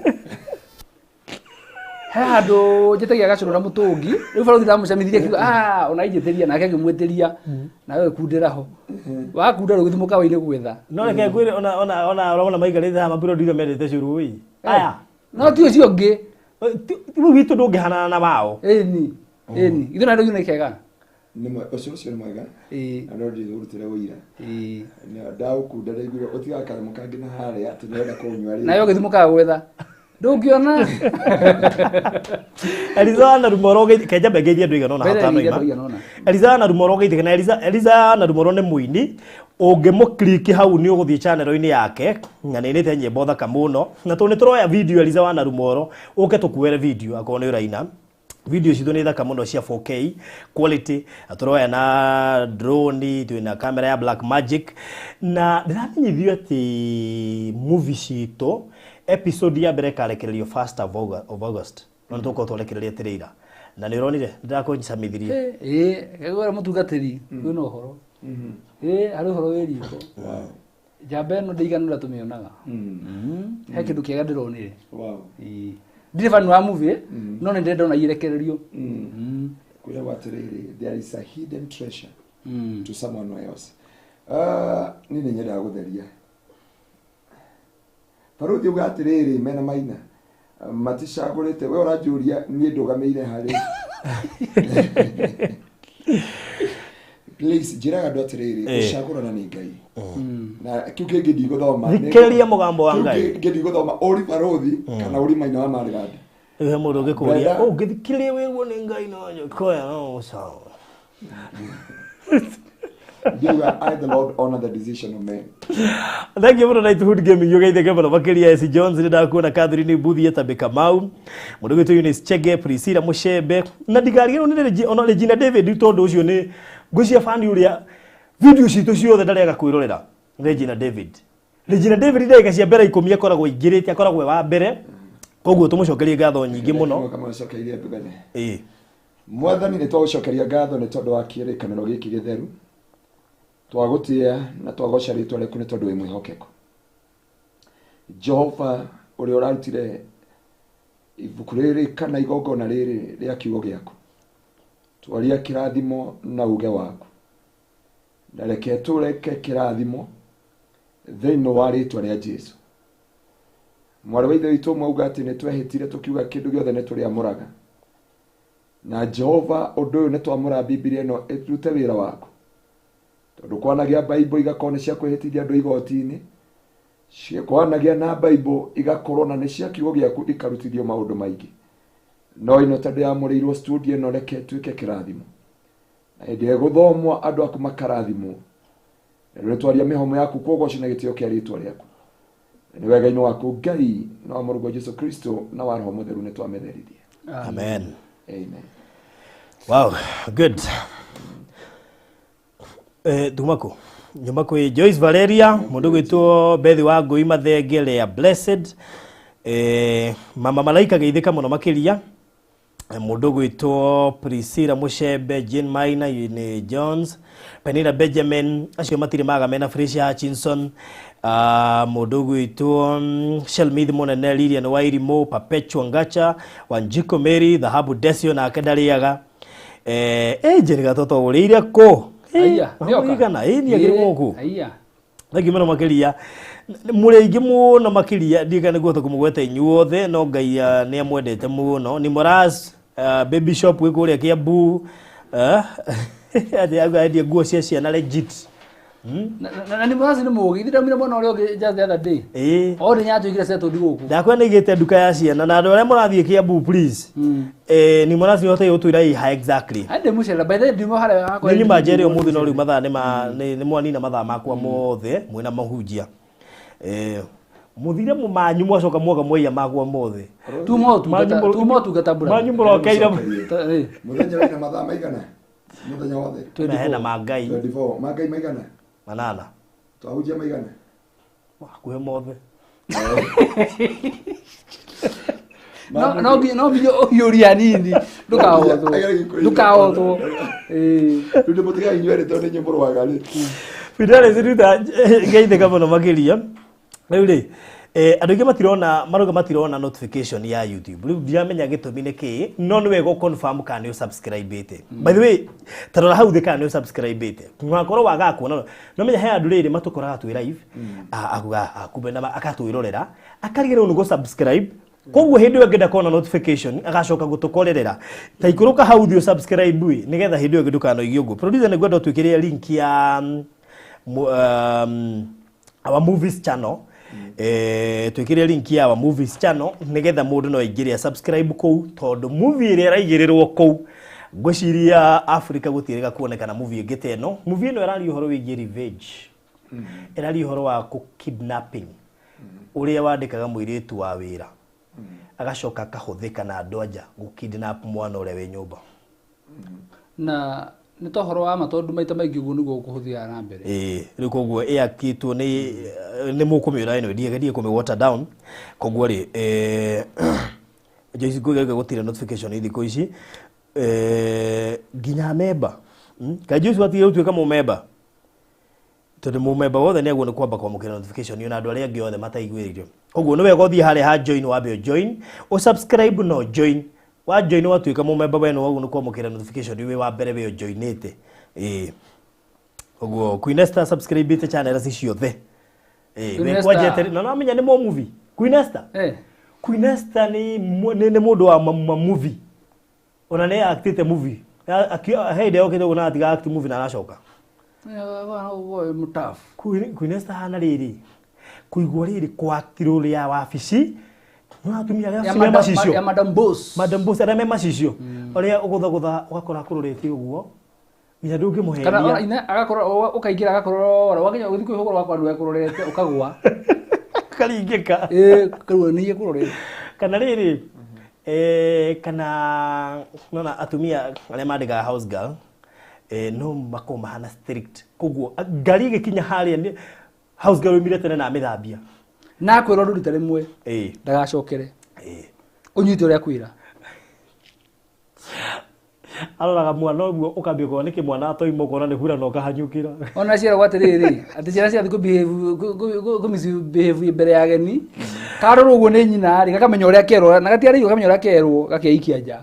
He handũ njĩtagia gacũrũ na mũtũngi, rĩu barũthi ndamũcemithirie akiuga, ah, ona injĩtĩria, nake akĩmwĩtĩria, nawe ũgĩkundĩra ho. Wakunda rĩu ũgĩthiĩ mũkawa-inĩ gwetha. No reke ngwĩre ona ũrona maikarĩte haha mapirodi iria mendete cũrũ ĩ. Aya. No ti ũcio ũngĩ. Rĩu witũ ndũngĩhanana na wao. Ĩni. Ĩni. Ithuĩ na andũ nĩ kega. Ũcio ũcio nĩ mwega. Na no ndĩũrutĩre ũira. Ndaũkunda ndaiguire ũtigaga kanyamũ kangĩ na harĩa atĩ nĩũrenda kũnyua rĩngĩ. Nawe ũgĩthiĩ mũkawa gwetha. Ndũngĩona. Eliza na Rumoro kenja mbengeithie andũ igana ũna hatano ima. Eliza na Rumoro geithie na Eliza na Rumoro nĩ mũini ũngĩmũkliki hau nĩ ũgũthiĩ channel-inĩ yake na nĩ nĩte nyĩmbo thaka mũno na tondũ nĩ tũroya video Eliza wa na Rumoro ũke tũkuere video akorwo nĩ ũraina. Video citũ nĩ thaka mũno cia 4K quality, tũroya na drone, twĩna kamera ya Black Magic na ndĩramenyithio atĩ movie citũ episode ya mbere ĩkarekererio 1st of August. No nĩ tũgũkorwo twarekereria trailer. Na nĩ ũronire ndĩrakũcamithirie. Ĩĩ, mũtungatĩri kwĩna ũhoro. Ĩĩ, harĩ ũhoro wĩ riko. Njamba ĩno ndĩiganũra tũmĩonaga. He kĩndũ kĩega ndĩronire. Ndirĩ fan wa movie, no nĩ ndĩrenda irekererio. Kwĩragwo atĩrĩrĩ, there is a hidden treasure to someone else. Niĩ nĩ nyendaga gũtheria. Barũthi uga atĩrĩrĩ, mena Maina maticagũrĩte, we ũranjũria niĩ ndũgamĩire harĩ. Please njĩraga andũ atĩrĩrĩ, gũcagũrana nĩ Ngai. Na kĩu kĩngĩ ndigũthoma. Thikĩrĩria mũgambo wa Ngai. Kĩu kĩngĩ ndigũthoma, ũri barũthi kana ũri maina wa Maryland. Rĩu he mũndũ ũngĩkũria, Brother. ũngĩthikĩrĩria wĩguo nĩ Ngai no njokoya no ũcaũ. Ndiuga, I the Lord honor the decision of men. Thank you mũno Knighthood Gaming ũgeithĩke mũno makĩria S Jones nĩ ndakuona Catherine Mbuthi Etabe Kamau mũndũ gwitũ Eunice Chege Priscilla Mushembe na ndikarigĩrwo nĩ ona Regina David tondũ ũcio nĩ ngwĩciria fani ũrĩa video citũ ciothe ndarĩaga kwĩrorera Regina David. Regina David ndagĩka cia mbere 10 akoragwo aingĩrĩte, akoragwo e wa mbere, koguo tũmũcokerie ngatho nyingĩ mũno. Kamũcokeirie mbere. Ĩĩ. Mwathani nĩ twagũcokeria ngatho nĩ tondũ wa kĩrĩkanĩro gĩkĩ gĩtheru, twagũtĩa na twagoca rĩtwa rĩaku nĩ tondũ wĩ mwĩhokeku. Jehova ũrĩa ũrarutire ibuku rĩrĩ kana igongona rĩrĩ rĩa kiugo gĩaku, twaria kĩrathimo na uge waku, na reke tũreke kĩrathimo thĩinĩ wa rĩtwa rĩa Jesu. Mwarĩ wa ithe witũ ũmwe auga atĩ nĩ twehĩtire tũkiuga kĩndũ gĩothe nĩ tũrĩamũraga, na Jehova ũndũ ũyũ nĩ twamũra Bibilia ĩno ĩrute wĩra waku, tondũ kwanagĩa Bible igakorwo nĩ cia kwĩhĩtithia andũ igoti-inĩ, kwanagĩa na Bible igakorwo na nĩ cia kiugo gĩaku ikarutithio maũndũ maingĩ, no ĩno tondũ yamũrĩirwo studio ĩno reke ĩtuĩke kĩrathimo, na hĩndĩ ĩrĩa ĩgũthomwo andũ aku makarathimwo, na rĩrĩa twaria mĩhomo yaku kũgoco na gĩtĩo kĩa rĩtwa rĩaku, na nĩ wega-inĩ waku Ngai na wa Mũrũguo Jesu Kristo na wa Roho Mũtheru nĩ twamĩtherithia. Amen. Amen. Wow, good. Tuma kũ? Nyuma kwĩ Joyce Valeria, mũndũ gwĩtwo Bethi wa Ngũi Mathenge, Lea Blessed. Mama Malaika geithĩka mũno makĩria. Mũndũ gwĩtwo Priscilla Mushembe, Jane Maina, Eunice Jones, Penina Benjamin, acio matirĩ maga mena Felicia Hutchinson, mũndũ gwĩtwo Shelmith Mũnene, Lilian Wairimu, Perpetua Ngacha, Wanjiko Mary, Dhahabu Desio nake ndarĩaga. Jane Gatoto ũrĩire kũ? Aya, nĩoka. Nĩoka. Ĩĩ, nĩagĩrĩirwo gũkũ. Aya. Thank you mũno makĩria. Mũrĩ aingĩ mũno makĩria, ndiũĩ kana nĩngũhota kũmũgweta inyuothe, no Ngai nĩ amwendete mũno. Ni Moras, Baby Shop wĩ kũrĩa Kiambu, atĩ auga endia nguo cia ciana legit. Na nĩ Moras nĩ mũũgĩ, ithe ndaumire mwena ũrĩa ũngĩ just the other day. Ĩĩ. O nĩ nyatuĩkire settled gũkũ. Ndakwa nĩ igĩte nduka ya ciana na andũ arĩa mũrathiĩ Kiambu please. Ni Moras nĩ ũhotaga gũtwĩra ĩ ha exactly. Andĩ mũcera, by the way ndiuma harĩa hakwa. Nĩ nyuma njere ũmũthĩ no rĩu mathaa nĩ mwanina mathaa makwa mothe mwĩna mahunjia. Mũthire manyu mwacoka mwoka mwaiya makwa mothe. Tuma ũtungata, tuma ũtungata brother. Manyu mũrokeire. Mũthenya wĩna mathaa maigana? Mũthenya wothe? Na hena mangai. 24. Mangai maigana? Manana. Twahunjia maigana? Hakuhĩ mothe. No no no nginya ũhiũrie hanini, ndũkahothwo. Ndũkahothwo. Ĩĩ. Rĩu nĩ mũtigaga inyuĩ erĩ tondũ nĩ inyuĩ mũrũaga rĩ. Fidelis Ruta ngeithĩka mũno makĩria. Rĩu rĩ, andũ aingĩ matirona, marauga matirona notification ya YouTube. Rĩu ndiramenya gĩtũmi nĩ kĩĩ, no nĩ wega confirm kana nĩ ũsubscribe-ĩte. By the way, ta rora hau thĩ kana nĩ ũsubscribe-ĩte. Wakorwo wagaga kuona, no menya he andũ rĩrĩ matũkoraga twĩ live, akuga, kumbe na akatwĩrorera, akariganĩrwo nĩ gũ-subscribe. Koguo hĩndĩ ĩyo ĩngĩ ndakona notification, agacoka gũtũkorerera. Ta ikũrũka hau thĩ ũsubscribe ĩ, nĩgetha hĩndĩ ĩyo ĩngĩ ndũkanoigie ũguo. Producer nĩ ngwenda ũtwĩkĩrĩre link ya our movies channel. Twĩkĩre link ya our movies channel nĩgetha mũndũ no aingĩre subscribe kũu, tondũ movie ĩrĩa ĩraigĩrĩrwo kũu ngwĩciria Africa gũtiĩrĩga kuonekana movie ĩngĩ ta ĩno. Movie ĩno ĩraria ũhoro wĩgiĩ revenge, ĩraria ũhoro wa kũ kidnapping, ũrĩa wandĩkaga mũirĩtu wa wĩra agacoka akahũthĩka na andũ anja gũ kidnap mwana ũrĩa wĩ nyũmba. Na nĩ ta ũhoro wa ma tondũ maita maingĩ ũguo nĩguo kũhũthĩra na mbere. Ĩĩ, rĩu koguo ĩakĩtwo nĩ mũkũmĩũra ĩno, ndigerie kũmĩ water down. Koguo rĩ, Joyce Ngugi auga gũtirĩ notification thikũ ici. Nginya memba. Kaĩ Joyce watigire gũtuĩka mũmemba? Tondũ mũmemba wothe nĩ aguo nĩ kwamba kwamũkĩra notification ona andũ arĩa angĩ othe mataiguĩrĩirio. Koguo nĩ wega ũthiĩ harĩa ha join wambe join, ũsubscribe no join. Wa join watuĩka mũmemba we nĩ waguo nĩ kwamũkĩra notification wĩ wa mbere wĩ ũjoinĩte. Ĩĩ. Koguo Queen Esther subscribe channel ici ciothe. Ĩĩ, Queen we Esther. kwanjete na namenya nĩ mo movie. Queen Esther. Queen Esther nĩ mũndũ wa ma movie. Ona nĩ actĩte movie. He hĩndĩ yokĩte ũguo na atiga act movie na aracoka. Mutafu. Queen Esther hana riri kuigwo riri kwatirwo ria wabici no atumia aria me macicio ya Madam Boss. Madam Boss aria me macicio uria uguthagutha ugakora kururete uguo nginya ndungimuheria kana ina agakorwo ukaingira agakorwo wakinya uthi kwihugura wakwa ndu ekurorete ukagwa karingika karuo ni ekurorete kana riri kana nona atumia aria mandikaga house girl no makorwo mahana strict koguo ngari igikinya haria house girl umire tene na mithambia na kwirwo ndu rita rimwe ndagacokere unyite uria kwira aroraga mwana ũguo ũkambia kuona nĩkĩ mwana atoima ũkona nĩ hura na ũkahanyũkĩra ona ciaragwo atĩrĩrĩ atĩ ciana ciathiĩ kũ misbehave mbere ya ageni karorwo ũguo nĩ nyina rĩ gakamenya ũrĩa kerwo na gatiarĩirwo gakamenya ũrĩa kerwo gakeikia nja.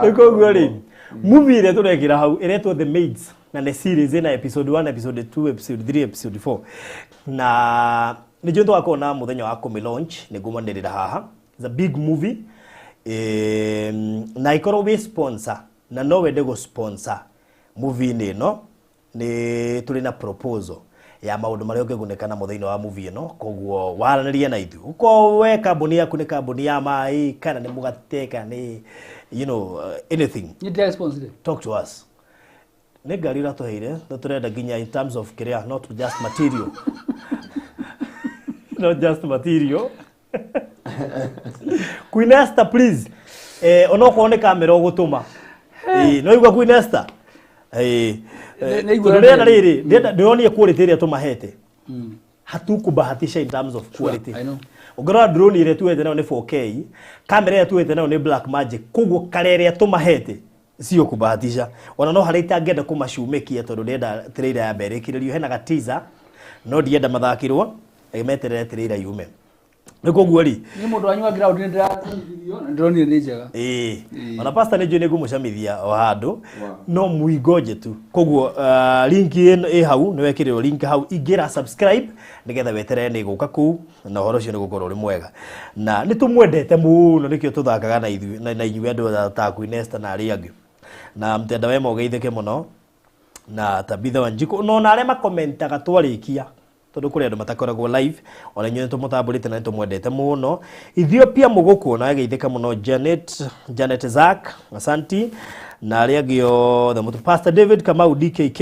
Rĩu koguo rĩ movie ĩrĩa tũrekĩra hau ĩretwo The Maids na nĩ series ĩna episode 1 episode 2 episode 3 episode 4 na nĩ njũĩ tũgakorwo na mũthenya wa kũmĩ launch nĩ ngũmanĩrĩra haha. It's a big movie. Na ikorwo wĩ sponsor na no wende gũ sponsor movie -inĩ ĩno nĩ tũrĩ na proposal ya maũndũ marĩa ũngĩgunĩka namo thĩinĩ wa movie ĩno koguo waranĩrie na ithuĩ ũkorwo we kambuni yaku nĩ kambuni ya maĩ kana nĩ mũgate kana nĩ you know anything talk to us. Nĩ ngari ũratũheire no tũrenda nginya in terms of kĩrĩa not just material not just material. Queen Esther please onokorwo nĩ kamera ũgũtũma no igua Queen Esther ndĩrenda rĩrĩ ndĩronire quality ĩrĩa tũmahete hatukubahatisha in terms of quality. Ũngĩrora drone ĩrĩa tuete nayo nĩ 4K kamera ĩrĩa tuete nayo nĩ Black Magic koguo kare ĩrĩa tũmahete sio kubahatisha ona no harĩa itangĩenda kũmacumikia tondũ ndĩrenda trailer ya mbere ĩkirĩrio hena ga teaser no ndienda mathakirwo meterere trailer yume. Nĩ koguo rĩ ni mũndũ wanyu wa ground nĩ ndĩrathirio na ndĩronire nĩ njega ona pastor nĩ njũĩ nĩ ngũmũcamithia o handũ no mũingoje tu koguo link ĩ hau nĩ wekĩrĩrwo link hau ingĩra subscribe nĩgetha weterere nĩ gũka kũu na ũhoro ũcio nĩ gũkorwo ũrĩ mwega na nĩ tũmwendete mũno nĩkĩo tũthakaga na ithuĩ na inyuĩ andũ ta Queen Esther na arĩa angĩ na mtenda wema ũgeithĩke mũno na Tabitha Wanjiku no na arĩa makomentaga twarĩkia tondu kuri andu matakoragwo live ona inyuĩ nĩtũmũtambũrĩte na nĩtũmwendete mũno. Ethiopia mũgũkũ na geithĩka mũno Janet Zack asanti na arĩa angĩ othe mũtu Pastor David Kamau DKK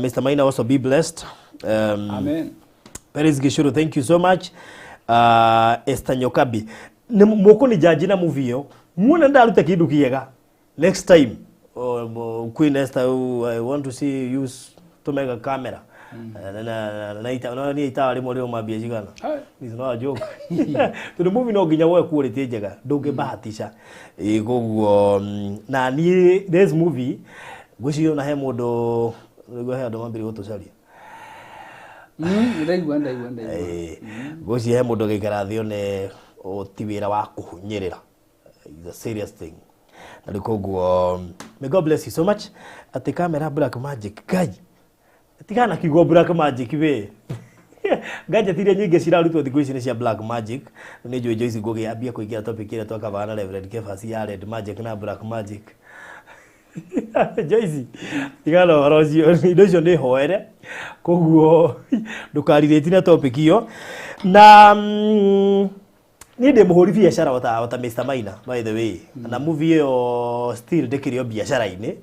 Mr. Maina also be blessed. Amen. Peris Gishuru thank you so much. Esther Nyokabi mũkũ ni jaji na movie ĩyo muone ndaruta kĩndũ kĩega next time Queen Esther I want to see you to make a camera na ita no ni ita rĩmwe rĩo mambia cigana. It's not a joke. Tondũ movie no nginya woe quality njega ndũngĩbahatisha koguo na niĩ this movie ngwĩciria ona he mũndũ nĩguo he andũ mambĩrĩria gũtũcaria ndaigua ngwĩciria he mũndũ agĩikara thĩ one ti wĩra wa kũhunyĩrĩra. It's a serious thing na rĩu koguo may God bless you so much. Atĩ kamera Black Magic Ngai tigana kiugo Black Magic we gadget iria nyingĩ cirarutwo thikũ ici nĩ cia Black Magic nĩ njũĩ Joyce ngũgĩambia kũingĩra topic ĩrĩa twakabana na Reverend Kefas ya Red Magic na Black Magic. Joyce tigana ũhoro ũcio indo icio nĩ hoere koguo ndũkarirĩti na topic ĩyo na niĩ ndĩ mũhũri biacara ota Mr. Maina by the way na movie ĩyo still ndĩkĩrĩ o biacara-inĩ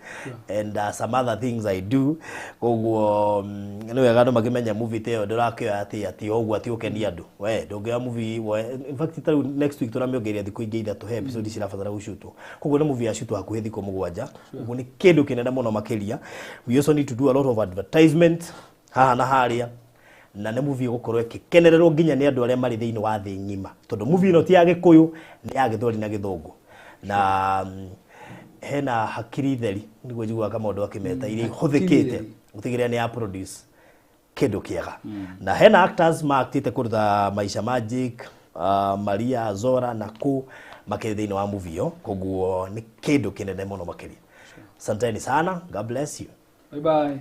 and some other things I do koguo nĩ wega andũ makĩmenya movie ta ĩyo ndũrakĩoya atĩ o ũguo atĩ ũkenie andũ we ndũngĩoya movie in fact ta rĩu next week tũramĩongereria thikũ ingĩ ithatũ he episode cirabatara gũcutwo koguo nĩ movie yacutwo hakuhĩ thikũ 7 koguo nĩ kĩndũ kĩnene mũno makĩria. We also need to do a lot of advertisement haha na harĩa na nĩ movie ĩgũkorwo ĩgĩkenererwo nginya nĩ andũ arĩa marĩ thĩinĩ wa thĩ ng'ima tondũ movie ĩno ti ya Gĩkũyũ nĩ ya Gĩthweri na Gĩthũngũ na hena hakiri theri nĩguo njiguaga kamaũndũ akĩmeta iria ihũthĩkĩte gũtigĩrĩra nĩ ya produce kĩndũ kĩega na hena actors maactĩte kũndũ ta Maisha Magic Maria Zora na kũ makĩrĩ thĩinĩ wa movie ĩyo koguo nĩ kĩndũ kĩnene mũno makĩria. Asanteni sana, God bless you. Bye bye.